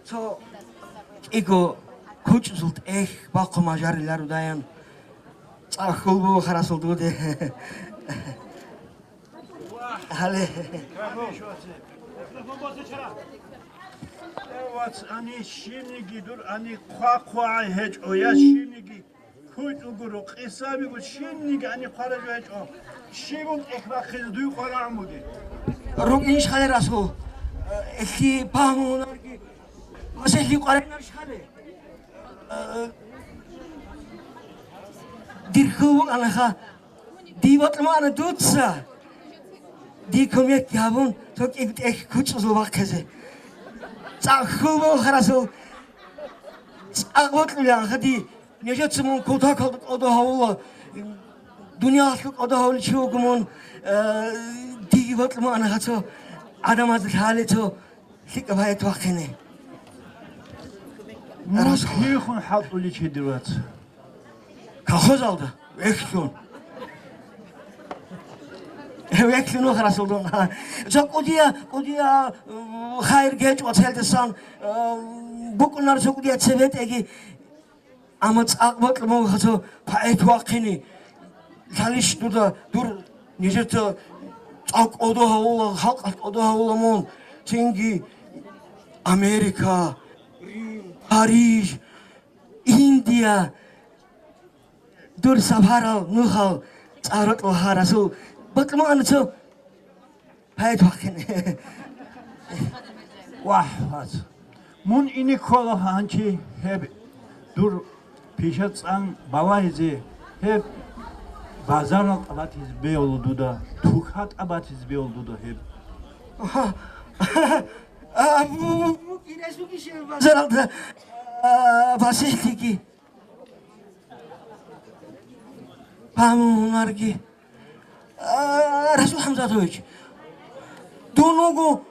Цо кӀиго кучӀзул тӀехь бахъун мажариларудаян цӀакъ хьул буго, Расул, дуде. Гьале. Вац, ани щибниги дур ани хъва-хъвагӀай гьечӀо, я щибниги куцӀугуро, къисабиго щибниги ани хъваражо гьечӀо. Щибун тӀехь бахъизе дуй къварагӀун бугеб? РукӀинищ хъале, Расул? Элъи пагьму гьунарги, ва элъи къварагӀунарищ хъале? Дир хьул букӀанаха. Ди бокьун букӀана дуца, ди кумекги гьабун, цо кӀиго тӀехь кучӀзул бахъизе. ЦӀакъ хьул буго, Расул, цӀакъ бокьулаанха ди, нижеца мун кутакалда кӀодо гьавула, дуниялалъул кӀодо гьавулев чи вуго мун, э, диги бокьун букӀанаха цо гӀадамазда лъале цо лъикӀаб гьаят вахъине. Мун Расул. Кихун хӀалтӀулев чи дир вац? Колхозалда вехьлъун. Вехьлъун вух, Расул, дун. Цо кӀудия, кӀудия, м, хайир гьечӀо целдасан, м, букӀунар цо кӀудия цебетӀеги. Амма цӀакъ бокьун буго цо гьаят вахъине. Лъалищ дуда дур нижеца цӀакъ кӀодо гьавула, халкъалъ кӀодо гьавула мун, цинги Америка, Рим, Париж, Индия, дур сапарал нухал цӀарукьа ва гьарасул бокьун букӀана цо гьаят вахъине. Вагь, вац. Мун ине ккола гьанчи гьеб дур пиша цӀан балагьизе, гьеб базарал тӀабатизе бегьула дуда, туха тӀабатизе бегьула дуда гьеб. Аха. А, бу-, бу-, бу-, базаралда, а, басихӀлъиги. Пагьму гьунарги. А, Расул Хамзатович, дун вуго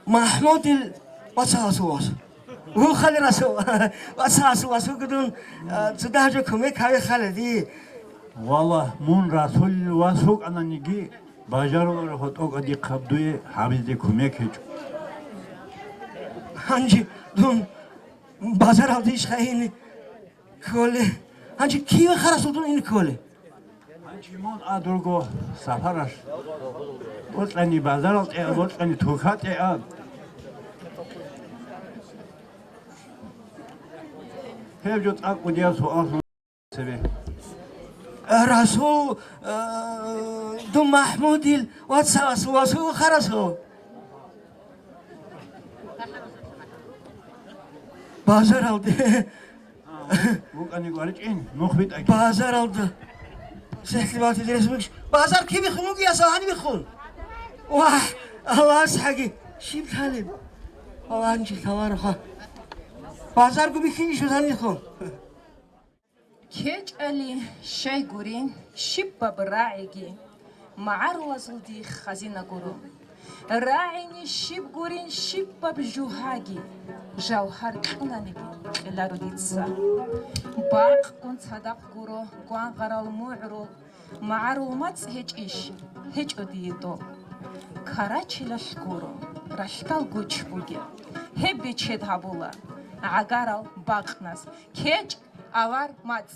МахӀмудил вацасул вас. Вухали Расул, вацасул вас вуго дун, а, цо дагьаб жо кумек гьаве хали ди. Валлагь, мун Расулил вас вукӀананиги, бажаруларо гьатӀога дихъаб дуе гьабизе кумек гьечӀо. Гьанже дун базаралде иш хайине кколе. Гьанже киве харасул дун ине кколе? Гьанже мун а дурго сапараш. Бокьани базарал тӀегӀа, бокьани туха тӀегӀа. Гьеб жо цӀакъ кӀудияб суал. Цебе. Расул, э, дун МахӀмудил вацасул вас вуго харасул. Базаралде. А, вукӀани гваричӀин, нух битӀаги. Базаралда. Сехлибати дирес микш. Базар кибихун вугияса гьанибихун. Вагь, Аллагьас хӀаги. Щиб лъалеб? Аллагьанчи лъалароха. Базарго бихьинищ гьанибихун. КечӀали щай гурин, щибаб рагӀиги, магӀарулазул дихъ хазина гуро. РагӀини щиб гурин, щибаб жугьаги, жавгьар кьунаниги кьеларо дица. Бакъгун цадахъ гуро гвангъарал мугӀрул, магӀарул мацӀ гьечӀищ, гьечӀо дие доб. Карачилалъ гуро, ралъдал гуч бугеб, гьеб бечед гьабула, гӀагарал бакъназ. КечӀ, авар, мацӀ.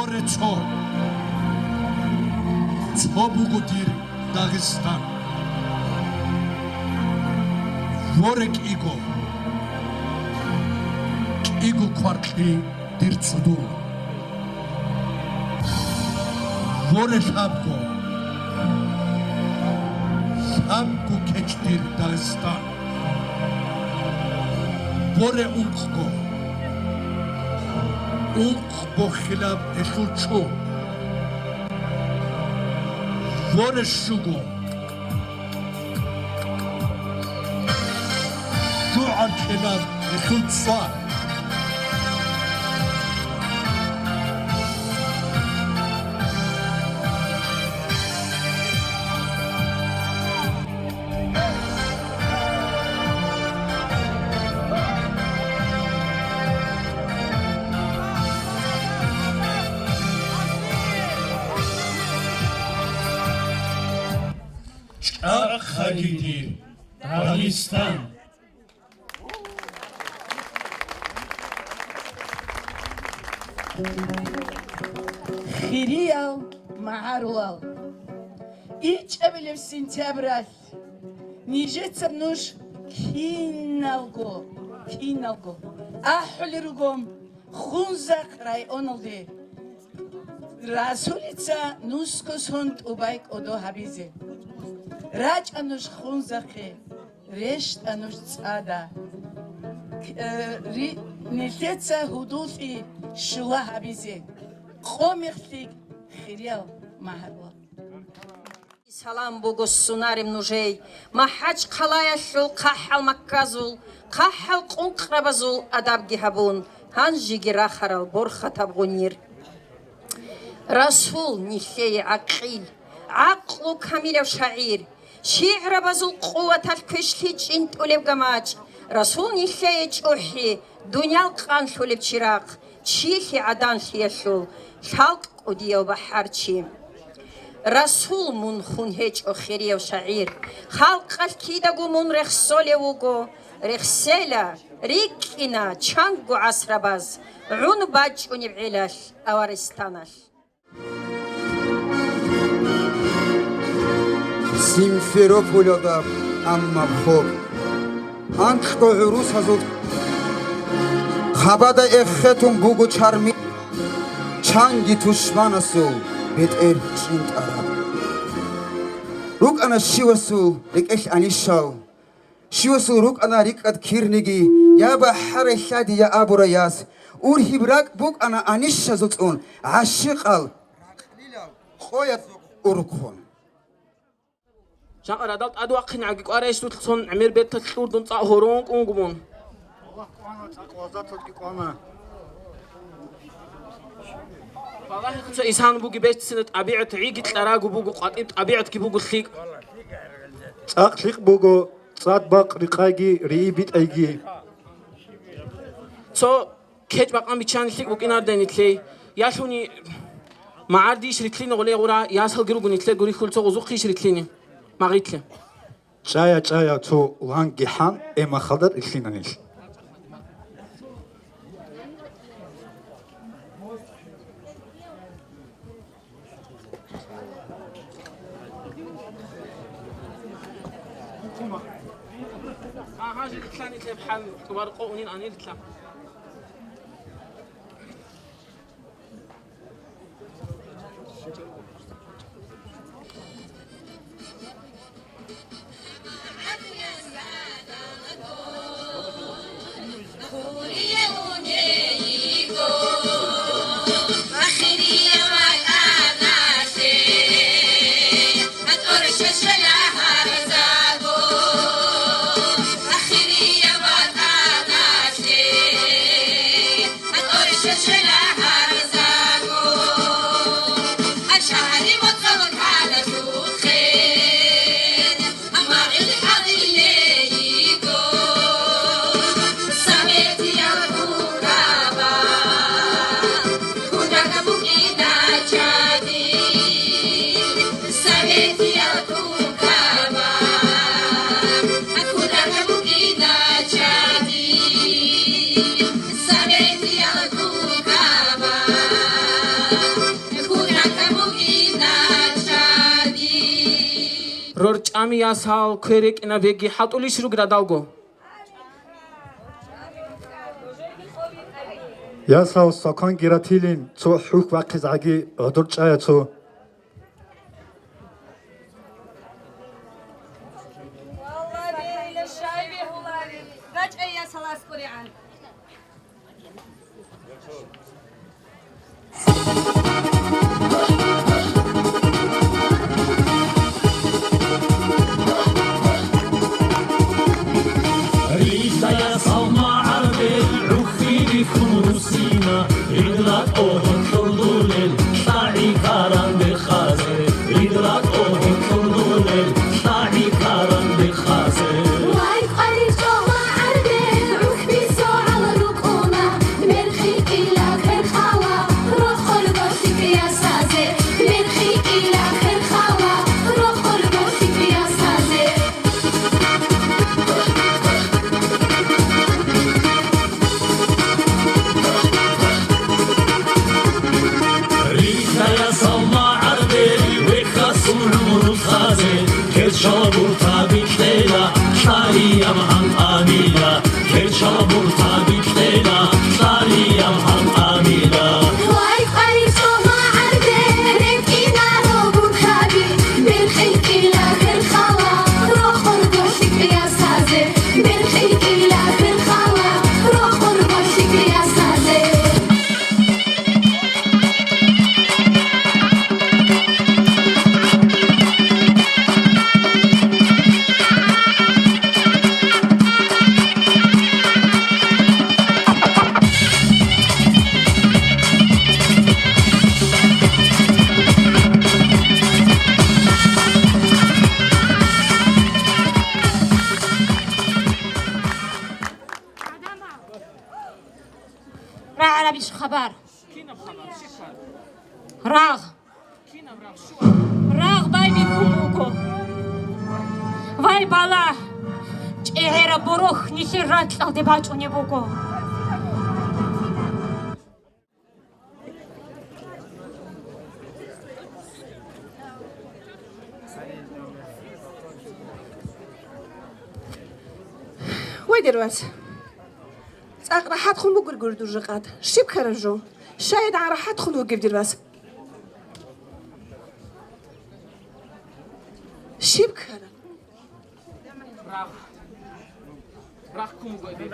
Воре цо, цо буго дир Дагъистан. Воре кӀиго, кӀиго кваркьи дир цӀудул. Воре лъабго, лъабго кечӀ дир Дагъистан. Воре ункъго, ункъ бохилаб гьелъул чу. Воре щуго, жугӀаркьилаб гьелъул цӀва. ЧӀахъаги дир Дагъистан. Хириял магӀарулал, ичӀабилеб сентябралъ нижеца нуж киналго, киналго ахӀулел руго Хунзахъ районалде. Расулица нусго сон тӀубай кӀодо гьабизе. РачӀа нуж Хунзахъе, рещтӀа нуж цӀада. К-, э, ри-, нилъеца гьудуллъи щула гьабизе. Къо мехлъи хириял магӀарулал. Салам буго сунареб нужей, МахӀачхъалаялъул хъахӀал макказул, хъахӀал къункърабазул адабги гьабун, гьанжеги рахарал борхатаб гъунир. Расул нилъее гӀакъил, гӀакълу камилав шагӀир, шигӀрабазул къуваталъ квешлъи чӀинтӀулеб гамачӀ, Расул нилъее чӀухӀи, дуниял къанлъулеб чирахъ, чилъи гӀаданлъиялъул лъалкӀ кӀудияв бахӀарчи. Расул мун хун гьечӀо, хирияв шагӀир, халкъалъ кидаго мун рехсолев вуго, рехсела, рикӀкӀина чанго гӀасрабаз гӀун бачӀунеб гӀелалъ Аваристаналъ. Симферополалда амма хоб анкьго гӀурусазул хабада эхетун буго чарми, чанги тушманасул бетӀер чӀинтӀараб. РукӀана щивасул рекӀелъ анищал, щивасул рукӀана рикӀкӀад кирниги, я бахӀарай лъади, я абурай яс, ургьиб ракӀ букӀана анищазул цӀун гӀащикъал къоялъ урхъун. Жакъа радал тӀадвахъинегӀаги кӀварайищ дуца цон гӀемер берталъ кьурдун цӀакъ гьорон кӀунго мун. Балагьица исан буги беццина тӀабигӀат, гӀиги кьараго буго, къватӀиб тӀабигӀатги буго лъикӀ. ЦӀакъ лъикӀ буго, цӀад бакъ рикъайги, рии битӀайги. Цо кечӀ бакъан биччани лъикӀ букӀинардай нилъей. Ялъуни магӀардийищ рилълъине гъолей гъура, ясалги руго нилъер гурихьул цо гъузухъийищ рилълъине магъитлъи. ЧӀая, чӀая, цо ланги хӀан, эмахалда рилълъина нилъ. Агьа, жи рилълъани лъеб хӀал, тӀубаркъо унин анил лъа. ТӀами ясал, квер рекӀина вегги хӀалтӀулищ ругел радалго. Ясал, стакан гиратилин, цо хӀухь вахъизгӀаги гӀодор чӀая цо. Валлагьи, ила шай бегьулари. РачӀай ясал аскӀоригӀан. Рисая салма гӀарбел гӀухьи бихьун русина, гӀидра тӀогьун кьурдулел лъагӀи каран дехазе, гӀидра тӀогьун кьурдулел лъагӀи каран дехазе. Вай, къварилъ чӀола гӀарбе, гӀухьби согӀал рукӀуна, мерхи кӀила херхала, рохор гъорлъи кьиясазе, мерхи кӀила херхала, рохор гъорлъи кьиясазе. Рихьая салма гӀарбе, вехьасул гӀумру лъазе, керчал буртаби кьела, лъарияб гьанкъабила, керчал буртаби кьела, лъарияб гьанкъабила. Вай, къварилъ чӀола гӀарбе, рекӀинаро буртаби, берхъи кьила херхала, рохор гъорлъи кьиясазе, берхъи кьила херхала, рохор гъорлъи кьиясазе. РагӀарабищ хабар? Рагъ. Рагъ байбихьун буго. Вай, балагь! ЧӀегӀераб борохь нилъер ракьалде бачӀунеб буго. Вай, дир вас! ЦӀакъ рахӀатхун бугургури дур жакъад. Щиб ккараб жо? ШайигӀан рахӀатхун вугев, дир вас? Щиб ккараб? Рагъ. Рагъ ккун буго эбел.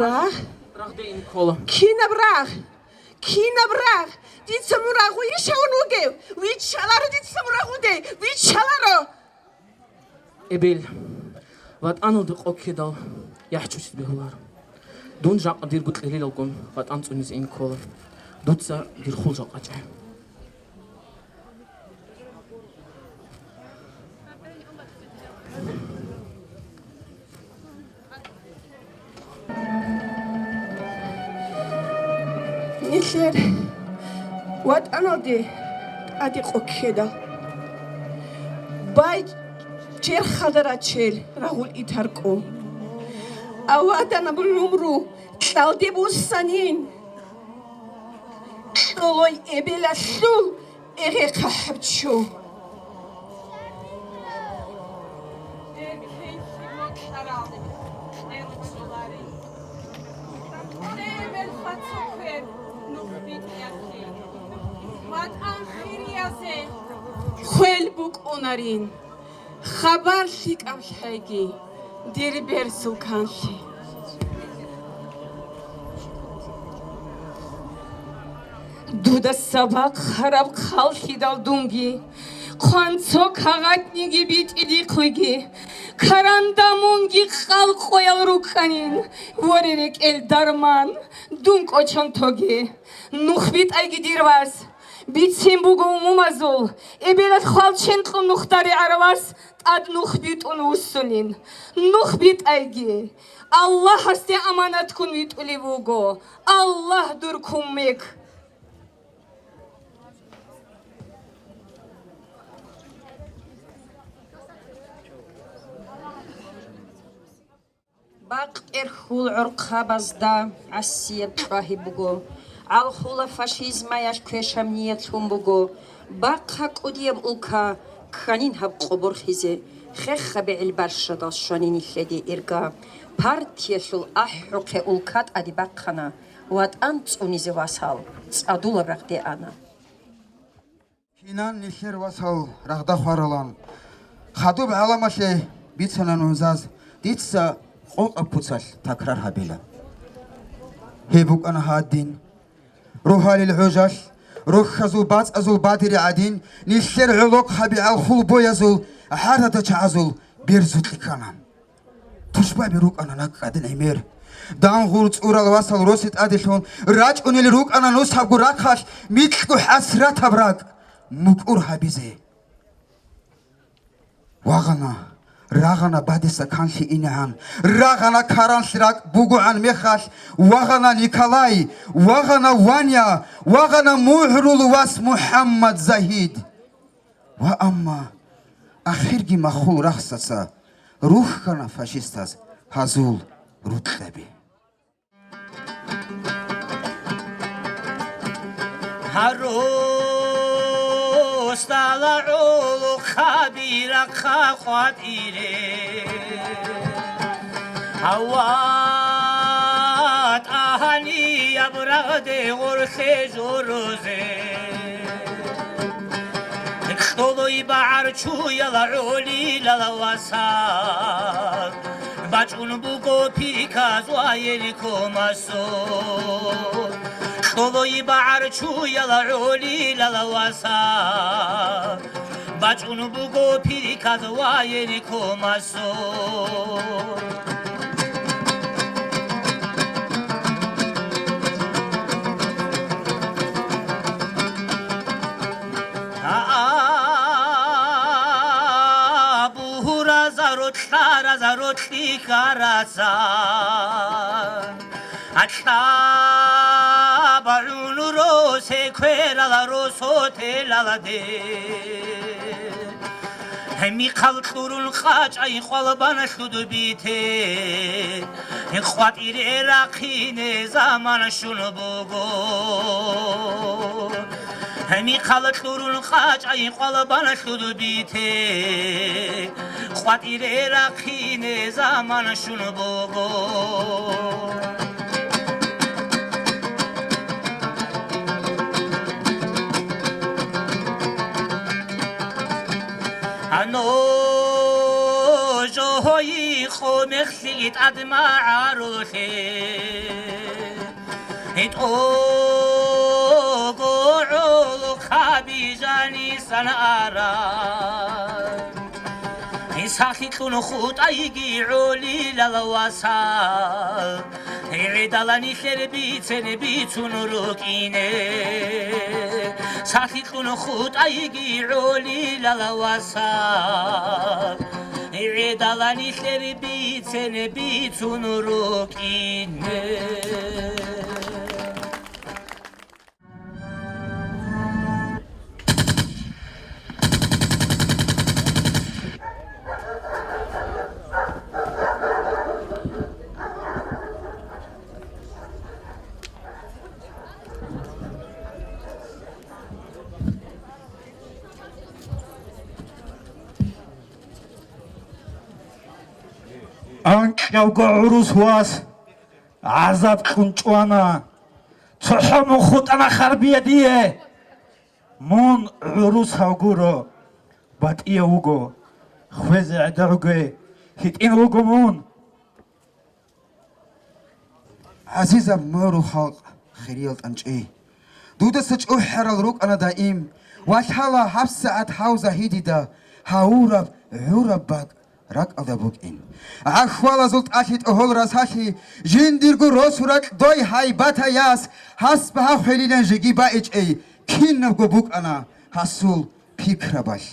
Рагъ? Рагъде ин ккола. Кинаб рагъ? Кинаб рагъ? Дица мун рагъуйищ гьавун вугев? Виччаларо дица мун рагъуде! Виччаларо! Эбел, ватӀаналде къо ккедал яхӀ чучизе бегьуларо. Дун жакъа дирго кьелилалгун ватӀан цӀунизе ин ккола. Дуца дир хул жакъа чӀе. Нилъер ватӀаналде тӀаде къо ккедал, бай черхалда рачел рагъул итар кӀо. Аваданаб гӀумру кьалде буссанин, кьолой эбелалъул эгъехъа хӀабчу. Хвел букӀунарин, хабар лъикӀаб лъайги, дир берцул канлъи. Дуда сабахъ гьараб хъаллъидал дунги, хъван цо кагъатниги битӀи дихъвиги, каранда мунги къалкъоял рукӀанин, воре рекӀел дарман, дун кӀочон тоге. Нух битӀайги, дир вас, бицин буго умумазул, эбелалъ хвалчен кьун нухдаре гӀаравас тӀад нух битӀун вуссунин. Нух битӀайги, Аллагьасде аманатккун витӀулев вуго. Аллагь дур кумек. Бакъ тӀерхьул гӀорхъабазда гӀасияб чӀвагьи буго. ГӀалхула фашизмаялъ квешаб ният лъун буго. Бахъа кӀудияб улка, Кканин гьаб къо борхизе, хехабе гӀел барщадал щванин нилъеде ирга. Партиялъул ахӀухъе улка тӀаде бахъана, ватӀан цӀунизе васал цӀадулаб рагъде ана. Кинан нилъер васал рагъда хваралан, хадуб гӀаламалъе бицана нужаз, дица къокъаб куцалъ такрар гьабила. Гьеб букӀана гьадин. Рогьалил гӀужалъ, рохьазул бацӀазул бадири гӀадин, нилъер гӀолохъ гьабигӀал хул боязул гӀарада чагӀазул берзукьи ккана. Тушбаби рукӀана накӀкӀадин гӀемер. Дангъур цӀурал васал росе тӀаделъун рачӀунел рукӀана нусабго рахъалъ микьго хӀасратаб ракӀ мукӀур гьабизе. Вагъана, рагъана бадиса канлъи инегӀан, рагъана каранлъи ракӀ бугогӀан мехалъ, вагъана Николай, вагъана Ваня, вагъана мугӀрул вас МухӀаммад Загьид. Ва амма ахирги махул рахсаца рухьана фашистаз гьазул рукьаби. Гьарусдала гӀолохъаби рахъа къватӀире, гьава тӀагьанияб рагъде гъорлъе журузе. Кьолой багӀарчуял гӀолилал васал, бачӀун буго приказ военкомасул. Кьолой багӀарчуял гӀолилал васал, бачӀун буго приказ военкомасул. Абуразаро кьаразаро кьихьараса, алъабагӀун росе кверала росотелалде. Гьемихъал кьурун къачӀай къвалбан лъудбите, къватӀире рахъине заман щун буго. Гьемихъал кьурун къачӀай къвалбан лъудбите, къватӀире рахъине заман щун буго. Гьаножо гьойи къомехлъи тӀад магӀарулъе, гьитӀого гӀолохъаби жанисан аран. Гьисалъи кьун хутӀайги гӀолилал васал, гӀедала нилъер бицен бицун рукӀине. Салъи кьун хутӀайги гӀолилал васал, гӀедала нилъер бицен бицун рукӀине. Анкьавго гӀурус вас гӀазаб кьун чӀвана. ЦохӀо мун хутӀана харбие дие. Мун гӀурусав гуро, батӀияв вуго, хвезе гӀедегӀуге гьитӀин вуго мун. ГӀазизаб мугӀрул халкъ, хириял тӀанчӀи! Дудаса чӀухӀарал рукӀана даим, ва лъала гьабсагӀат гьав Загьидида гьавураб гӀураб бакӀ ракӀалда букӀин. ГӀахьвалазул тӀалъи тӀогьол расалъи, жиндирго росу ракь дой гьайбатаяс гьас багьахъилилан жеги байчӀей кинабго букӀана гьасул пикрабалъ.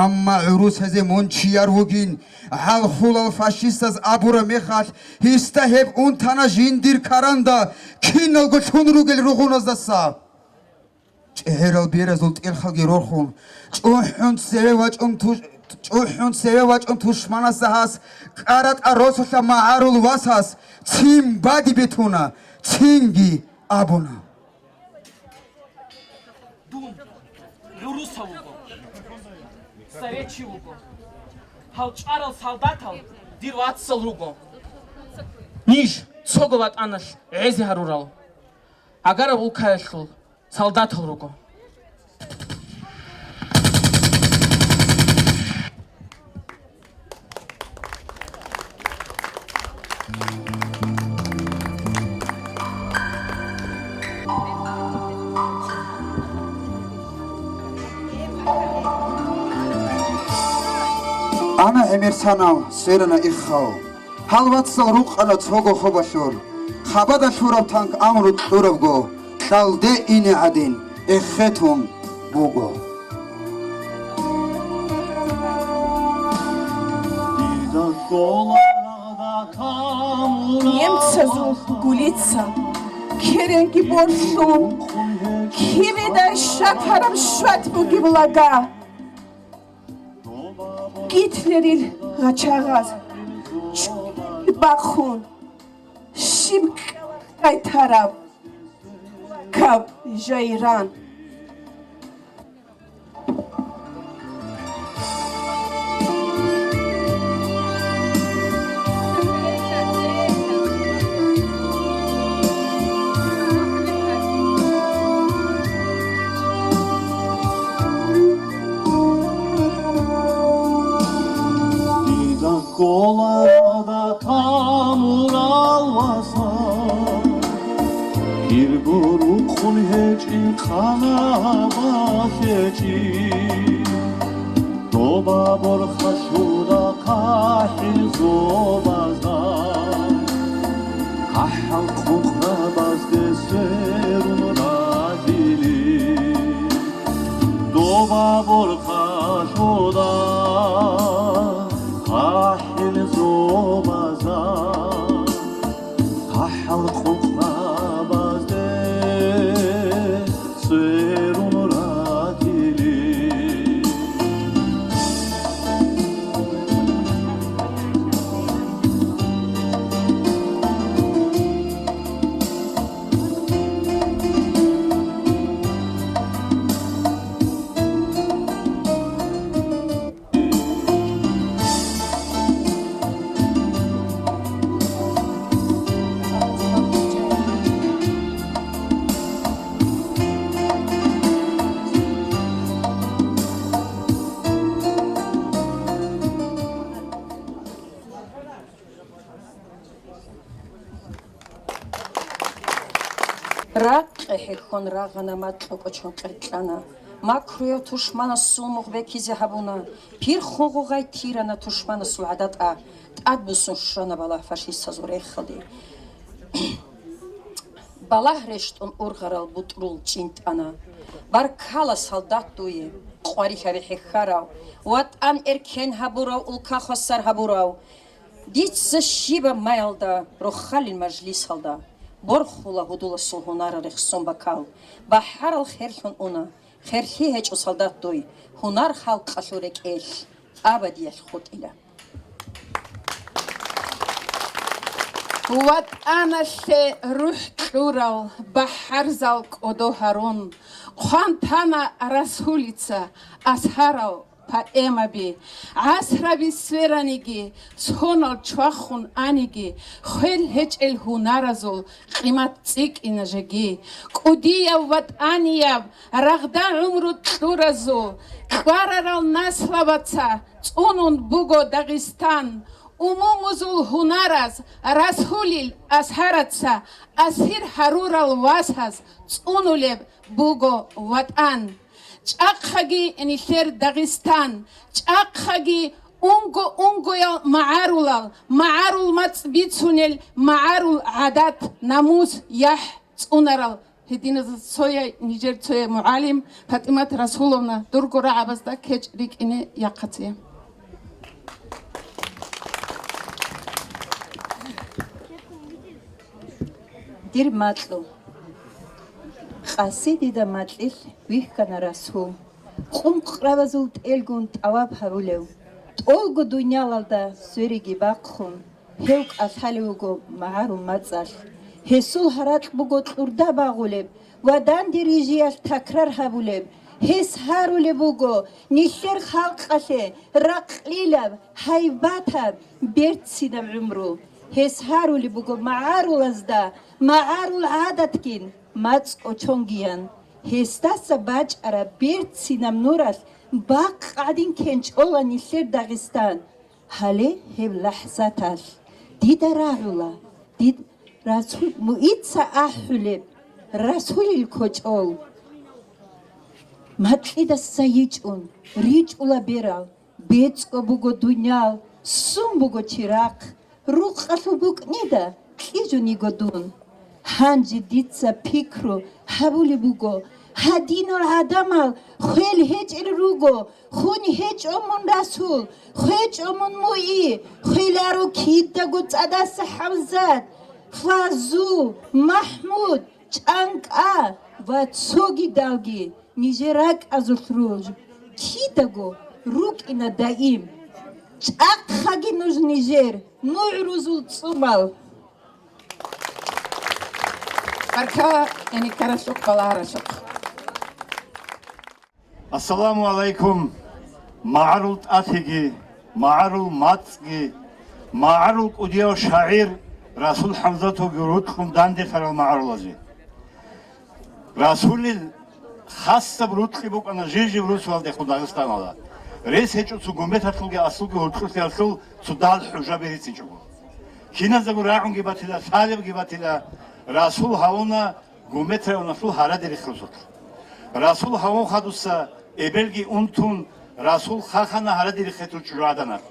Амма гӀурусазе мун чияр вугин, гӀалхулал фашистаз абураб мехалъ, гьесда гьеб унтана жиндир каранда киналго лъун ругел ругъуназдаса. ЧӀегӀерал беразул тӀерхалги рорхун, чӀухӀун цеве вачӀун туш-, чӀухӀун цеве вачӀун тушманасда гьас кӀаратӀа росулъа магӀарул васас цин бади бетуна, цинги абуна. Дун гӀурусав вуго. Гьев чи вуго. Гьав чӀварал солдатал дир вацал руго. Ниж цого ватӀаналъ гӀезе гьарурал, гӀагараб улкаялъул солдатал руго. Ана гӀемер санал, сверана иххал. Гьал вацал рукъана цого хобалъур. Хабада лъураб танк амру кьуравго, кьалде ине гӀадин, эхетун буго. Немцазул гулица, керенги борлъун, кибедай щатараб щват бугеб лага. Гитлерил гъачагъаз чӀуги бахъун, щиб кьалахъай тараб каб жайран. Дида кколарда тамурал васа, кирго рухъун гьечӀин хъана бахечӀи. Доба борхалъуда хъахӀил зобазда, хъахӀал къукърабазде сверун ратили. Доба борхалъуда хъахӀил зобазда, хъахӀал къукърабазде сверун ратили. Ракъе хӀехьон рагъана, макьу кӀочон кьеркьана. Макруяв тушманасул мугъ бекизе гьабуна. Пирхун гъугъай тирана тушманасул гӀадатӀа. ТӀадбуссун щвана балагь фашистазул рехалде. Балагь рещтӀун ургъарал бутӀрул чӀинтӀана. Баркала, солдат, дуе, къварилъаби хӀехьарав, ватӀан эркен гьабурав, улка хвасар гьабурав. Дица щибаб маялда, рохалил мажлисалда борхула гьудуласул гьунарал рехсон бакал. БахӀарал херлъун уна, херлъи гьечӀо, солдат, дуй, гьунар халкъалъул рекӀелъ абадиялъ хутӀила. ВатӀаналъе рухӀ кьурал бахӀарзал кӀодо гьарун, хъван тана Расулица асарал поэмаби. ГӀасраби свераниги, сонал чвахун аниги, хвел гьечӀел гьунаразул къимат цӀикӀкӀина жеги. КӀудияб ватӀанияб рагъда гӀумру кьуразул, кьварарал наслабаца цӀунун буго Дагъистан. Умумузул гьунараз Расулил асараца асир гьарурал васаз цӀунулеб буго ватӀан. ЧӀахъаги нилъер Дагъистан, чӀахъаги унго-унгоял магӀарулал, магӀарул мацӀ бицунел, магӀарул гӀадат, намус, яхӀ цӀунарал гьединазда цояй, нижер цояй мугӀалим ПатӀимат Расуловна, дурго рагӀабазда кечӀ рикӀкӀине яхъаце. Дир макьу. Къаси дида макьилъ вихьана Расул, къункърабазул тӀелгун тӀаваб гьабулев, тӀолго дуниялалда свериги бахъун, гьев кӀалъалев вуго магӀарул мацӀалъ. Гьесул гьаракь буго кьурда багъулеб ва данде рижиялъ такрар гьабулеб, Гьес гьарулеб буго нилъер халкъалъе ракълилаб, гьайбатаб, берцинаб гӀумру. Гьес гьарулеб буго магӀарулазда магӀарул гӀадатгин, мацӀ кӀочонгиян. Гьесдаса бачӀараб берцинаб нуралъ бакъ гӀадин кенчӀола нилъер Дагъистан. Гьале гьеб лахӀзаталъ дида рагӀула, дид Расул, муица ахӀулеб, Расулил кочӀол. Макьидаса йичӀун, ричӀула берал, бецӀго буго дунял, сун буго чирахъ, рукъалъул букӀнида кьижун йиго дун. Гьанже дица пикру гьабулеб буго, гьадинал гӀадамал хвел гьечӀел руго, хун гьечӀо мун Расул, хвечӀо мун муи, хвеларо кидаго ЦӀадаса ХӀамзат, Фазу, МахӀмуд, ЧӀанкӀа ва цогидалги. Нижер ракӀазулъ руж кидаго рукӀина даим. ЧӀахъаги нуж нижер нугӀрузул цӀумал. Баркала, яни каралъухъ балагьаралъухъ. Ассаламу гӀалайкум, магӀарул тӀатиги, магӀарул мацӀги, магӀарул кӀудияв шагӀир Расул ХӀамзатовги рукьун данделъарал магӀарулазе. Расулил хасаб рукьи букӀана жив-жив русулалдехун Дагъистаналда. Рес гьечӀо цо гумбеталъулги аслуги гьоркьулъиялъул цо дагьал хӀужаби рицинчӀого. Киназдаго рагӀунги батила, лъалебги батила, Расул гьавуна гумбет районалъул Гьарадерихъ росулъ. Расул гьавун хадуса эбелги унтун, Расул хахана Гьарадерихъе тул чӀужугӀаданалъ.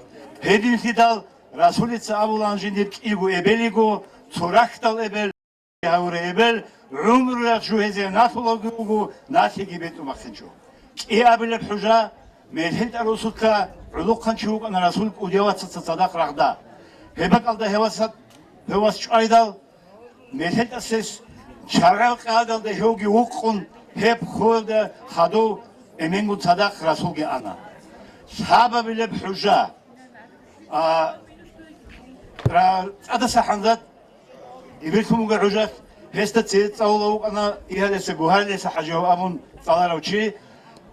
Гьединлъидал Расулица абулаан жиндир кӀиго эбелиго, цо рахьдал эбел, гьавураб эбел, гӀумруялъ жугьезе налъулаги вуго, налъиги бетӀу бахъинчӀо. КӀиабилеб хӀужа, МелгьентӀа росулъа гӀолохъанчи вукӀана Расул кӀудияв вацаца цадахъ рагъда. Гьеб бакӀалда гьев вас, гьев вас чӀвайдал, МелгьентӀас гьес чаргӀал къагӀадалда гьевги вукъун, гьеб ххвелда хадув эменгун цадахъ Расулги ана. Лъабабилеб хӀужа, а, ра-, ЦӀадаса ХӀамзат, Ибрихьун буго хӀужалъ, гьесда цӀе цӀалула вукӀана Игьалиса Гугьалиса ХӀажияв абун цӀаларав чи.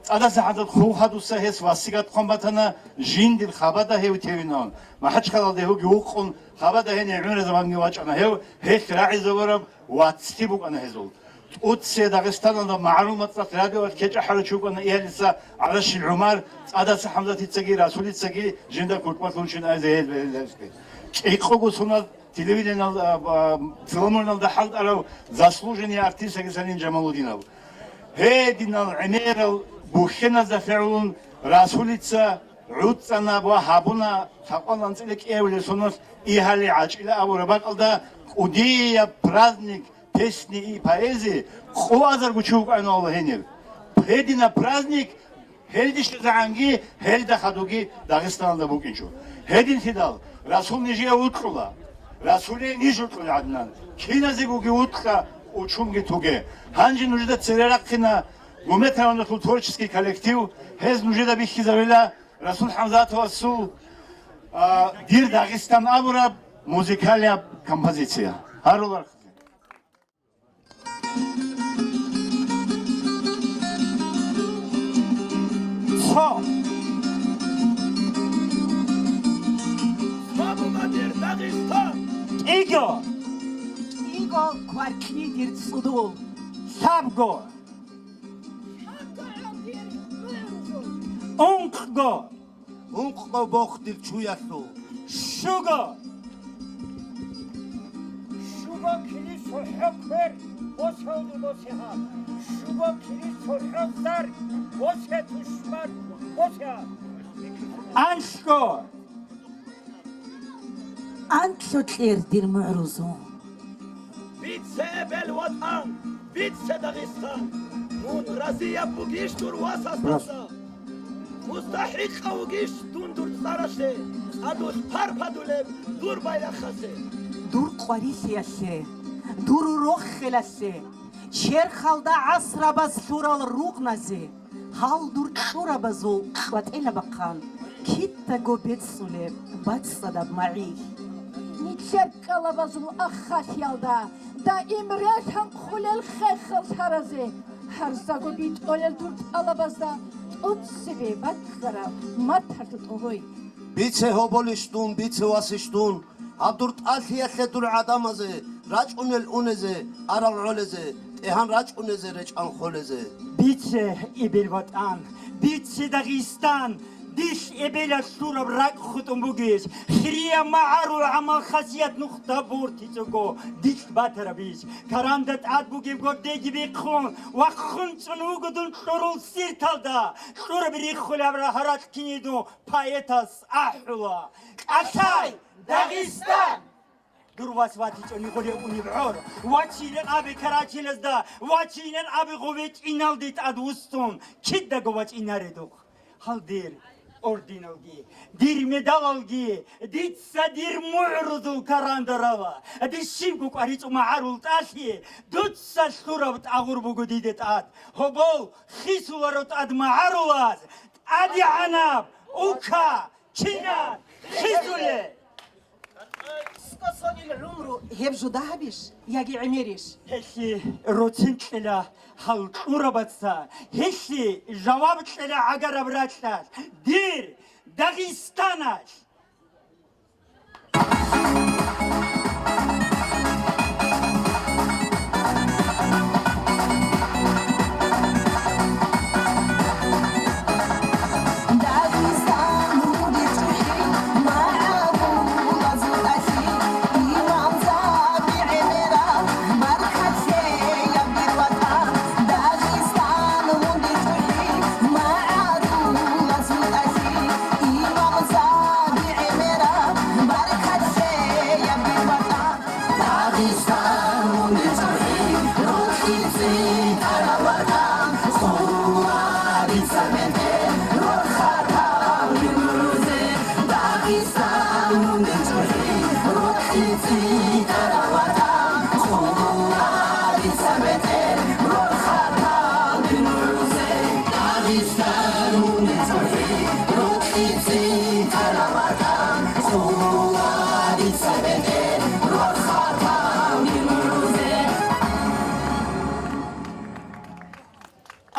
ЦӀадаса ХӀамзат хъул хадуса гьес васигат хъван батана, жиндир хабада гьев тевинавун. МахӀачхъалалда гьевги вукъун, хабада гьенив гӀумру заманги вачӀана гьев, гьелъ рагӀизавураб вацлъи букӀана гьезул. ТӀуцци Дагъистаналда магӀарул мацӀалъ радиоялъ кечӀ ахӀарав чи вукӀана Игьалиса ГӀаращил ГӀумар, ЦӀадаса ХӀамзатицаги Расулицаги жинда кутӀбалъун чин айзе гьел бегьиларисги. КӀикъого сонал телевидениеналда, а, а, филармониялда хӀалтӀарав заслуженный артист Сагисанин Жамалудинов. Гьединал гӀемерал бухьеназда гӀолун Расулица гӀуцӀана ва гьабуна лъабкъоялда анцӀила кӀиабилеб соналъ Игьали гӀачӀила абураб бакӀалда кӀудияб праздник песни и поэзии къо азарго чи вукӀана Аллагь гьениб. Гьединаб праздник гьелдищезегӀанги, гьелда хадуги Дагъистаналда букӀинчӀо. Гьединлъидал Расул нижее вукьула. Расулие ниж вукьула, ГӀаднан. Киназегоги вукьа, учунги туге. Гьанже нужеда цере рахъина Гуметаунахул творческий коллектив, гьез нужеда бихьизавила Расул ХӀамзатовасул, а, «Дир Дагъистан» абураб музыкалияб композиция. Гьарула. Цо. Свободадир Дагъистан! КӀиго. КӀиго кваркьнидир цӀудул. Лъабго. Ункъго. Ункъго бохдир чуялъул. Щуго. Щуго килис цохӀо квер босеуду босеха. Щуго килис цохӀо зар босе тушман босеха. Анлъго. Анлъго кьер дир мугӀрузу. Бице, эбел ВатӀан, бице, Дагъистан! Мун разияб бугищ дур васасдаса? МустахӀикъав вугищ дун дур цӀаралъе, цӀадулъ парпадулеб дур байрахъасе? Дур къварилъиялъе, дур рохелалъе, черхалда гӀасрабаз лъурал ругъназе, гьал дур кьурабазул къватӀила бахъан, кидаго бецӀулеб бацӀцӀадаб магӀил. Нилъер кӀалабазул аххалъиялда Даим релъанхъулел хехал лъаразе, гьарзаго битӀолел дур тӀалабазда тӀоцебе баккараб маталъ тӀогъой. Бице, гьоболищ дун, бице, васищ дун, гьаб дур тӀалъиялъе дур гӀадамазе рачӀунел унезе, арал гӀолезе, тӀегьан рачӀунезе, речӀан холезе. Бице, эбел ватӀан, бице, Дагъистан, дилъ эбелалъ лъураб ракӀ хутӀун бугес, хирияб магӀарул гӀамал-хасият нухда бортичӀого дилъ батарабищ. Каранда тӀад бугеб гурдеги бихъун, вахъун чӀун вуго дун кьурул сирталда, кьураб риххулеб гьаракь кинидун поэтас ахӀула. Калъай, Дагъистан! Дур вас ватичӀони гъуре унеб гӀор, вачинан абе карачелазда, вачинан абе гъове кӀиналде тӀад вуссун, кидаго вачӀинаредухъ. Гьал дир орденалги, дир медалалги дица дир мугӀрузул карандарала, дир щибго кӀваричӀо магӀарул тӀалъи, дуца лъураб тӀагъур буго диде тӀад. Гьобол хисуларо тӀад магӀарулаз, тӀадегӀанаб ука кинаб хисулеб? Скосонил гӀумру гьеб жо дагьабищ яги гӀемерищ? Гьелъи роцин кьела гьал кьурабаца, гьелъи жаваб кьела гӀагараб ракьалъ, дир Дагъистаналъ.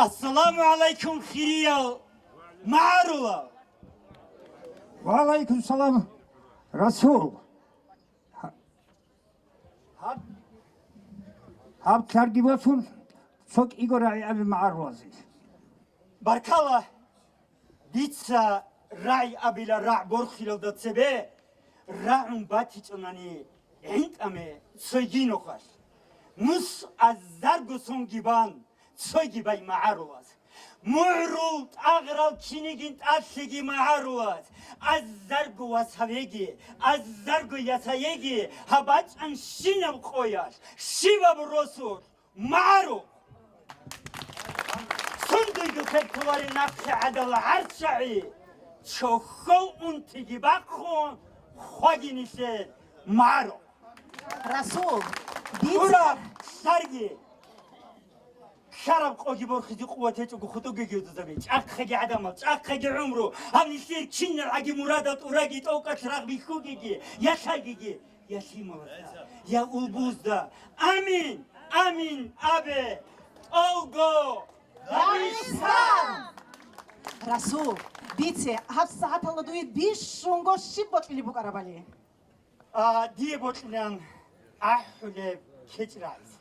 Ассаламу гӀалайкум, хириял магӀарулал! Ва гӀалайкум салам, Расул! Гьаб, гьаб лъарги босун, цо кӀиго рагӀи абе магӀарулазе. Баркала! Дица рагӀи абила рагӀ борхилалда цебе рагӀун батичӀунани гӀинтӀаме цоги нухалъ. Мус азарго сонги бан, цоги бай магӀарулаз. МугӀрул тӀагърал кинигин тӀалъиги магӀарулаз. Азарго васавеги, азарго ясаеги гьабачӀан щинаб къоялъ, щибаб росулъ, магӀару! Сундуйго квер кколареб нахъе гӀадал гӀарцагӀи, чохьол унтиги бахъун, хваги нилъер магӀару! Расул, дица Ураб лъарги, ккараб къоги борхизе къуват гьечӀого хутӀуге гьезда забе. ЧӀахъаги гӀадамал, чӀахъаги гӀумру, гьаб нилъер киналгӀаги мурадал тӀураги, тӀокӀалъ рагъ бихьугеги, я лъайгиги. Я лъималазда, я улбузда. Амин! Амин! Абе! ТӀолго! Дагъистан! Расул, дица гьаб сагӀаталда дуе бищунго щиб бокьулеб букӀарабали? А, дие бокьилан ахӀулеб кечӀ рагӀизе.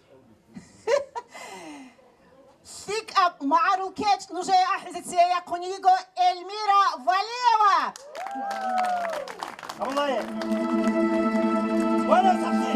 ЛъикӀаб магӀарул кечӀ нужее ахӀизе цее яхъун йиго Эльмира Валиева. Абулай. Вала сахи.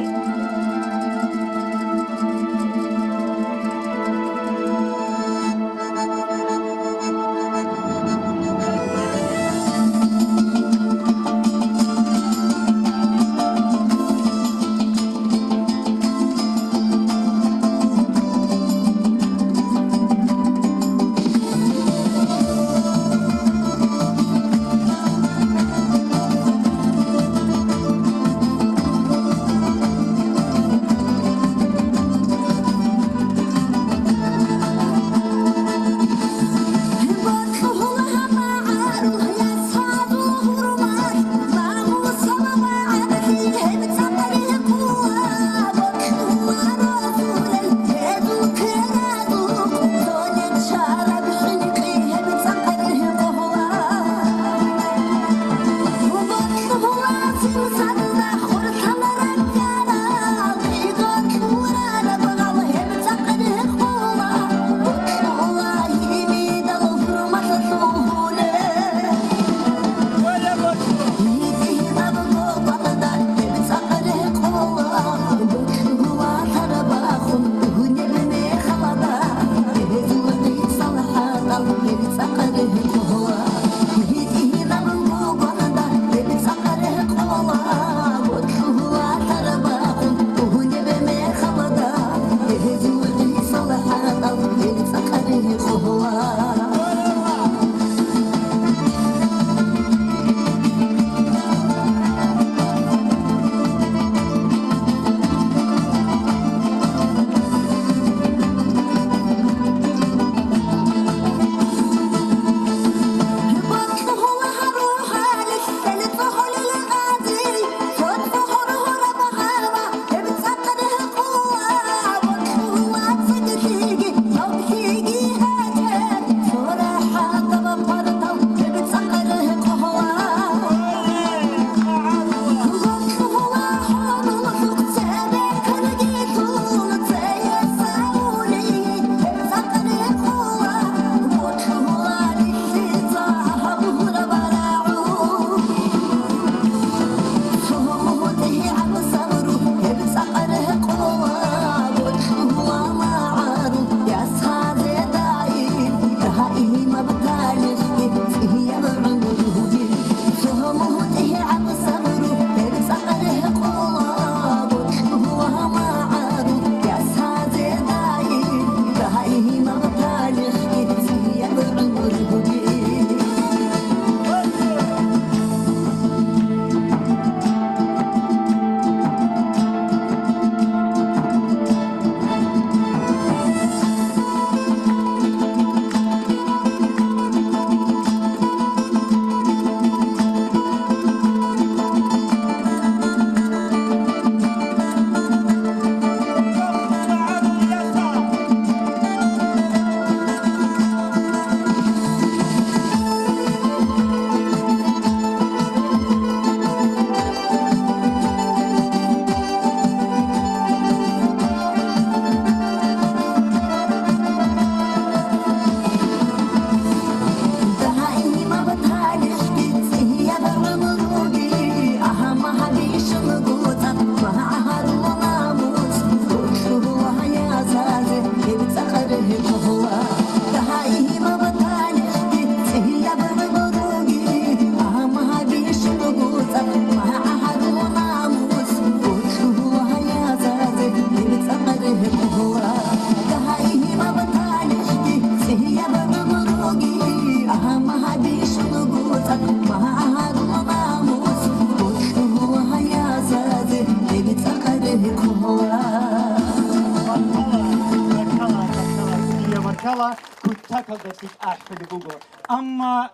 Баркала, кутакалда лъикӀ ахӀулеб буго. Амма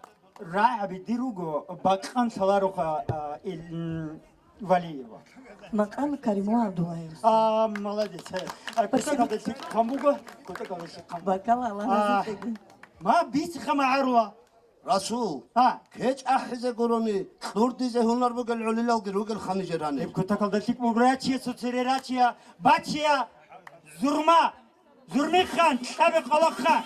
рагӀаби дир руго, бакъан лъалароха, а, ил, м, Валиева. Макъам Каримова Абдуллаевас. А, молодец. А, кутакалда лъикӀ хъан буго, кутакалда лъикӀ хъан буго. Баркала, Аллагь разилъеги. Ма, бициха магӀарула. Расул, а, кечӀ ахӀизе гурони, кьурдизе гьунар бугел гӀолилалги ругел ханижер гьанир. Гьеб кутакалда лъикӀ буграчия, цоцере рачия, бачия, зурма, зурмихан, кьабе къалахъа.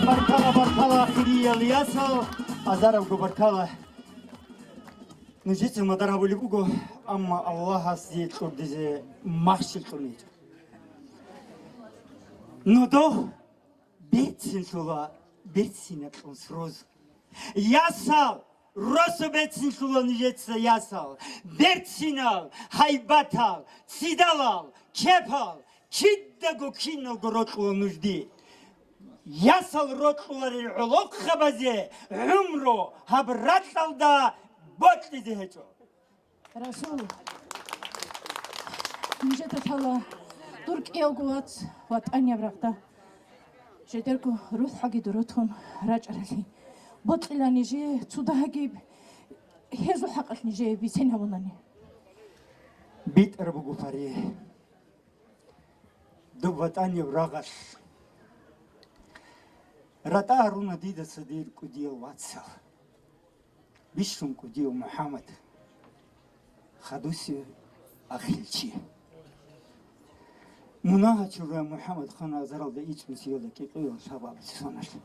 Баркала, баркала, баркала, хириял ясал, азарабго баркала. Нужеца мадар гьабулеб буго, амма Аллагьас дие кьурдизе махщел кьун гьечӀо. Нодо берцинлъула, берцинаб кьун сроз. Ясал, росо берцинлъула нужеца ясал, берцинал, гьайбатал, цидалал, кепал, кидаго киналго рокьула нужди. Ясал рокьуларел гӀолохъабазе гӀумру гьаб ракьалда бокьизе гьечӀо. Расул, нижеда лъала дур кӀиявго вац ВатӀанияб рагъда. Жидерго рухӀаги дурутун рачӀаралъи. Бокьила нижее цо дагьаб гьезул хӀакъалъ нижее бицен гьабунани. БитӀар буго пари. Доб ВатӀанияб рагъалъ ратӀа гьаруна дидаса дир кӀудиял вацал. Бищун кӀудияв МухӀаммад, хадусев ахирчи. Мунагьачура МухӀаммад хан азаралда ичӀнусиялда кӀикъоялда лъабабилъ соналъ.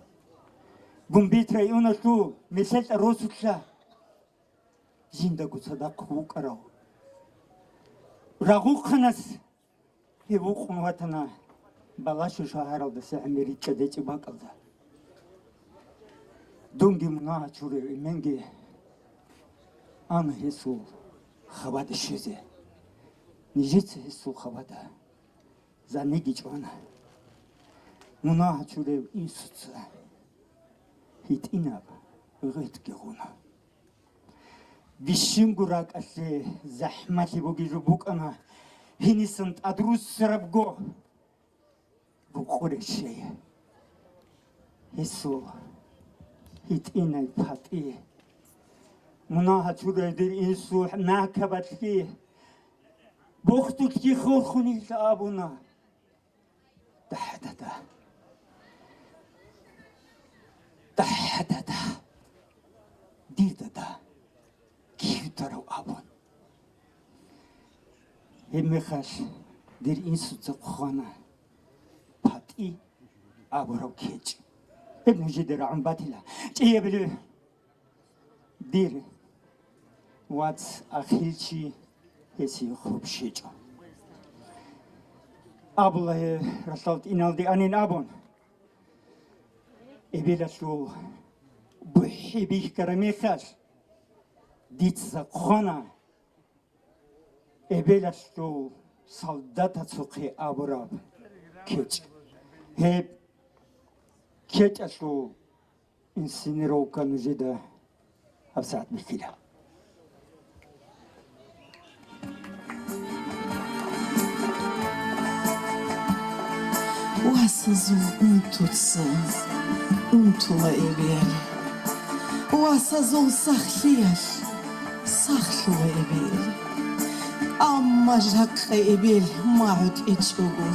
Гумбет районалъул МелъелтӀа росулъа жиндаго цадахъ вукӀарав Рагъухъанас гьев вукъун ватана Балашу шагьаралдаса гӀемер рикӀкӀад гьечӀеб бакӀалда. Дунги мунагьачурев эменги ана гьесул хабада щвезе. Нижеца гьесул хабада заниги чӀвана. Мунагьачурев инсуца гьитӀинаб гъветги гъуна. Бищунго ракӀалъе захӀмалъи бугеб жо букӀана, гьенисан тӀадруссарабго рукъуре щей. Гьесул гьитӀинай патӀи, мунагьачурай дир инсул нахъабалъги, бохтулъги хурхунилла абуна. Дагьадада. Дагьадада. Дир дада. Кив тарав абун. Гьебмехалъ дир инсуца хъвана ПатӀи абурав кечӀ. Гьеб нужеда рагӀун батила. ЧӀиябилев. Дир вац ахирчи гьесие хурхун щвечӀо. Абула гьев ралъдал тӀиналде анин абун, эбелалъул бухӀи бихьараб мехалъ, дица хъвана эбелалъул солдатацухъе абураб кечӀ. Гьеб кечӀалъул инсценировка нужеда гьабсагӀат бихьила. Васазул унтуца унтула эбел, васазул сахлъиялъ сахлъула эбел. Амма жакъа эбел магӀу тӀечӀого,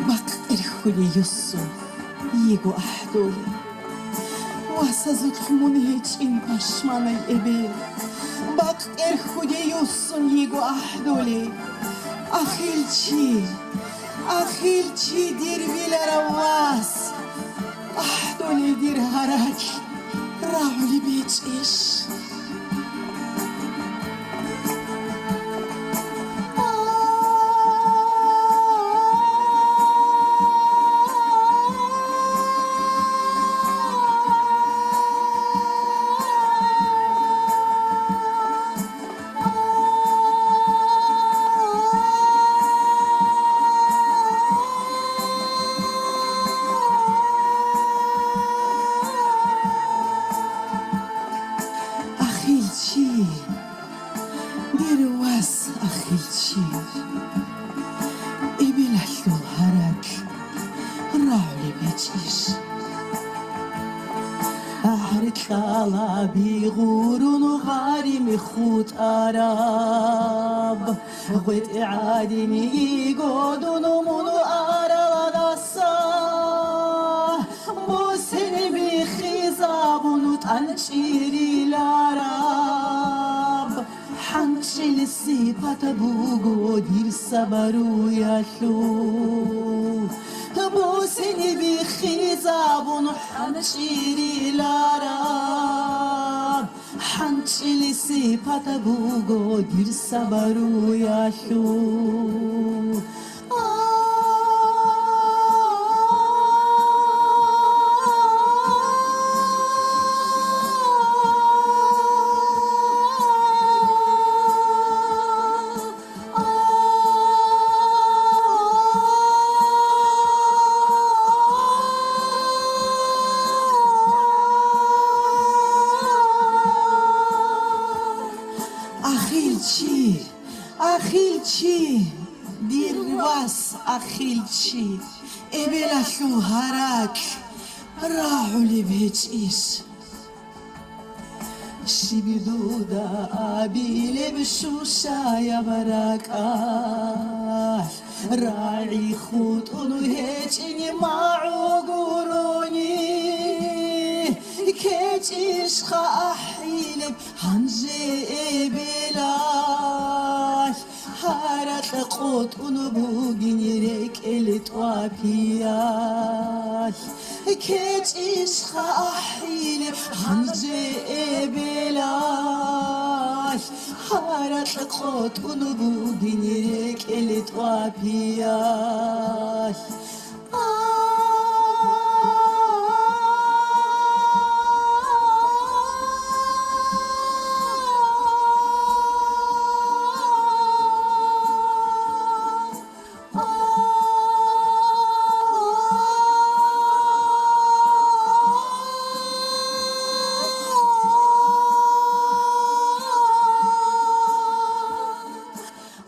бакъ тӀерхьулей юссун йиго ахӀдолей. Васазулъ мун гьечӀин пашманай эбел, бакъ тӀерхьулей юссун йиго ахӀдолей. Ахилчи, ахилчи, дир виларав вас, ахӀдолей дир гьаракь рагӀулеб гьечӀищ? Ахилчи, дир вас, ахилчи, эбелалъул гьаракь рагӀулеб гьечӀищ? АхӀаркьалаби гъурун гъарим хутӀараб, гъветӀи гӀадин йиго дун мун араладаса, бусин биххизабун тӀанчӀирилараб. ХӀанчӀил сипат буго дир сабруялъул, бусин биххизабун хӀанчӀирилараб. ХӀанчӀил сипат буго дир сабруялъул. Ахилчи, ахилчи, дир вас, ахилчи, эбелалъул гьаракь рагӀулеб гьечӀищ? Щиб дуда абилеб щущаяб ракӀалъ, рагӀи хутӀун гьечӀин магӀу гурони, кечӀищха ахӀилеб гьанже эбелалъ? Гьаракь къотӀун бугин рекӀел тӀвапиялъ, кечӀищха ахӀилеб гьанже эбелалъ? Гьаракь къотӀун бугин рекӀел тӀвапиялъ.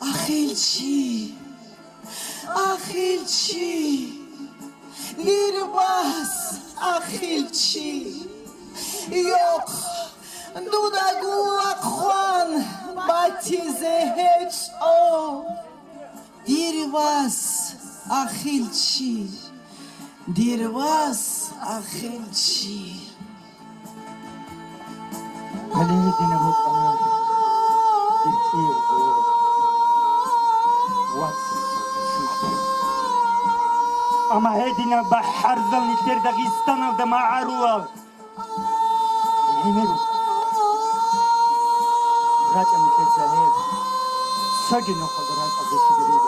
Ахилчи, ахилчи, дир вас, ахилчи, йохъ, дуда гула хъван батизе гьечӀо. Дир вас, ахилчи, дир вас, ахилчи. Гьале гьединаб букӀана дир кӀиявго вацасул хӀисаб. Амма гьединаб бахӀарзал нилъер Дагъистаналда магӀарулал гӀемер рукӀана. РачӀа нилъеца гьеб, цоги нухалда ракӀалде щиб бугеб.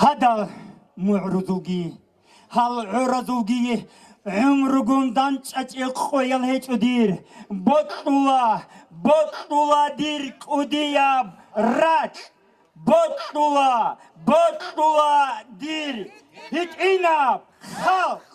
Гьадал мугӀрузулги, гьал гӀуразулги гӀумругун данчӀвачӀей къоял гьечӀо дир. Бокьула, бокьула дир кӀудияб ракь! Бокьула, бокьула дир гьитӀинаб халкъ!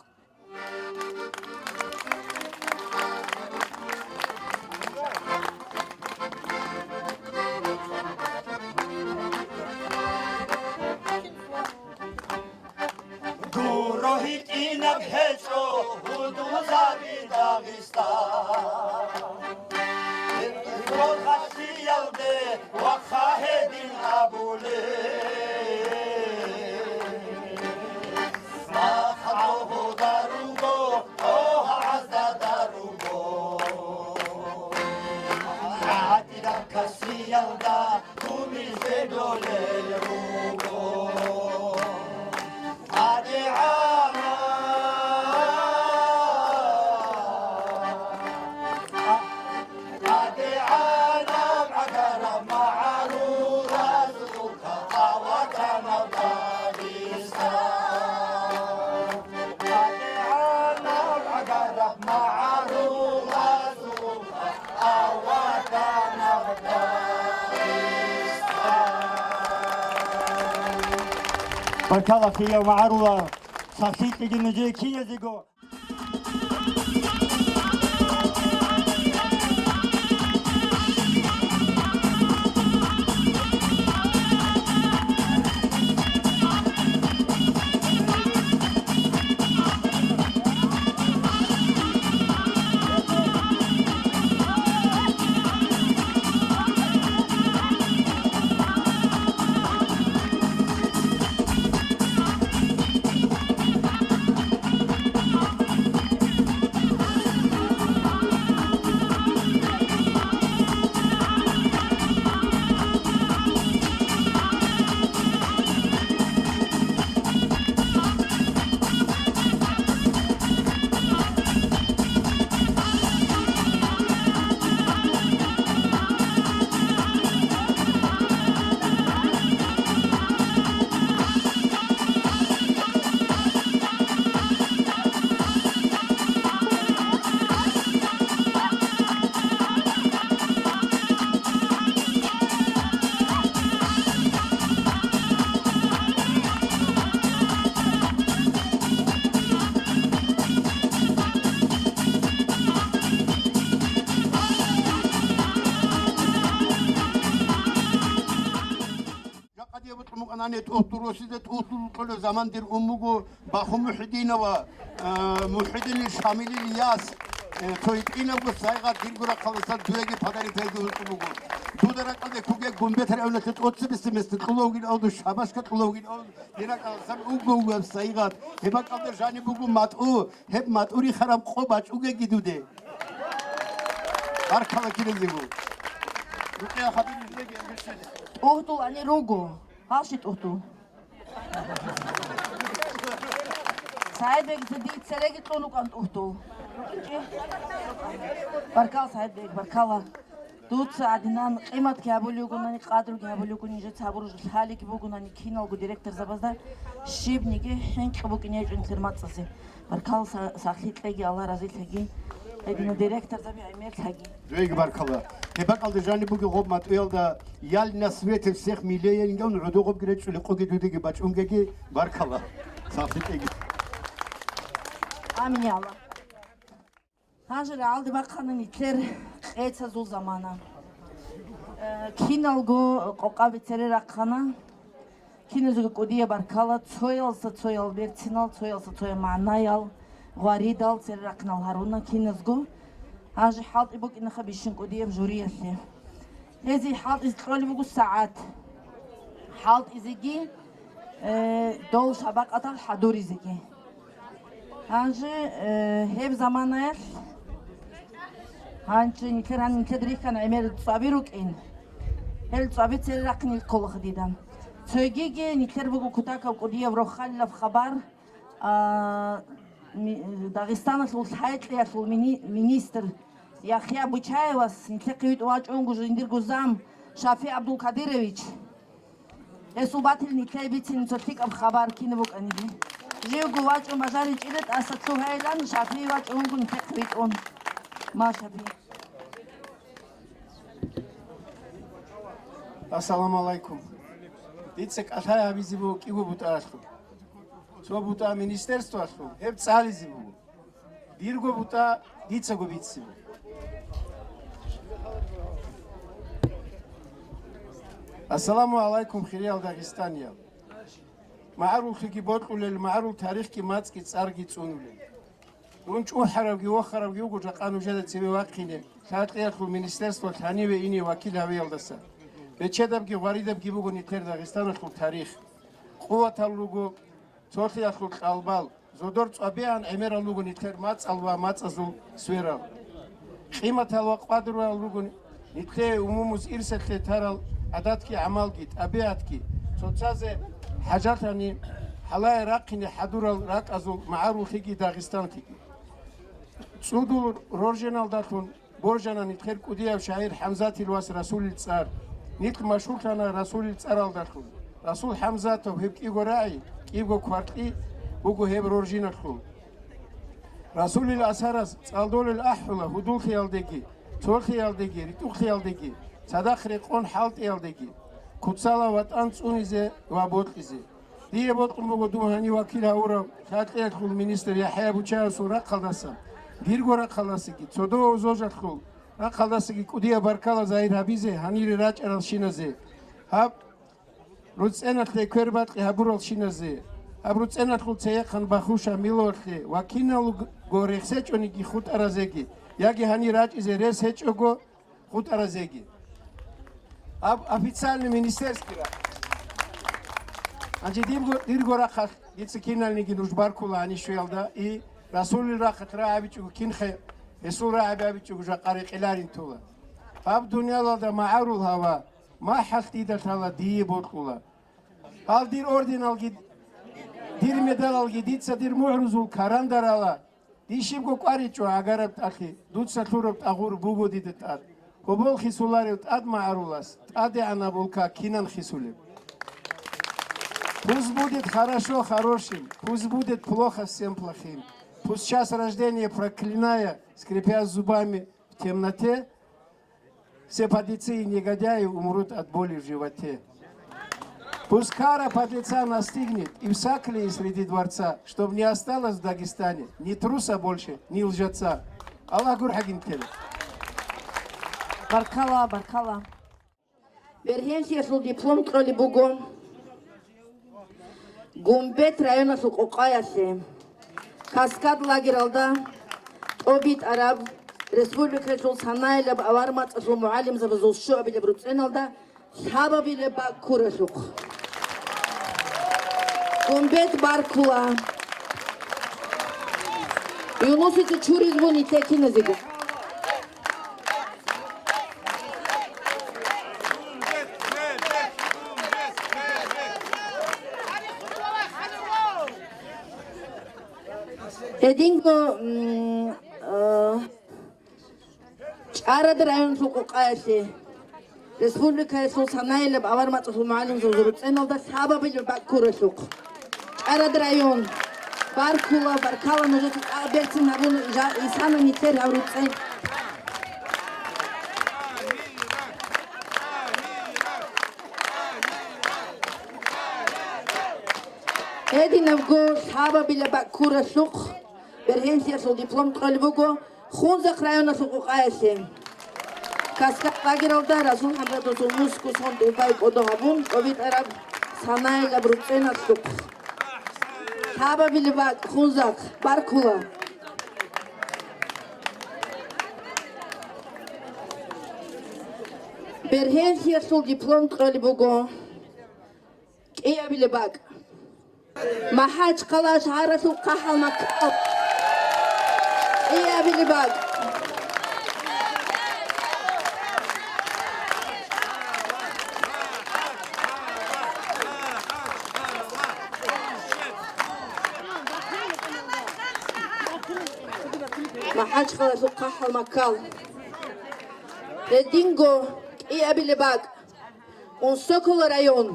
Гуро гьитӀинаб гьечӀо гьудулзабида. Дагъистан. Рохалъиялде вахъа гьедин абулеб. Махалъ гьодар руго, гьогьазда дар руго. ГӀадилаб касиялда гумизе долел руго. ТӀадегӀанаб, тӀадегӀанаб гӀагараб магӀарулазул Аватанаб Дагъистан, ТӀадегӀанаб гӀагараб магӀарулазул Аватанаб Дагъистан. Баркала, хириял магӀарулал, сахлъи кьеги нужее киназего. Жакъа дие бокьун букӀана гьаниб ТӀухьдул Росида, ТӀухьдул кьолеб заман дир ун буго Баху МухӀидинова, а, МухӀидинил Шамилил яс, э, цо гьитӀинабго сайгъат дирго рахъалдасан дуеги подарить гьабизе бокьун буго. Дуда ракӀалде кугеб гумбетар эвлалъе тӀоцебесеб места кьула вугин авду, шабашка кьула вугин авду, дир ракӀалдасан уго вугеб сайгъат. Гьеб бакӀалде жаниб буго матӀу, гьеб матӀу рихараб къо бачӀугеги дуде. Баркала киназего. Рукъия хадур нижеги гьеб бищали. ТӀухьдул ани руго. Гьалщи ТӀухьдул. СагӀидбек, дица цереги кьун рукӀан ТӀухьдул. Баркала, СагӀидбек, баркала. Дуца гьадинан къиматги гьабулев вугонани, къадруги гьабулев вугони, нижеца гьабураб жо лъалебги бугонани, киналго директорзабазда щибниги хӀинкъи букӀине гьечӀо нилъер мацӀазе. Баркала, са-, сахлъи кьеги, Аллагь разилъаги. Гьедина директорзаби гӀемерлъаги. Дуеги баркала. Гьеб бакӀалда жаниб буго гъоб матӀуялда: «Ял на свете всех милее», гӀодо гъобги речӀчӀулеб къоги дудеги бачӀунгеги, баркала. Сахлъи кьеги. Амин, я Аллагь. Гьанже рагӀалде бахъана нилъер къецазул замана. Э, киналго къокъаби цере рахъана. Киназего кӀудияб баркала, цоялса цоял берцинал, цоялса цоял магӀнаял, гъваридал цере рахъинал гьаруна киназго. Гьанже хӀалтӀи букӀинаха бищун кӀудияб жюриялъе. Гьезие хӀалтӀизе кьолеб буго сагӀат. ХӀалтӀизеги, э, дол шабакъатал хӀадуризеги. Гьанже, э, гьеб заманаялъ гьанже нилъер гьаниб нилъеда рихьана гӀемер цӀаби рукӀин. Гьел цӀаби цере рахъине кколаха дида. Цогиги нилъер буго кутакаб кӀудияб рохалилаб хабар, а, ми-, Дагъистаналъул лъай-кьеялъул мини-, министр Яхъя Бучаевас нилъехъе витӀун вачӀун вуго жиндирго зам ШафигӀ ГӀабдулкадирович. Гьесул батил нилъее бицин цо лъикӀаб хабар кинаб букӀаниги. Живго вачӀун бажаричӀила тӀаса лъугьайилан, ШафигӀ вачӀун вуго нилъехъе витӀун. Ма, ШафигӀ. Ассаламу гӀалайкум. Дица кӀалъай гьабизе буго кӀиго бутӀаялъул. Цо бутӀа министерствоялъул, гьеб цӀализе буго. Дирго бутӀа дицаго бицине. Ассаламу гӀалайкум, хириял дагъистаниял! МагӀаруллъиги бокьулел, магӀарул тарихги мацӀги цӀарги цӀунулел. Дун чӀухӀаравги вохаравги вуго жакъа нужеда цеве вахъине, лъалкъиялъул министерствалъ гьаниве ине вакил гьавиялдаса. Бечедабги гъваридабги буго нилъер Дагъистаналъул тарих. Къуватал руго цолъиялъул кьалбал, зодор цӀвабигӀан гӀемерал руго нилъер мацӀал ва мацӀазул сверал. Къиматал ва къвадрурал руго нилъее умумуз ирсалъе тарал гӀадатги гӀамалги, тӀабигӀатги, цоцазе хӀажалъани, хӀалае рахъине хӀадурал ракӀазул магӀаруллъиги Дагъистанлъиги. ЦӀудул рорженалдалъун боржана нилъер кӀудияв шагьир ХӀамзатил вас Расулил цӀар. Нилъ машгьурлъана Расулил цӀаралдалъун. Расул ХӀамзатов гьеб кӀиго рагӀи, кӀиго кваркьи буго гьеб роржиналъул. Расулил асарас цӀалдолел ахӀула гьудуллъиялдеги, цолъиялдеги, ритӀухълъиялдеги, цадахъ рекъон хӀалтӀиялдеги, куцала ватӀан цӀунизе ва бокьизе. Дие бокьун буго дун гьанив вакил гьавурав лъалкъиялъул министр ЯхӀя Бучаевасул рахъалдаса, дирго рахъалдасаги, цо дов зожалъул рахъалдасаги кӀудияб баркала загьир гьабизе гьанире рачӀаралщиназе. Гьаб руцӀцӀеналъе квербакъи гьабуралщиназе, гьаб руцӀцӀеналъул цейехъан Бахуша Миловалъе ва киналго рехсечӀониги хутӀаразеги, яги гьанир рачӀизе рес гьечӀого хутӀаразеги. Гьаб официальный министерский рахъ. Гьанже дирго, дирго рахъалъ дица киналниги нуж баркула гьанив щвеялда, и Расулил рахъалъ рагӀабичӀого кинха, гьесул рагӀаби абичӀого жакъа рекъеларин тула. Гьаб дуниялалда магӀарул гьава, махӀалъ дида лъала, дие бокьула. Гьал дир орденалги, дир медалалги дица дир мугӀрузул карандарала, дие щибго кӀваричӀо гӀагараб тӀалъи, дуца лъураб тӀагъур буго дида тӀад. Гьобол хисуларев тӀад магӀарулас, тӀадегӀанаб улка кинан хисулеб? Пусть будет хорошо хорошим, пусть будет плохо всем плохим. Пусть час рождения, проклиная, скрипя зубами в темноте, все подлецы и негодяи умрут от боли в животе. Пусть кара подлеца настигнет и в Саклии, и среди дворца, чтоб не осталось в Дагестане ни труса больше, ни лжеца. Аллагь гурхӀагин тел. Баркала, баркала. Бергьенлъиялъул диплом кьолеб буго Гумбет районалъул Къокъаялъе. Каскад лагералда тӀобитӀараб республикалъул санаялаб авар-мацӀалъул мугӀалимзабазул щуабилеб руцӀеналда лъабабилеб бакӀ ккуралъухъ. Гумбет баркула. Юнусица чурил бун нилъер киназего. Гьединго, м, а, ЧӀарада районалъул Къокъаялъе, республикаялъул санаялаб авар-мацӀалъул мугӀалимзабазул руцӀеналда лъабабилеб бакӀ ккуралъухъ. ЧӀарада район. Баркула, баркала нужеца цӀакъ берцин гьабун жа-, исана нилъер гьав руцӀен. Гьединабго лъабабилеб бакӀ ккуралъухъ бергьенлъиялъул диплом кьолеб буго Хунзахъ районалъул Къокъаялъе. Каскад лагералда Расул ХӀамзатовасул нусго сон тӀубай кӀодо гьабун, тӀобитӀараб санаялаб руцӀеналъухъ. Лъабабилеб бакӀ, Хунзахъ, баркула. Бергьенлъиялъул диплом кьолеб буго кӀиабилеб бакӀ. МахӀачхъала шагьаралъул хъахӀал Маккал. КӀиабилеб бакӀ. МахӀачхъалалъул хъахӀал Маккал. Гьединго кӀиабилеб бакӀ. Унсокола район.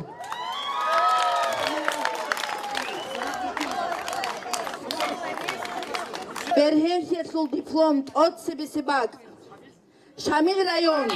Бергьенлъиялъул диплом тӀоцебесеб бакӀ. Шамил район.